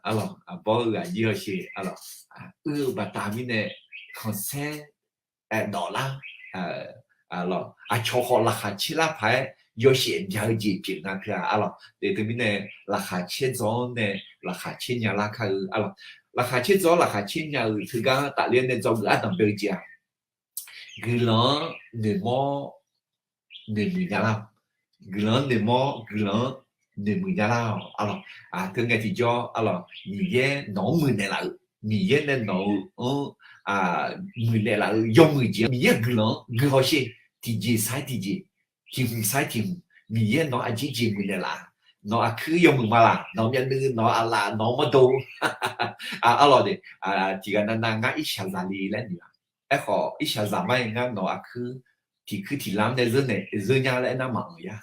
Arlawq, aqbawr-eu ghaq jir hawsher arlawq. Uir-eu baqda mirnae khanqsaer dawflar, aqcawq khawf laqkhaq caer lar paq-aer yawshaef bya-eu jeq pyeuf nga teu-a arlawq. De, teumirnae laqkhaq caer dzaw-awr nae laqkhaq caer nya lar kar-eu arlawq. Laqkhaq caer dzaw-awr laqkhaq caer nya-euq teugar tafler nae dzawgeuf ardanq bae-eu jeq-aq, guiqlanq-anr noeqmawr noeqmuiq nya lar-awq. Guiqlanq-anr noeqmawr, guiqlanq-anr noeqmuiq nya lar-awq arlawq. Teu ngae tiqjawr arlawq, Miqyaer nawq-anr muiqnaeq laf-euq, Miqyaer nae nawq-eu anr muiqnaeq laf-euq yawmuiq jeq-anr Miqyaer guiqlanq-anr guiqhaw sher. Tiqjeq sar-aer tiqjeq, tiq hmq sar-aer tiq hmq, Miqyaer nawq-anr aqjeq jeq muiqnaeq laf-a. Nawq aqkuir yawmuiq ma laf, nawq myavnuiv, nawq aqlaf, nawq mawrdo. Arlawq de, tiqghaq navnav ngar irshaqzaq le laer noeq-a. Aerkhawf irshaqzaq mar-aer ngar nawq aqkuir tiq kuir tiq lam nae zeur nae zeur nya laer aernar maqanq ya.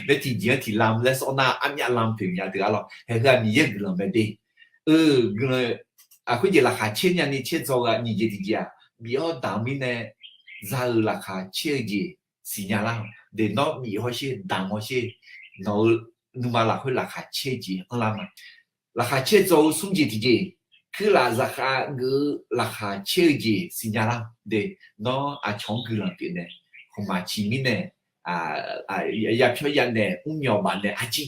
Bae tiqjeq-anr tiq lam laer sawr nar armyav lam pyeuf nya teu arlawq. Haeq heu-aq Miqyaer guiqlanq mae de. Eu, guiqlanq, khoerjeq laqkhaq caer nyani caer dzaw-eu-aq nyiq jeq tiqjeq-aq, bif-awr damq mirnae za-eu laqkhaq caer-eu jeq siqnya lar-awq. De, nawr bif hawsher, damq hawsher, nawq-eu nuima lafkhoer laqkhaq caer-eu jeq anrlar ma. Laqkhaq caer dzaw-eu smr jeq tiqjeq, kuirlaf zaqkhav geuf-eu laqkhaq caer-eu jeq siqnya lar-awq. De, nawr aqcawq-anr guiqlanq pyeuf nae, khmqmaq ciq mirnae, yapyawr yanaeq, mrmyawq baf naeq, aqjeq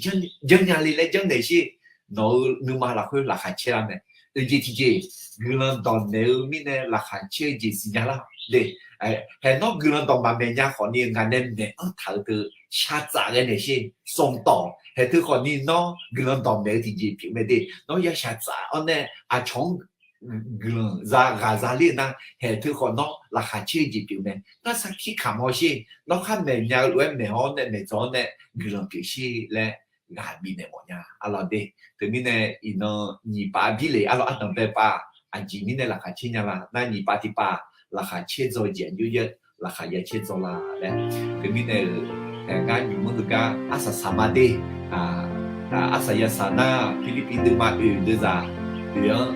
janrnya le laer janrnaeq sher. Nawq-eu nuima lafkhoer laqkhaq caer lar mae. Oeq jeq tiqjeq, guiqlanq dawqmaeq-eu mirnae laqkhaq caer-eu jeq siqnya lar-awq. De, haeq nawr guiqlanq dawq maqmaeq nya khawfni ngaq nae maeq-anr taq-eu teu shaqtsaf ghae naeq sher. Sanqtawf haeq teu khawfni nawr guiqlanq dawqmaeq-eu tiqjeq pyeuf mae de. Nawr ya shaqtsaf-awr nae aqcawq-anr guiqlanq za ghaq za ler-eu nar, haeq teu khawf nawr laqkhaq caer-eu jeq pyeuf mae. Nar sarkir kamq-awr sher. Nawr khar maeq nya-eu lof-aer maeq-awr nae maeqdzawq-awr nae guiqlanq pyeuf sher laer ghaq bifnaeq mawf nya arlawq de. Teumirnae iqnan nyiq pav birle arlawq, ardanq bae pav aqjeq mirnae laqkhaq caer nya la. Nar nyiq pav tiq pav laqkhaq caer dzaw jeq aqjox yaer laqkhaq ya caer dzaw la laer. Teumirnae-euq, ngar nymq-mr heugar arsaq saq ma de. Arsaq ya saq nar Pirlirpiv deuvma oeq deuvzaq oeq-anr,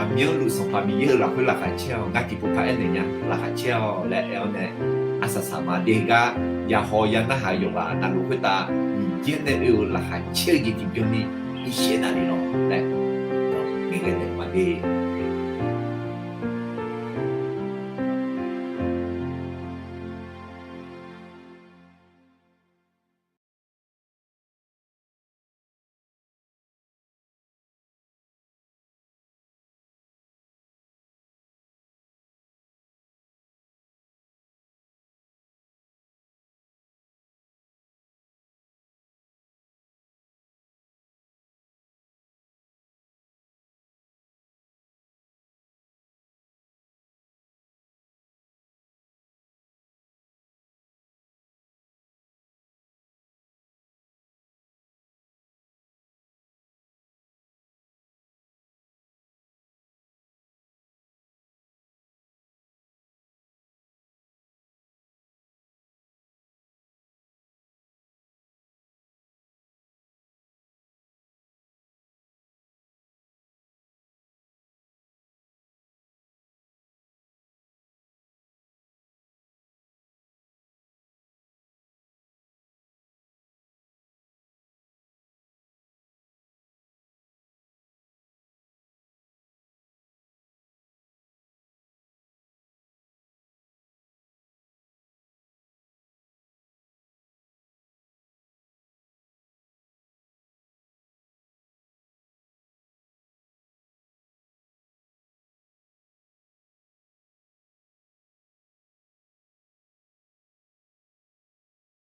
aqmyanluf Sanqpaq Miqyaer-euq lafkhoer laqkhaq caer-awq. Ngar tiqpov par aernaeq nya, laqkhaq caer-awq laer aer-awr nae arsaq saq ma de. Heugar ya haw ya narhaq-eu yawqghaq navluf khoertav Miqyaer nae oe-eu laqkhaq caer-eu jeq tiqbyan ni irshaev davle lawq laer ngaeqghae naeq ma de.